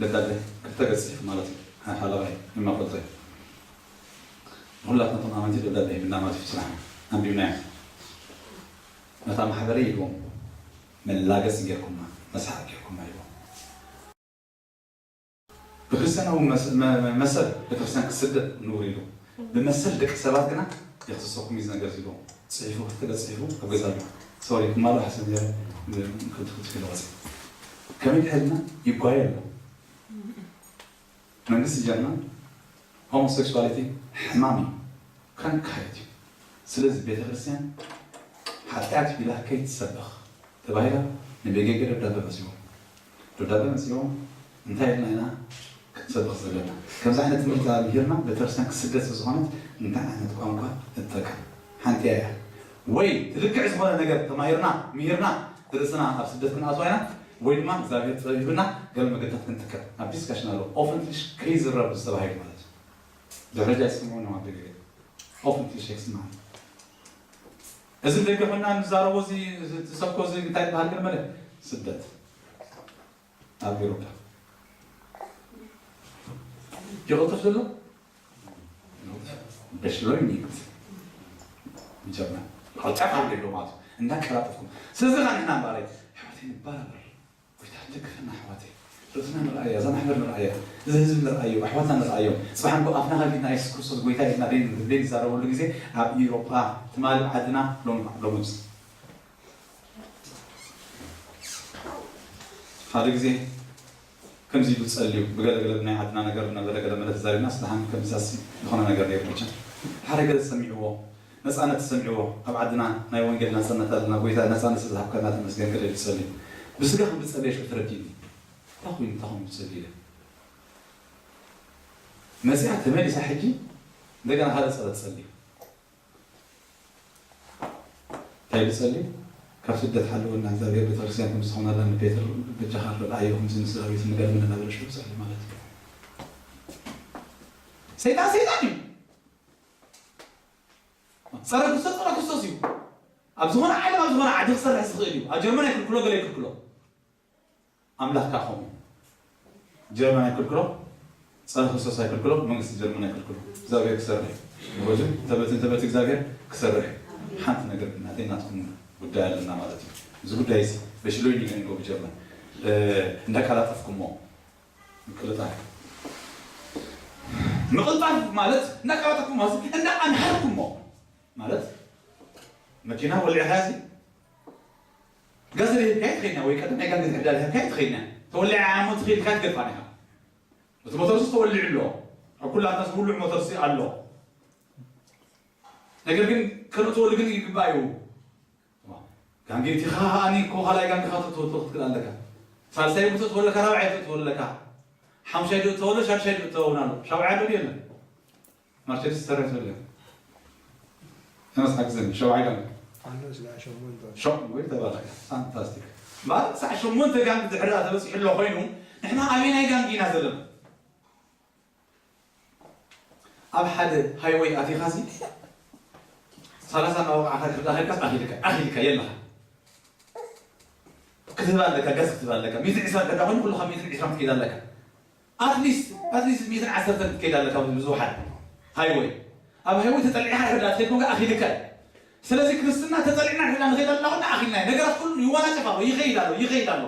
ደብዳበ ክልተ ገጽ ጽሒፉ ማለት እዩ። ሓለዋይ ይመፈልጦ እዩ። ንኹላትነቶም ኣመንቲ ደብዳበ ሂብና ማለት እዩ። ስራሕ ኣንቢብናዮ። ነታ ማሕበረይ ኢልዎም መላገጺ ጌርኩማ፣ መስሓቕ ጌርኩማ ኢልዎም። ብክርስትያናዊ መስ-፣ መ-፣ መ-፣ መሰል ቤተክርስትያን ክስደድ ንውር ኢሉ። ብመሰል ደቂ ሰባት ግና የኽስሰኩም እዩ እዚ ነገር ኢልዎም። ጽሒፉ፣ ክልተ ገጽ ጽሒፉ ኣብ ገዛ ኣሎ። ሶሪ፣ ክማሎ ሓሰብ ነይረ፣ ክልተ ክልተ ኪሎ ወጽእ። ከመይ ተሕልና ይጓየ ኣሎ። መንግስቲ ጀርመን ሆሞሴክሱዋሊቲ ሕማም እዩ፣ ከንካየት እዩ። ስለዚ ቤተክርስትያን ሓጢኣት እዩ ኢላ ከይትሰበኽ ተባሂላ ንቤጌገ ደብዳበ መጺዎም። ደብዳበ መጺዎም እንታይ ኢልና ኢና ክንሰብኽ ዘለና? ከምዚ ዓይነት ትምህርቲ ኣብ ምሂርና ቤተክርስትያን ክስደት ስለ ዝኾነት እንታይ ዓይነት ቋንቋ ንጠቀም? ሓንቲ እያ። ወይ እቲ ልክዕ ዝኾነ ነገር ተማሂርና ምሂርና ርእስና ኣብ ስደት ክንኣትዋ ኢና፣ ወይ ድማ እግዚኣብሔር ጥበብ ሂብና ገለ መገድታት ክንጥቀም። ኣብ ዲስካሽን ኣሎ ኦፈንትሊሽ ከይዝረብ ዝተባሂሉ ማለት እዩ። ደረጃ ይስምዑ ነው ኣብ ደገ ኦፈንትሊሽ ኤክስ ማለት እዚ ደገ ኮይና ንዛረቦ እዚ ትሰብኮ እዚ እንታይ ይበሃል ግን መለ ስደት ኣብ ኤውሮፓ ይቕልጥፍ ዘሎ በሽሎኝ ይግት ይጀምራል። ቀልጠፍ ኣሎ ኢሉ ማለት እዩ። እንዳቀላጠፍኩም። ስለዚ ኸዓ ንሕና እምበኣረይ፣ ኣሕዋተይ፣ ንበራበር። ጎይታ፣ ደግፈና ኣሕዋተይ። ርእስና ንርኣያ፣ እዛ ማሕበር ንርኣያ፣ እዚ ህዝቢ ንርኣዮ፣ ኣሕዋትና ንርኣዮም። ጽባሕ ንግሆ ኣፍና ከፊትና የሱስ ክርስቶስ ጎይታ ኢልና ደይ-፣ ደይንዛረበሉ ግዜ ኣብ ኢውሮጳ ትማሊ ዓድና ሎም-፣ ሎምስ። ሓደ ግዜ ከምዚ ኢሉ ጸልዩ፣ ብገለገለ ናይ ዓድና ነገር ነበረ፣ ገለ መለ ተዛሪብና፣ ስለ ሃም ከምዚ ኣሲ ዝኾነ ነገር ነይሩ ብቻ። ሓደ ገለ ሰሚዕዎ፣ ነጻነት ተሰሚዕዎ፣ ኣብ ዓድና ናይ ወንጌል ናጽነት ኣለና፣ ጎይታ ናጽነት ስለ ዝሃብካና ተመስገን፣ ገለ ኢሉ ጸልዩ። ብስጋ ከም ዝጸለየ ሽዑ ተረዲእኒ። እንታይ ኮይኑ፣ እንታይ ኮይኑ ጸልዩ ኢለ። መጺኣ ተመሊሳ ሕጂ እንደገና ካልእ ጸሎት ጸልዩ። እንታይ ኢሉ ጸልዩ? ካብ ስደት ሓልወና እግዚኣብሔር፣ ቤተክርስትያን ከም ዝኾነላ ንፔትር በጃኻ ርድኣዮ፣ ከምዚ ንስድራ ቤቱ ንገርምን እናበለ ሽዑ ጸልዩ ማለት እዩ። ሰይጣን ሰይጣን እዩ። ጸረ ክርስቶስ ጸረ ክርስቶስ እዩ። ኣብ ዝኾነ ዓለም ኣብ ዝኾነ ዓዲ ክሰርሕ ዝኽእል እዩ። ኣብ ጀርመን ኣይክልክሎ፣ ገለ ኣይክልክሎ። ኣምላኽ ከኣ ከምኡ። ጀርመን ኣይክልክሎ፣ ጸረ ክርስቶስ ኣይክልክሎ፣ መንግስቲ ጀርመን ኣይክልክሎ። እግዚኣብሔር ክሰርሕ እዩ። ንጎጅም ተበት እንተበት እግዚኣብሔር ክሰርሕ እዩ። ሓንቲ ነገር ግን ናተይ ናትኩም ጉዳይ ኣለና ማለት እዩ። እዚ ጉዳይ እዚ በሽሎይ ኒገን ጎብ ጀርመን፣ እ፣ እንዳቀላጠፍኩሞ። ምቅልጣፍ። ምቅልጣፍ ማለት እንዳቀላጠፍኩሞ ማለት እንዳኣምሃርኩሞ ማለት መኪና ወሊዕኻ እዚ ጋዝ ዘይብካይ ትኸይና ወይ ቀደም ናይ ጋንግ ትሕዳል ሄብካይ ትኸይና። ተወሊዓ ዓሞ ትኽእል ካት ገፋን ኢኻ። እቲ ሞተርስ ተወሊዑ ኣሎ። ኣብ ኩላትና ዝውልዕ ሞተርስ ኣሎ። ነገር ግን ከነእትወሉ ግን ይግባእ እዩ። ጋንጌቲኻ ኣኒ እኮ ካልኣይ ጋንግኻ ተእትወቶ ክትክእል ኣለካ። ሳልሳይ እውን ተእትወለካ፣ ራብዓይ ተእትወለካ። ሓሙሻይ ዶ ተወሎ፣ ሻድሻይ ዶ ተወናሎ። ሻብዓይ ዶ የለን። ማርቸዲስ ተረፍ ትብል እያ። ተመስሓ ግዘ ሸውዓይ ጋንግ። ኣነ ስለ ሸሞንተ። ሸው ወይ ተባረከ። ፋንታስቲክ። ማለት ሳዕ ሸሞንተ ጋንግ ድሕሪ ተበፂሑ ኣሎ ኮይኑ ንሕና ኣበይ ናይ ጋንግ ኢና ዘለና? ኣብ ሓደ ሃይወይ ኣቲኻሲ ሰላሳ እናወቕዓኻ ድሕሪ ዳኺልካስ ኣኺልካ ኣኺልካ የለኻ። ክትህብ ኣለካ፣ ጋዝ ክትህብ ኣለካ። ሚእትን ዕስራን ከዳ ኮይኑ ኩሉ ካብ ሚእትን ዕስራን ክትከይድ ኣለካ። ኣትሊስት ኣትሊስት ሚእትን ዓሰርተን ክትከይድ ኣለካ። ብዙሓት ሃይወይ ኣብ ሃይወይ ተጠሊዕካ ሕዳ ትከይድ ኮንካ ኣኺልካ እዩ። ስለዚ ክርስትና ተጠሊዕና ሕዳ ንኸይድ ኣለና ኮና ኣኺልና እዩ። ነገራት ኩሉ ይወናጨፍ ኣሎ፣ ይኸይድ ኣሎ፣ ይኸይድ ኣሎ።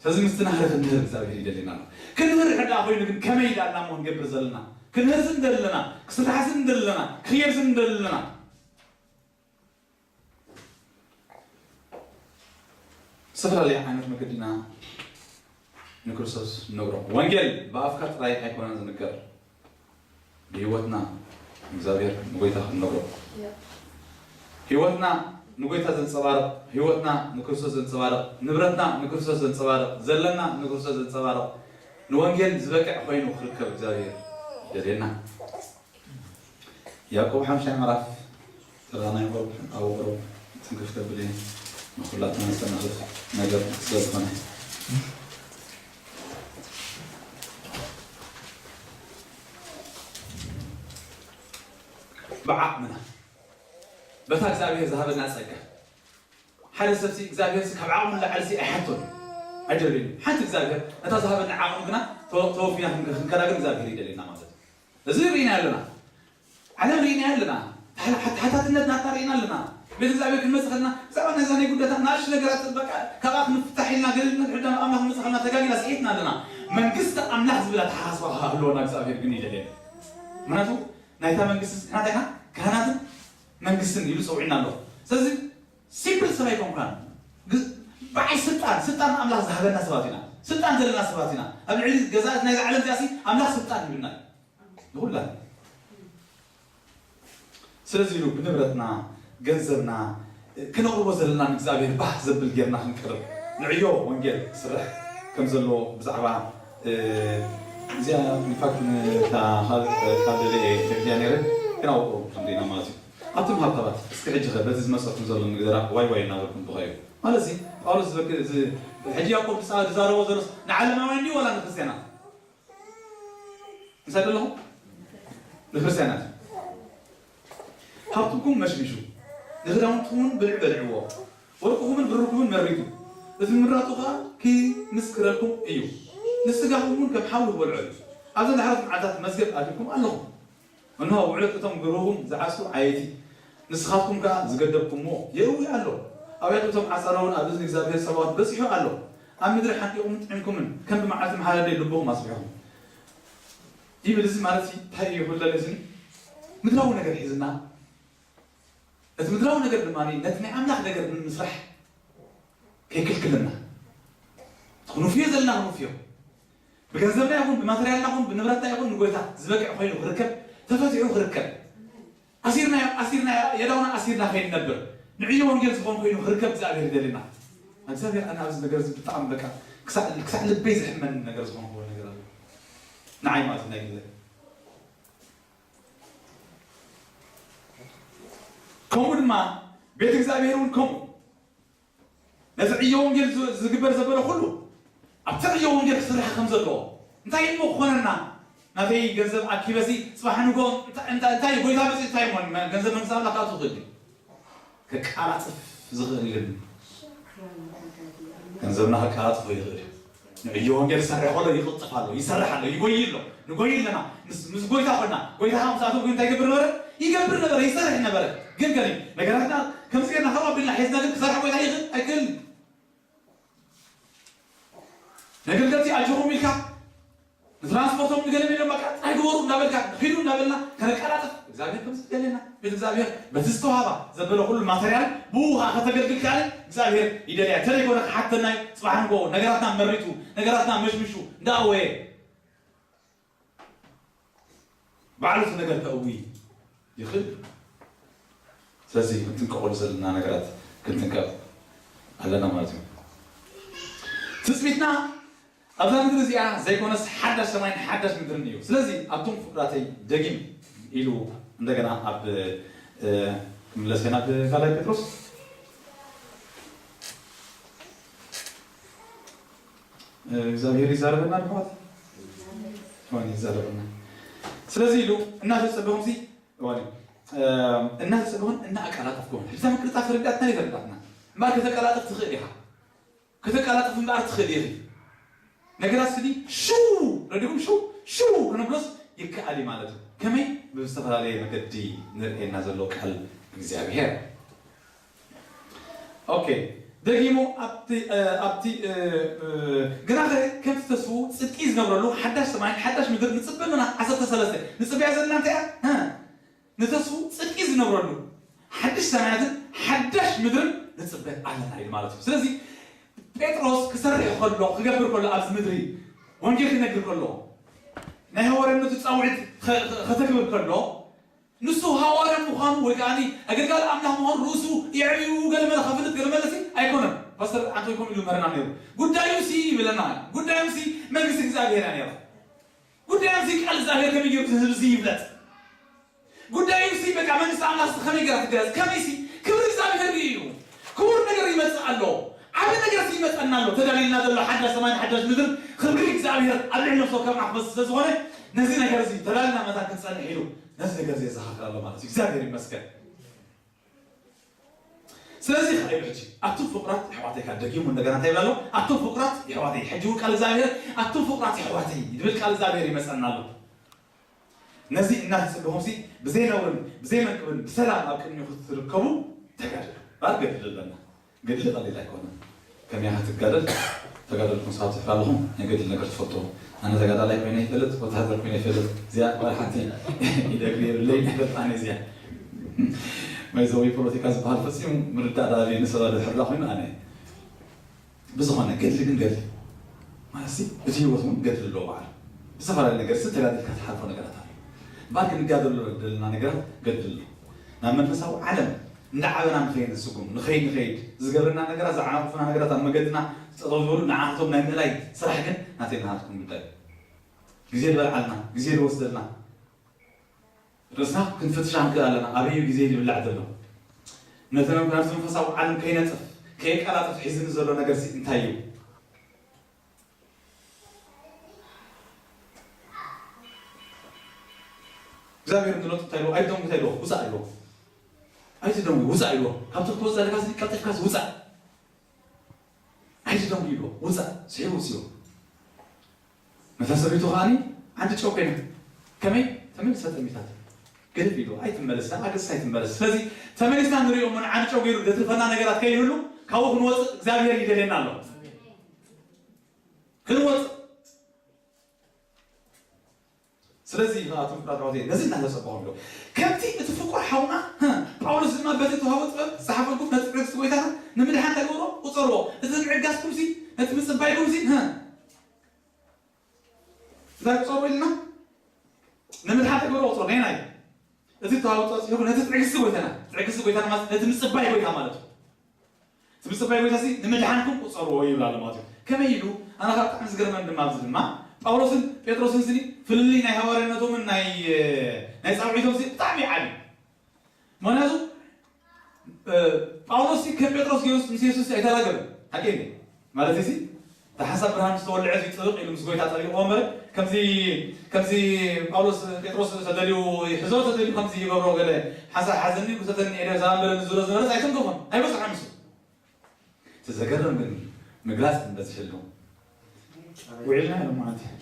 ስለዚ ምስትናህር ክንምህር እግዚኣብሔር ይደልየና ኣሎ። ክንምህር ሕዳ ኮይኑ ግን ከመይ ኢዳልና እሞ ንገብር ዘለና? ክንህርስ እንደለና፣ ክስራሕስ እንደለና፣ ክየርስ እንደለና። ዝተፈላለየ ዓይነት መገዲና ንክርስቶስ ንነግሮ። ወንጌል ብኣፍካ ጥራይ ኣይኮነን ዝንገር፣ ብህይወትና እግዚኣብሔር ንጎይታ ክንነግሮ። ህይወትና ንጎይታ ዘንጸባርቕ፣ ህይወትና ንክርስቶስ ዘንጸባርቕ፣ ንብረትና ንክርስቶስ ዘንጸባርቕ፣ ዘለና ንክርስቶስ ዘንጸባርቕ፣ ንወንጌል ዝበቅዕ ኮይኑ ክርከብ እግዚኣብሔር ይደልየና። ያዕቆብ ሓምሻይ ምዕራፍ ተራ ናይ ቁሩብ ኣብ ቁሩብ ትንክፍ ከብል እየ፣ ንኹላትና ዘስተናኽፍ ነገር ስለ ዝኾነ። ብዓቕምና በታ እግዚኣብሔር ዝሃበና ጸጋ ሓደ ሰብሲ እግዚኣብሔር ካብ ዓቕሙ ንላዕሊ ሲ ኣይሓቶን ኣይደልዩን። ሓንቲ እግዚኣብሔር ነታ ዝሃበና ዓቕሚ ግና ተወ-፣ ተወፊና ክንከ-፣ ክንከዳ ግን እግዚኣብሔር ይደልየና ማለት እዩ። እዚ ርኢና ኣለና። ዓለም ርኢና ኣለና። ተሓ-፣ ሓ-፣ ሓታትነት ናትና ርኢና ኣለና። ቤት እግዚኣብሔር ክንመጽእ ከለና ብዛዕባ ነዛ ናይ ጉዳታት ንኣሽቱ ነገራት በቃ ካብኣ ክንፍታሕ ኢልና ገለ ኢልና ንሕዳ ኣምላኽ ክንመጽእ ከለና ተጋጊና ስሒትና ኣለና። መንግስቲ ኣምላኽ ዝብል ኣተሓሳስባ ክህልወና እግዚኣብሔር ግን ይደልየና። ምክንያቱ ናይታ መንግስቲ ንሕና እንታይ ኢና? ካህናትን መንግስትን ኢሉ ጸዊዕና ኣሎ። ስለዚ ሲምፕል ሰብ ኣይኮንኩናን። ግ-፣ በዓል ስልጣን፣ ስልጣን ኣምላኽ ዝሃበና ሰባት ኢና። ስልጣን ዘለና ሰባት ኢና። ኣብ ልዕሊ ገዛእት ናይዛ ዓለም እዚኣሲ ኣምላኽ ስልጣን ሂብና እዩ። ንኹላን። ስለዚ ኢሉ ብንብረትና፣ ገንዘብና፣ ክነቕርቦ ዘለና ንእግዚኣብሔር ባህ ዘብል ጌርና ክንቀርብ፣ ንዕዮ ወንጌል ክስራሕ ከም ዘለዎ ብዛዕባ፣ እ፣ እዚኣ ኢንፋክት ንታ ካልእ፣ ካልእ ደለ እየ ከፊያ ነይረ፣ ግን ኣብኡ ከም ደይና ማለት እዩ። ኣቱም ሃብታማት፣ እስኪ ሕጂ ኸ በቲ ዝመጸኩም ዘሎ ንግደራ ዋይ ዋይ እናበልኩም ብኸዩ። ማለት እዚ ጳውሎስ ዝበክ-፣ እዚ ሕጂ ያዕቆብ ዝጻ-፣ ዝዛረቦ ዘሎስ ንዓለማውያን ድዩ ዋላ ንክርስትያናት? እንታይ ዘለኹም? ንክርስትያናት። ሃብትኩም መሽሚሹ፣ ንክዳውንትኩምን ብልዕ በልዕዎ፣ ወርቅኹምን ብርኩምን መሪቱ፣ እቲ ምምራቱ ኸኣ ክምስክረልኩም እዩ። ንስጋኹም እውን ከም ሓዊ ክበልዖ እዩ። ኣብዘን ዝሓለፉ መዓልታት መዝገብ ኣትሪፍኩም ኣለኹም። እንሆ ውዕለት እቶም ግሩሁም ዝዓሱ ዓየይቲ፣ ንስኻትኩም ከኣ ዝገደብኩምዎ የእዊ ኣሎ። ኣብያት እቶም ዓጸረ እውን ኣብ እዝኒ እግዚኣብሔር ጸባኦት በጺሑ ኣሎ። ኣብ ምድሪ ሓንቂቑምን ጥዒምኩምን፣ ከም ብመዓልቲ መሓረዲ ልብኹም ኣስቢሕኹም። ይብል። እዚ ማለት ሲ እንታይ እዩ ክብል ደልየ ስኒ? ምድራዊ ነገር ሒዝና፣ እቲ ምድራዊ ነገር ድማ ነቲ ናይ ኣምላኽ ነገር ንምስራሕ ከይክልክልና፣ እቲ ክንውፍዮ ዘለና ክንውፍዮ፣ ብገንዘብና ይኹን ብማተርያልና ይኹን ብንብረትና ይኹን ንጎይታ ዝበቅዕ ኮይኑ ክርከብ፣ ተፈቲሑ ክርከብ፣ ኣሲርና ኣሲርና የዳውና ኣሲርና ከይንነብር፣ ንዕዮ ወንጌል ዝኾን ኮይኑ ክርከብ እግዚኣብሔር ይደልና። እግዚኣብሔር ኣነ ኣብዚ ነገር እዚ ብጣዕሚ በቃ ክሳዕ ክሳዕ ልበይ ዝሕመኒ ነገር ዝኾንኩዎ ነገር ኣሎ። ንዓይ ማለት ናይ ግለ ከምኡ ድማ ቤት እግዚኣብሔር እውን ከምኡ ነቲ ዕዮ ወንጌል ዝ- ዝግበር ዘበለ ኩሉ ኣብቲ ዕዮ ወንጌል ክስራሕ ከም ዘለዎ እንታይ እሞ ክኾነና ናተይ ገንዘብ ኣኪበሲ ጽባሕ ንጎ እንታይ እንታይ- እንታይ ጎይታ መጽ እንታይ እሞ መ- ገንዘብ መንግስቲ ኣምላኽ ክኣቱ ክእል እዩ። ከቃላጥፍ ዝኽእል ግን ገንዘብና ከቃላጥፎ ይኽእል እዩ። ንዕዮ ወንጌል ዝሰርሕ ከሎ ይቕልጥፍ ኣሎ፣ ይሰርሕ ኣሎ፣ ይጎይ ኣሎ። ንጎይ ኣለና። ምስ ምስ ጎይታ ኮና፣ ጎይታ ከዓ ምስ ኣተው እንታይ ይገብር ነበረ? ይገብር ነበረ፣ ይሰርሕ ነበረ። ግን ከዚ ነገራትና ከምዚ ጌርና ካብ ኣቢልና ሒዝና ግን ክሰርሕ ጎይታ ይኽእል ኣይክእልን። ነገልገልቲ ኣጆኹም ኢልካ ንትራንስፖርቶም ንገለ ሚሊዮን በቃ ጥራይ ግበሩ እንዳበልካ ሂዱ እንዳበልና ከነቀላጥፍ እግዚኣብሔር ከም ዝደልየና ቤት እግዚኣብሔር በቲ ዝተዋህባ ዘበለ ኩሉ ማተርያል ብኡ ከዓ ከተገልግል ከኣለ እግዚኣብሔር ይደልያ ተለይኮነ ክሓተና እዩ። ፅባሕ ንጎ ነገራትና መሪቱ ነገራትና መሽምሹ እንዳኣወየ ባዕሉ እቲ ነገር ከእዊ ይኽእል። ስለዚ ክንጥንቀቐሉ ዘለና ነገራት ክንጥንቀቕ ኣለና ማለት እዩ። ትፅቢትና ኣብዛ ምድሪ እዚኣ ዘይኮነስ ሓዳሽ ሰማይን ሓዳሽ ምድርን እዩ። ስለዚ ኣቱም ፍቁራተይ ደጊም ኢሉ እንደገና ኣብ ክምለስ ኢና ብካልኣይ ጴጥሮስ እግዚኣብሔር ይዛረበና ድሕዋት ይዛረበና። ስለዚ ኢሉ እናተፀበኹም ሲ እናተፀበኹን እናኣቀላጠፍኩም ሕዛ ምቅልጣፍ ረዳትና ይረዳትና እምበኣር ከተቀላጠፍ ትኽእል ኢኻ። ከተቀላጥፍ እምበኣር ትኽእል ኢኺ። ነገራት ስኒ ሽው ረዲኹም ሽው ሽው ክነብሎስ ይከኣል እዩ ማለት እዩ። ከመይ ብዝተፈላለየ መገዲ ንርእየና ዘሎ ቃል እግዚኣብሔር። ኦኬ ደጊሙ ኣብቲ ኣብቲ ግና ከምቲ ተስፉ ጽድቂ ዝነብረሉ ሓዳሽ ሰማይን ሓዳሽ ምድር ንጽበ ኣለና። ዓሰርተ ሰለስተ ንጽበያ ዘለና እንታይ እያ? ንተስፉ ጽድቂ ዝነብረሉ ሓድሽ ሰማያትን ሓዳሽ ምድርን ንጽበ ኣለና ኢሉ ማለት እዩ። ስለዚ ጴጥሮስ ክሰርሕ ከሎ ክገብር ከሎ ኣብዚ ምድሪ ወንጌል ክነግር ከሎ ናይ ሃዋርያነቱ ጻውዒት ከተግብር ከሎ ንሱ ሃዋርያ ምዃኑ ወይ ከዓ ኣገልጋሊ ኣምላኽ ምዃኑ ርእሱ የዕብዩ ገለመለ ከፍልጥ ገለመለ ሲ ኣይኮነን። ፓስተር ኣንቶይ ከምኡ ኢሉ መረና ነይሩ። ጉዳዩ ሲ ይብለና ጉዳዩ ሲ መንግስቲ እግዚኣብሔር እያ ነይራ። ጉዳዮም ሲ ቃል እግዚኣብሔር ከመይ ገይሩ ህዝቢ ሲ ይፍለጥ። ጉዳዩ ሲ በቃ መንግስቲ ኣምላኽ ሲ ከመይ ገይራ ትገለጽ ከመይ ሲ ክብሪ እግዚኣብሔር እዩ። ክቡር ነገር ይመጽእ ኣሎ። ዓቢ ነገር ሲ ይመጸና ኣሎ። ተዳሊልና ዘሎ ሓዳሽ ሰማይን ሓዳሽ ምድር ክብሪ እግዚኣብሔር ኣብ ልዕሊ ነፍሶ ከም ኣኽበስ ስለ ዝኾነ ነዚ ነገር እዚ ተዳሊልና መታ ክንጸንሕ ኢሉ ነዚ ነገር እዚ የዘኻኽር ኣሎ ማለት እዩ። እግዚኣብሔር ይመስገን። ስለዚ ከኣ ሕጂ ኣቱም ፍቁራት የሕዋተይ ካብ ደጊሙ እንደገና እንታይ ይብላ ኣሎ? ኣቱም ፍቁራት የሕዋተይ ሕጂ እውን ቃል እግዚኣብሔር ኣቱም ፍቁራት የሕዋተይ ዝብል ቃል እግዚኣብሔር ይመፀና ኣሎ። ነዚ እናተፅበኹም ሲ ብዘይ ነውርን ብዘይ መንቅብን ብሰላም ኣብ ቅድሚኡ ክትርከቡ ተጋደሉ። ባር ገድሊ ኣለና። ገድሊ ቀሊል ኣይኮነን። ከመይ ክትጋደል ተጋደልኩም ሰባት ትሕር ኣለኹም ናይ ገድሊ ነገር ትፈልጡ። ኣነ ተጋዳላይ ኮይነ ይፈልጥ ወታሃደር ኮይነ ይፈልጥ እዚኣ ጓል ሓንቲ ኢደ እግሪ የብለይ ናይ ፈጣነ እዚኣ መይዘዊ ፖለቲካ ዝበሃል ፈፂሙ ምርዳእ ዳቤ ንሰባ ድሕርዳ ኮይኑ ኣነ ብዝኾነ ገድሊ ግን ገድሊ ማለት እቲ ህይወት እውን ገድሊ ኣለዎ በዓል ብዝተፈላለዩ ነገር ስ ተጋዲልካ ትሓልፎ ነገራት ኣሎ ባል ክንጋደሎ ዘለና ነገራት ገድሊ ኣሎ ናብ መንፈሳዊ ዓለም እንዳዓበና ንኸይድ ንስጉም ንኸይድ ንኸይድ ዝገብረና ነገራት ዝዓናቕፉና ነገራት ኣብ መገድና ጠጠው ዝበሉ ንዓቶም ናይ ምእላይ ስራሕ ግን ናተይ ናሃትኩም ጉዳይ ግዜ ዝበልዓልና ግዜ ዝወስደልና ርእስና ክንፍትሻ ንክእል ኣለና ኣበዩ ግዜ ይብላዕ ዘሎ ነቲ ናብዚ መንፈሳዊ ዓለም ከይነጥፍ ከየቀላጥፍ ሒዝኒ ዘሎ ነገር እንታይ እዩ እግዚኣብሔር እንተሎ እንታይ ኢልዎ ኣይትደንጉ እንታይ ኢልዎ ውፃእ ኢልዎ ኣይትደንጉ ውፃእ ኢልዎ ካብቲ ክትወፅእ ዘለካ ቀልጢፍካ ውፃእ ኣይትደንጉ ኢልዎ ውፃእ ስሒቡ ውፅእዎ ነታ ሰበይቱ ከዓኒ ዓዲ ጨው ኮይና ከመይ ተመልሳ ጠሚታት ግልፍ ኢሉ ኣይትመለስ፣ ኣገስ ኣይትመለስ። ስለዚ ተመሊስና ንሪኦ እሞ ንዓንጨው ገይሩ ዘትርፈና ነገራት ከይህሉ ካብኡ ክንወፅእ እግዚኣብሔር ይደልየና ኣሎ። ክንወፅእ ስለዚ ኣቶም ፍራድራውቴ ነዚ እናተጸበኹም ዶ ከምቲ እቲ ፍቁር ሓውና ጳውሎስ ድማ በቲ ተዋህቦ ጥበብ ዝሓፈልኩም ነቲ ዕግስቲ ጎይታና ንምድሓን ተገብሮ ቁጸርዎ። እዚ ምዕጋስኩም ሲ ነቲ ምጽባይኩም ሲ እንታይ ቁጸርዎ ኢልና ንምድሓን ተገብሮ ቁጸርዎ ናይ ናይ እቲ ተዋህቦ ጥበብ ጽሒፉ ነቲ ትዕግስቲ ጎይታና ትዕግስቲ ጎይታና ማለት ነቲ ምጽባይ ጎይታ ማለት እዩ። እቲ ምጽባይ ጎይታ ሲ ንምድሓንኩም ቁጸርዎ ይብል ኣሎ ማለት እዩ። ከመይ ኢሉ ኣነ ካብ ብጣዕሚ ዝገርመን ድማ ኣብዚ ድማ ጳውሎስን ጴጥሮስን ስኒ ፍልልይ ናይ ሃዋርያነቶምን ናይ ናይ ጻውዒቶም ሲ ብጣዕሚ ዓቢ ምክንያቱ ጳውሎስ ሲ ከም ጴጥሮስ ገይሩስ ምስ የሱስ ኣይተራገበን ሓቂ እንዴ ማለት ሲ እቲ ሓሳብ ብርሃን ዝተወልዐ እዚ ጥብቕ ኢሉ ምስ ጎይታ ጠቢቕዎ እምበር ከምዚ ከምዚ ጳውሎስ ጴጥሮስ ተደልዩ ይሕዞ ተደልዩ ከምዚ ይገብሮ ገለ ሓሳብ ሓዘኒ ጉሰተኒ ኤደ ሰላም በለኒ ዝብሎ ዝነበረስ ኣይተንከፎን ኣይበፅሖን ንሱ እቲ ዘገርም ግን ምግላፅ እንበዝሕሉ ውዒልና ኢሎም ማለት እዩ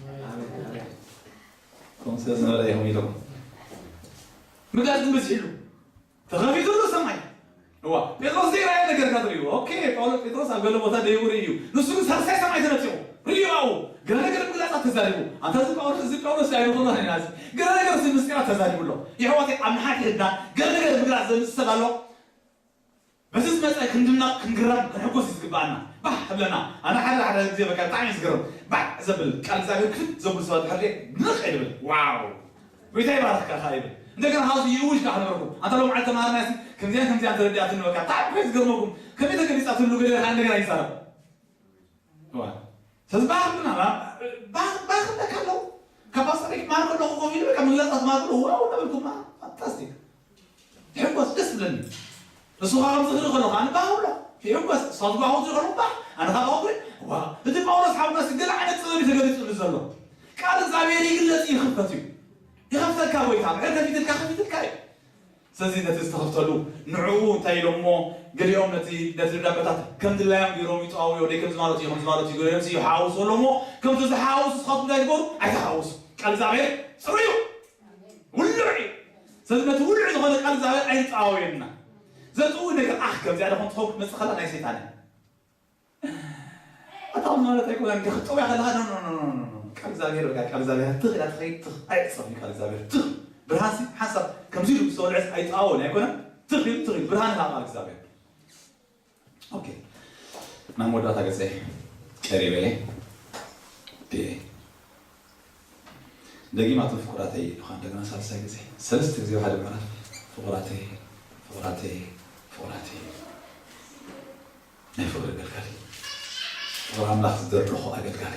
ከምኡ ስለ ዝነበረ እዮም ኢሎም ምግላፅ እንበዝሕሉ ተኸፊቱሉ ሰማይ እዋ ጴጥሮስ ዘይረኣየ ነገር ኢና ትርእዩ ኦኬ ጳውሎስ ጴጥሮስ ኣብ ገለ ቦታ ደይቡ ርእዩ ንሱ ግን ሳልሳይ ሰማይ ተነፂቑ ርእዩ ኣብኡ ገለ ነገር ምግላፃት ተዛሪቡ ኣንታ እዚ ጳውሎስ እዚ ጳውሎስ ኣይንኽእሎን ኢና እዚ ገለ ነገር እዚ ምስጢራት ተዛሪቡ ኣሎ የሕዋተይ ኣብ ንሓድሕድና ገለ ነገር ምግላፅ ዘምፅእ ሰብ ኣሎ በዚ ዝመፀ ክንድነቕ ክንግረም ክንሕጎስ እዩ ዝግበኣና ባህ ክብለና ኣነ ሓደ ሓደ ግዜ በቃ ብጣዕሚ እዩ ዝገርም ባዕ ዘብል ቃል እግዚኣብሔር ክፍት ዘብሉ ሰባት ድሕር ድንቕ ይብል ዋው ጎይታ ይባርኽካ ኸዓ ይብል እንደገና ሃዚ ይእውጅ ከዓ ነበርኩም ኣንተ ሎም ዓል ተማሃርና ሲ ከምዚያን ከምዚያን ተረዲኣትኒ በቃ ብጣዕሚ ከ ዝገርመኩም ከመይ ተገሊፃትሉ ገለ ከዓ እንደገና ይዛረብ ስለዚ ባርክና ባርክለካ ኣለዉ ካብ ፓስተር ማር ከለኹ ኮፍ ኢሉ በቃ ምግለፃት ማር ከለኹ ዋው ነበርኩማ ፋንታስቲክ ይሕጎስ ደስ ብለኒ እሱ ከዓ ከምዚ ክርኢ ከለኹ ኣነ ባህ ብሎ ይሕጎስ እሷ ዝጓኹ ዝርኢ ከለኹ ባህ ኣነ ካብ ኣኹ ዋ እቲ ጳውሎስ ሓውና ሲ ገለ ዓይነት ጥበብ እዩ ተገሊፁሉ ዘሎ ቃል እግዚኣብሔር ይግለፅ ይኽፈት እዩ ይኸፍተልካ ጎይታ ምሕር ከፊትልካ ከፊትልካ እዩ ስለዚ ነቲ ዝተኸፍተሉ ንዕኡ እንታይ ኢሎሞ ገሊኦም ነቲ ነቲ ደብዳበታት ከም ድላዮም ገይሮም ይጠዋውዮ ደይ ከምዚ ማለት እዩ ከምዚ ማለት እዩ ገሊኦም ይሓውሱ ኣለሞ ከምቲ ዝሓውሱ ስኻትኩም እንታይ ትገብሩ ኣይተሓውሱ ቃል እግዚኣብሔር ፅሩ እዩ ውልዕ እዩ ስለዚ ነቲ ውልዕ ዝኾነ ቃል እግዚኣብሔር ኣይንጠዋውየና ዘጥው ነገር ኣኽ ከምዚኣ ደኾን ትኸውን ክትመፅእ ከላ ናይ ሰይጣን እያ ኣታ ማለት ኣይኮነን ክትጠውያ ከለኻ ቃል እግዚኣብሔር በቃ ቃል እግዚኣብሔር ትኽ ኢላ ትኸይድ ትኽ ኣይዕፀፍ ቃል እግዚኣብሔር ትኽ ብርሃንሲ ሓንሳብ ከምዚ ኢሉ ዝተወልዐስ ኣይጠዋወን ኣይኮነን ትኽ ኢሉ ትኽ ኢሉ ብርሃን ኢላ ቃል እግዚኣብሔር ኦኬ ናብ መወዳእታ ገፀ ቀሪበ እየ ደጊማትም ፍቁራተይ ኢሉኻ እንደገና ሳልሳይ ግዜ ሰለስተ ግዜ ሓደ ምዕራፍ ፍቁራተይ ፍቁራተይ ፍቁራተይ ናይ ፍቅሪ ኣገልጋሊ ፍቅሪ ኣምላኽ ዝደረኹ ኣገልጋሊ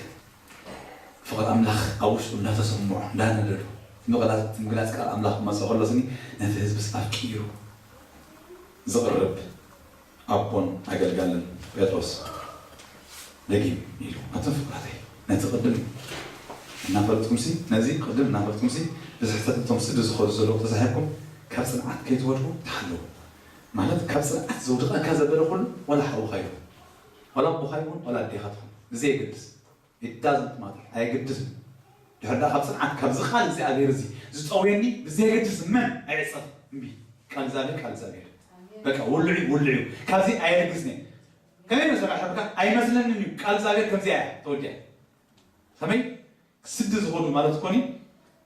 ፍቅሪ ኣምላኽ ኣብ ውሽጡ እንዳተሰምዖ እንዳነደዶ ምግላፅ ምግላፅ ቃል ኣምላኽ ክመፅእ ከሎ ስኒ ነቲ ህዝብስ ኣፍቂሩ ዝቕርብ ኣቦን ኣገልጋልን ጴጥሮስ ደጊም ኢሉ ኣቱም ፍቁራተይ ነቲ ቅድም እናፈለጥኩምሲ ነዚ ቅድም እናፈለጥኩምሲ ብስሕተት እቶም ስዲ ዝኾዱ ዘለዉ ተሳሒብኩም ካብ ፅንዓት ከይትወድቁ ተሓለዉ ማለት ካብ ፅንዓት ዘውድቐካ ዘበለ ኩሉ ዋላ ሓውኻ ይኹን ዋላ ኣቦኻ ይኹን ዋላ ኣዴኻ ትኹን ብዘየገድስ it doesn't matter ኣየገድስን ድሕር ዳኣ ካብ ፅንዓት ካብዚ ቃል እግዚኣብሔር እዚ ዝፀውየኒ ብዘየገድስ መን ኣይዕፀፍ እምቢ ቃል እግዚኣብሔር ቃል እግዚኣብሔር በቃ ውልዕ እዩ ውልዕ እዩ ካብዚ ኣየርግስን ከመይ መሰል ኣሕርካ ኣይመስለንን እዩ ቃል እግዚኣብሔር ከምዚኣ እያ ተወዲኣ ከመይ ስዲ ዝኾኑ ማለት ኮኒ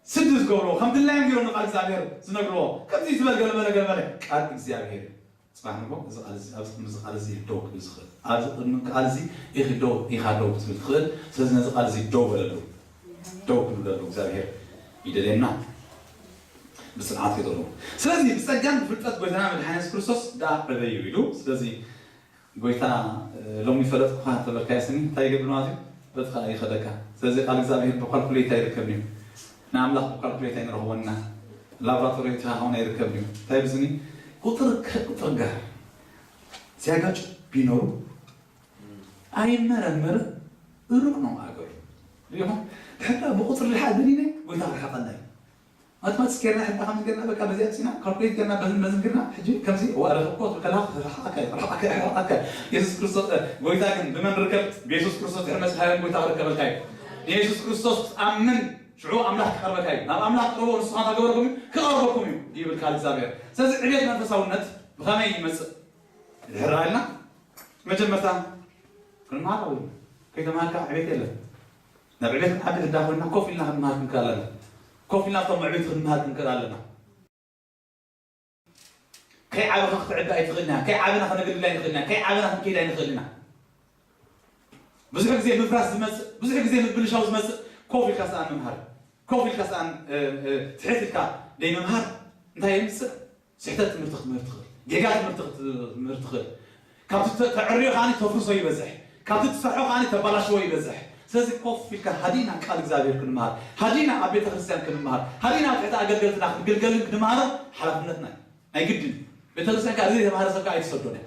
ስዲ ዝገብርዎ ከም ድላዮም ገይሮም ንቃል እግዚኣብሔር ዝነግርዎ ከምዚ ዝበል ገለመለ ገለመለ ቃል እግዚኣብሔር እዩ ፅባሕ ንጎ እዚ ቃል እዚ ኣብዚ ቅድሚ እዚ ቃል እዚ ደው ክብል ዝኽእል ኣብዚ ቅድሚ ቃል እዚ ኢኺ ደው ኢኻ ደው ክትብል ትኽእል ስለዚ ነዚ ቃል እዚ ደው በለሉ ደው ክንብለሉ እግዚኣብሔር ይደልየና ብፅንዓት ይጠሩ ስለዚ ብፀጋን ብፍልጠት ጎይታና መድሓን የሱስ ክርስቶስ ደኣ ዕበዩ ኢሉ ስለዚ ጎይታ ሎሚ ፈለጥኩኻ ተበልካዮ ስኒ እንታይ ይገብር ማለት እዩ በቲ ከዓ ይኸደካ ስለዚ ቃል እግዚኣብሔር ብኳልኩሌት ኣይርከብን እዩ ንኣምላኽ ብኳልኩሌት ኣይንረኽቦን ኢና ላብራቶሪ ተሃውን ኣይርከብን እዩ እንታይ ብስኒ ቁጥር ከቁጥር ጋር ሲያጋጭ ቢኖሩ ኣይመረመር ሩቅ ነው አገሩ ሪኹም ድሕር ብቁፅር ድሓ ገዲነ ጎይታ ክርሓቐና እዩ ማትማቲክስ ጌርና ሕዳ ከምዚ ጌርና በቃ በዚኣ ፅና ካልኩሌት ጌርና በዝን በዝን ጌርና ሕጂ ከምዚ እዋ ረኸብኮ ከላ ርሓቐካ እዩ ርሓቐካ እዩ ርሓቐካ እዩ የሱስ ክርስቶስ ጎይታ ግን ብመን ርከብ ብየሱስ ክርስቶስ ድሕር መፅእ ሃበን ጎይታ ክርከበልካ እዩ ንየሱስ ክርስቶስ ኣምን ሽዑ ኣምላኽ ክቐርበካ እዩ። ናብ ኣምላኽ ቅርቡ፣ ንሱ ኸዓ እንታይ ክገብረኩም እዩ? ክቐርበኩም እዩ ይብል ቃል እግዚኣብሔር። ስለዚ ዕቤት መንፈሳውነት ብኸመይ ይመጽእ? ድሕር ኢልና መጀመርታ ክንመሃር እዩ። ከይተማሃርካ ዕቤት የለን። ናብ ዕቤት ክንዓቢ ህዳ ኮይና ኮፍ ኢልና ክንመሃር ክንክእል ኣለና። ኮፍ ኢልና ካብቶም ዕቤት ክንመሃር ክንክእል ኣለና። ከይዓበኻ ክትዕቢ ኣይትኽእልና። ከይዓበና ከነገልግል ኣይንኽእልና። ከይዓበና ክንከይድ ኣይንኽእልና። ብዙሕ ግዜ ምፍራስ ዝመጽእ፣ ብዙሕ ግዜ ምብልሻው ዝመጽእ ኮፍ ኢልካ ሰኣን ምምሃር፣ ኮፍ ኢልካ ሰኣን ትሕት ኢልካ ደይ ምምሃር እንታይ የምጽእ? ስሕተት ትምህርቲ ክትምህር ትኽእል፣ ጌጋ ትምህርቲ ክትምህር ትኽእል። ካብቲ ተዕርዮ ከዓኒ ተፍርሶ ይበዝሕ፣ ካብቲ ትሰርሖ ከዓኒ ተባላሽዎ ይበዝሕ። ስለዚ ኮፍ ኢልካ ሃዲና ቃል እግዚኣብሔር ክንምሃር፣ ሃዲና ኣብ ቤተ ክርስቲያን ክንምሃር፣ ሃዲና ኣብ ትሕቲ ኣገልገልትና ክንግልገልን ክንምሃሮ ሓላፍነትና እዩ። ናይ ግድን እዩ። ቤተ ክርስቲያን ከዓ ዘይተማሃረ ሰብ ከዓ ኣይትሰዶን እያ።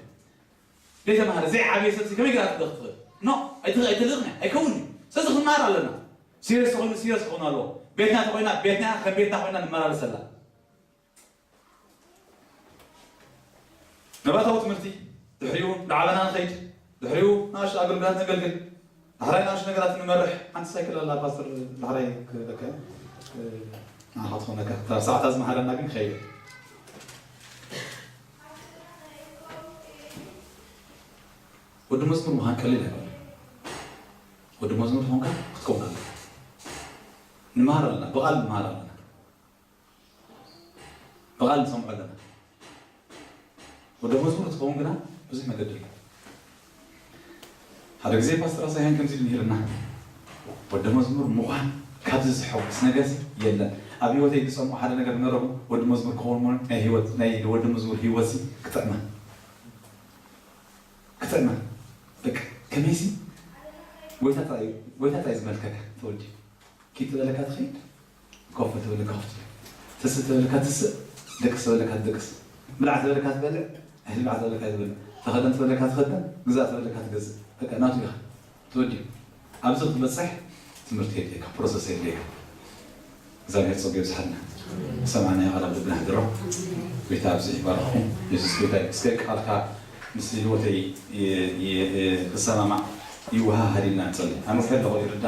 ዘይተማሃረ ዘይዓብየ ሰብ ከመይ ገይራ ትልእኽ ትኽእል? ኖ ኣይትልእኽን እያ፣ ኣይከውን እዩ። ስለዚ ክንምሃር ኣለና። ሲሪየስ ተኾይኑ ሲሪየስ ክኾን ኣለዎ። ቤትና ተኾይና ቤትና ከም ቤትና ኮይና ንመላለሰላ። ነባታዊ ትምህርቲ ድሕሪኡ ንዓበና ንኸይድ፣ ድሕሪኡ ንኣሽቱ ኣገልግላት ነገልግል፣ ዳሕራይ ንኣሽቱ ነገራት ንመርሕ። ሓንቲ ሳይክል ኣላ ፓስተር፣ ዳሕራይ ክበካ ንዓኻ ትኾነካ፣ እታ ሰዓታ ዝመሃረና ግን ክኸይድ። ወዲ መዝሙር ምዃን ቀሊል ኣይኮነ። ወዲ መዝሙር ዝኾንካ ክትከውን ኣለካ። ንመሃር ኣለና፣ ብቓል ንመሃር ኣለና። ብቓል ንሰምዖ ኣለና። ወደ መዝሙር ትኸውን ግና ብዙሕ መገዲ ኣሎ። ሓደ ግዜ ፓስተር ኣሳያን ከምዚ ኢሉ ነይርና፣ ወደ መዝሙር ምዃን ካብዚ ዝሐጉስ ነገርሲ የለን። ኣብ ህይወተይ ዝሰምዖ ሓደ ነገር ነበረኹ፣ ወዲ መዝሙር ክኸውን እሞ ናይ ህይወት ናይ ወዲ መዝሙር ህይወትሲ ክጥዕማ ክጥዕማ በቃ ከመይሲ ጎይታ ጥራይ እዩ፣ ጎይታ ጥራይ ዝመልከካ ተወዲ ኪድ ተበለካ ትኸይድ፣ ኮፍ ተበለካ ኮፍ ትብል፣ ትስእ ተበለካ ትስእ፣ ደቅስ ተበለካ ትደቅስ፣ ብላዕ ተበለካ ትበልዕ፣ እህል ብላዕ ተበለካ ትበልዕ፣ ተኸደን ተበለካ ትኸደን፣ ግዛእ ተበለካ ትገዝእ። በቃ ናቱ ኢኻ ተወዲኡ። ኣብዚ ክትበፅሕ ትምህርቲ የድልየካ፣ ፕሮሰስ የድልየካ። እግዚኣብሔር ጸጉ የብዝሓልና። ሰማዕናዮ ቃል ኣብ ልብና ሕድሮ። ጎይታ ኣብዚ ይባርኽኩም። የሱስ ጎይታ እዩ። እስከ ቃልካ ምስ ህይወተይ ይ- ይ- ይ- ክሰማማዕ ይወሃሃድ ኢልና ንጸሊ። ኣነ ወፍሪ ኣለኹ ይርዳ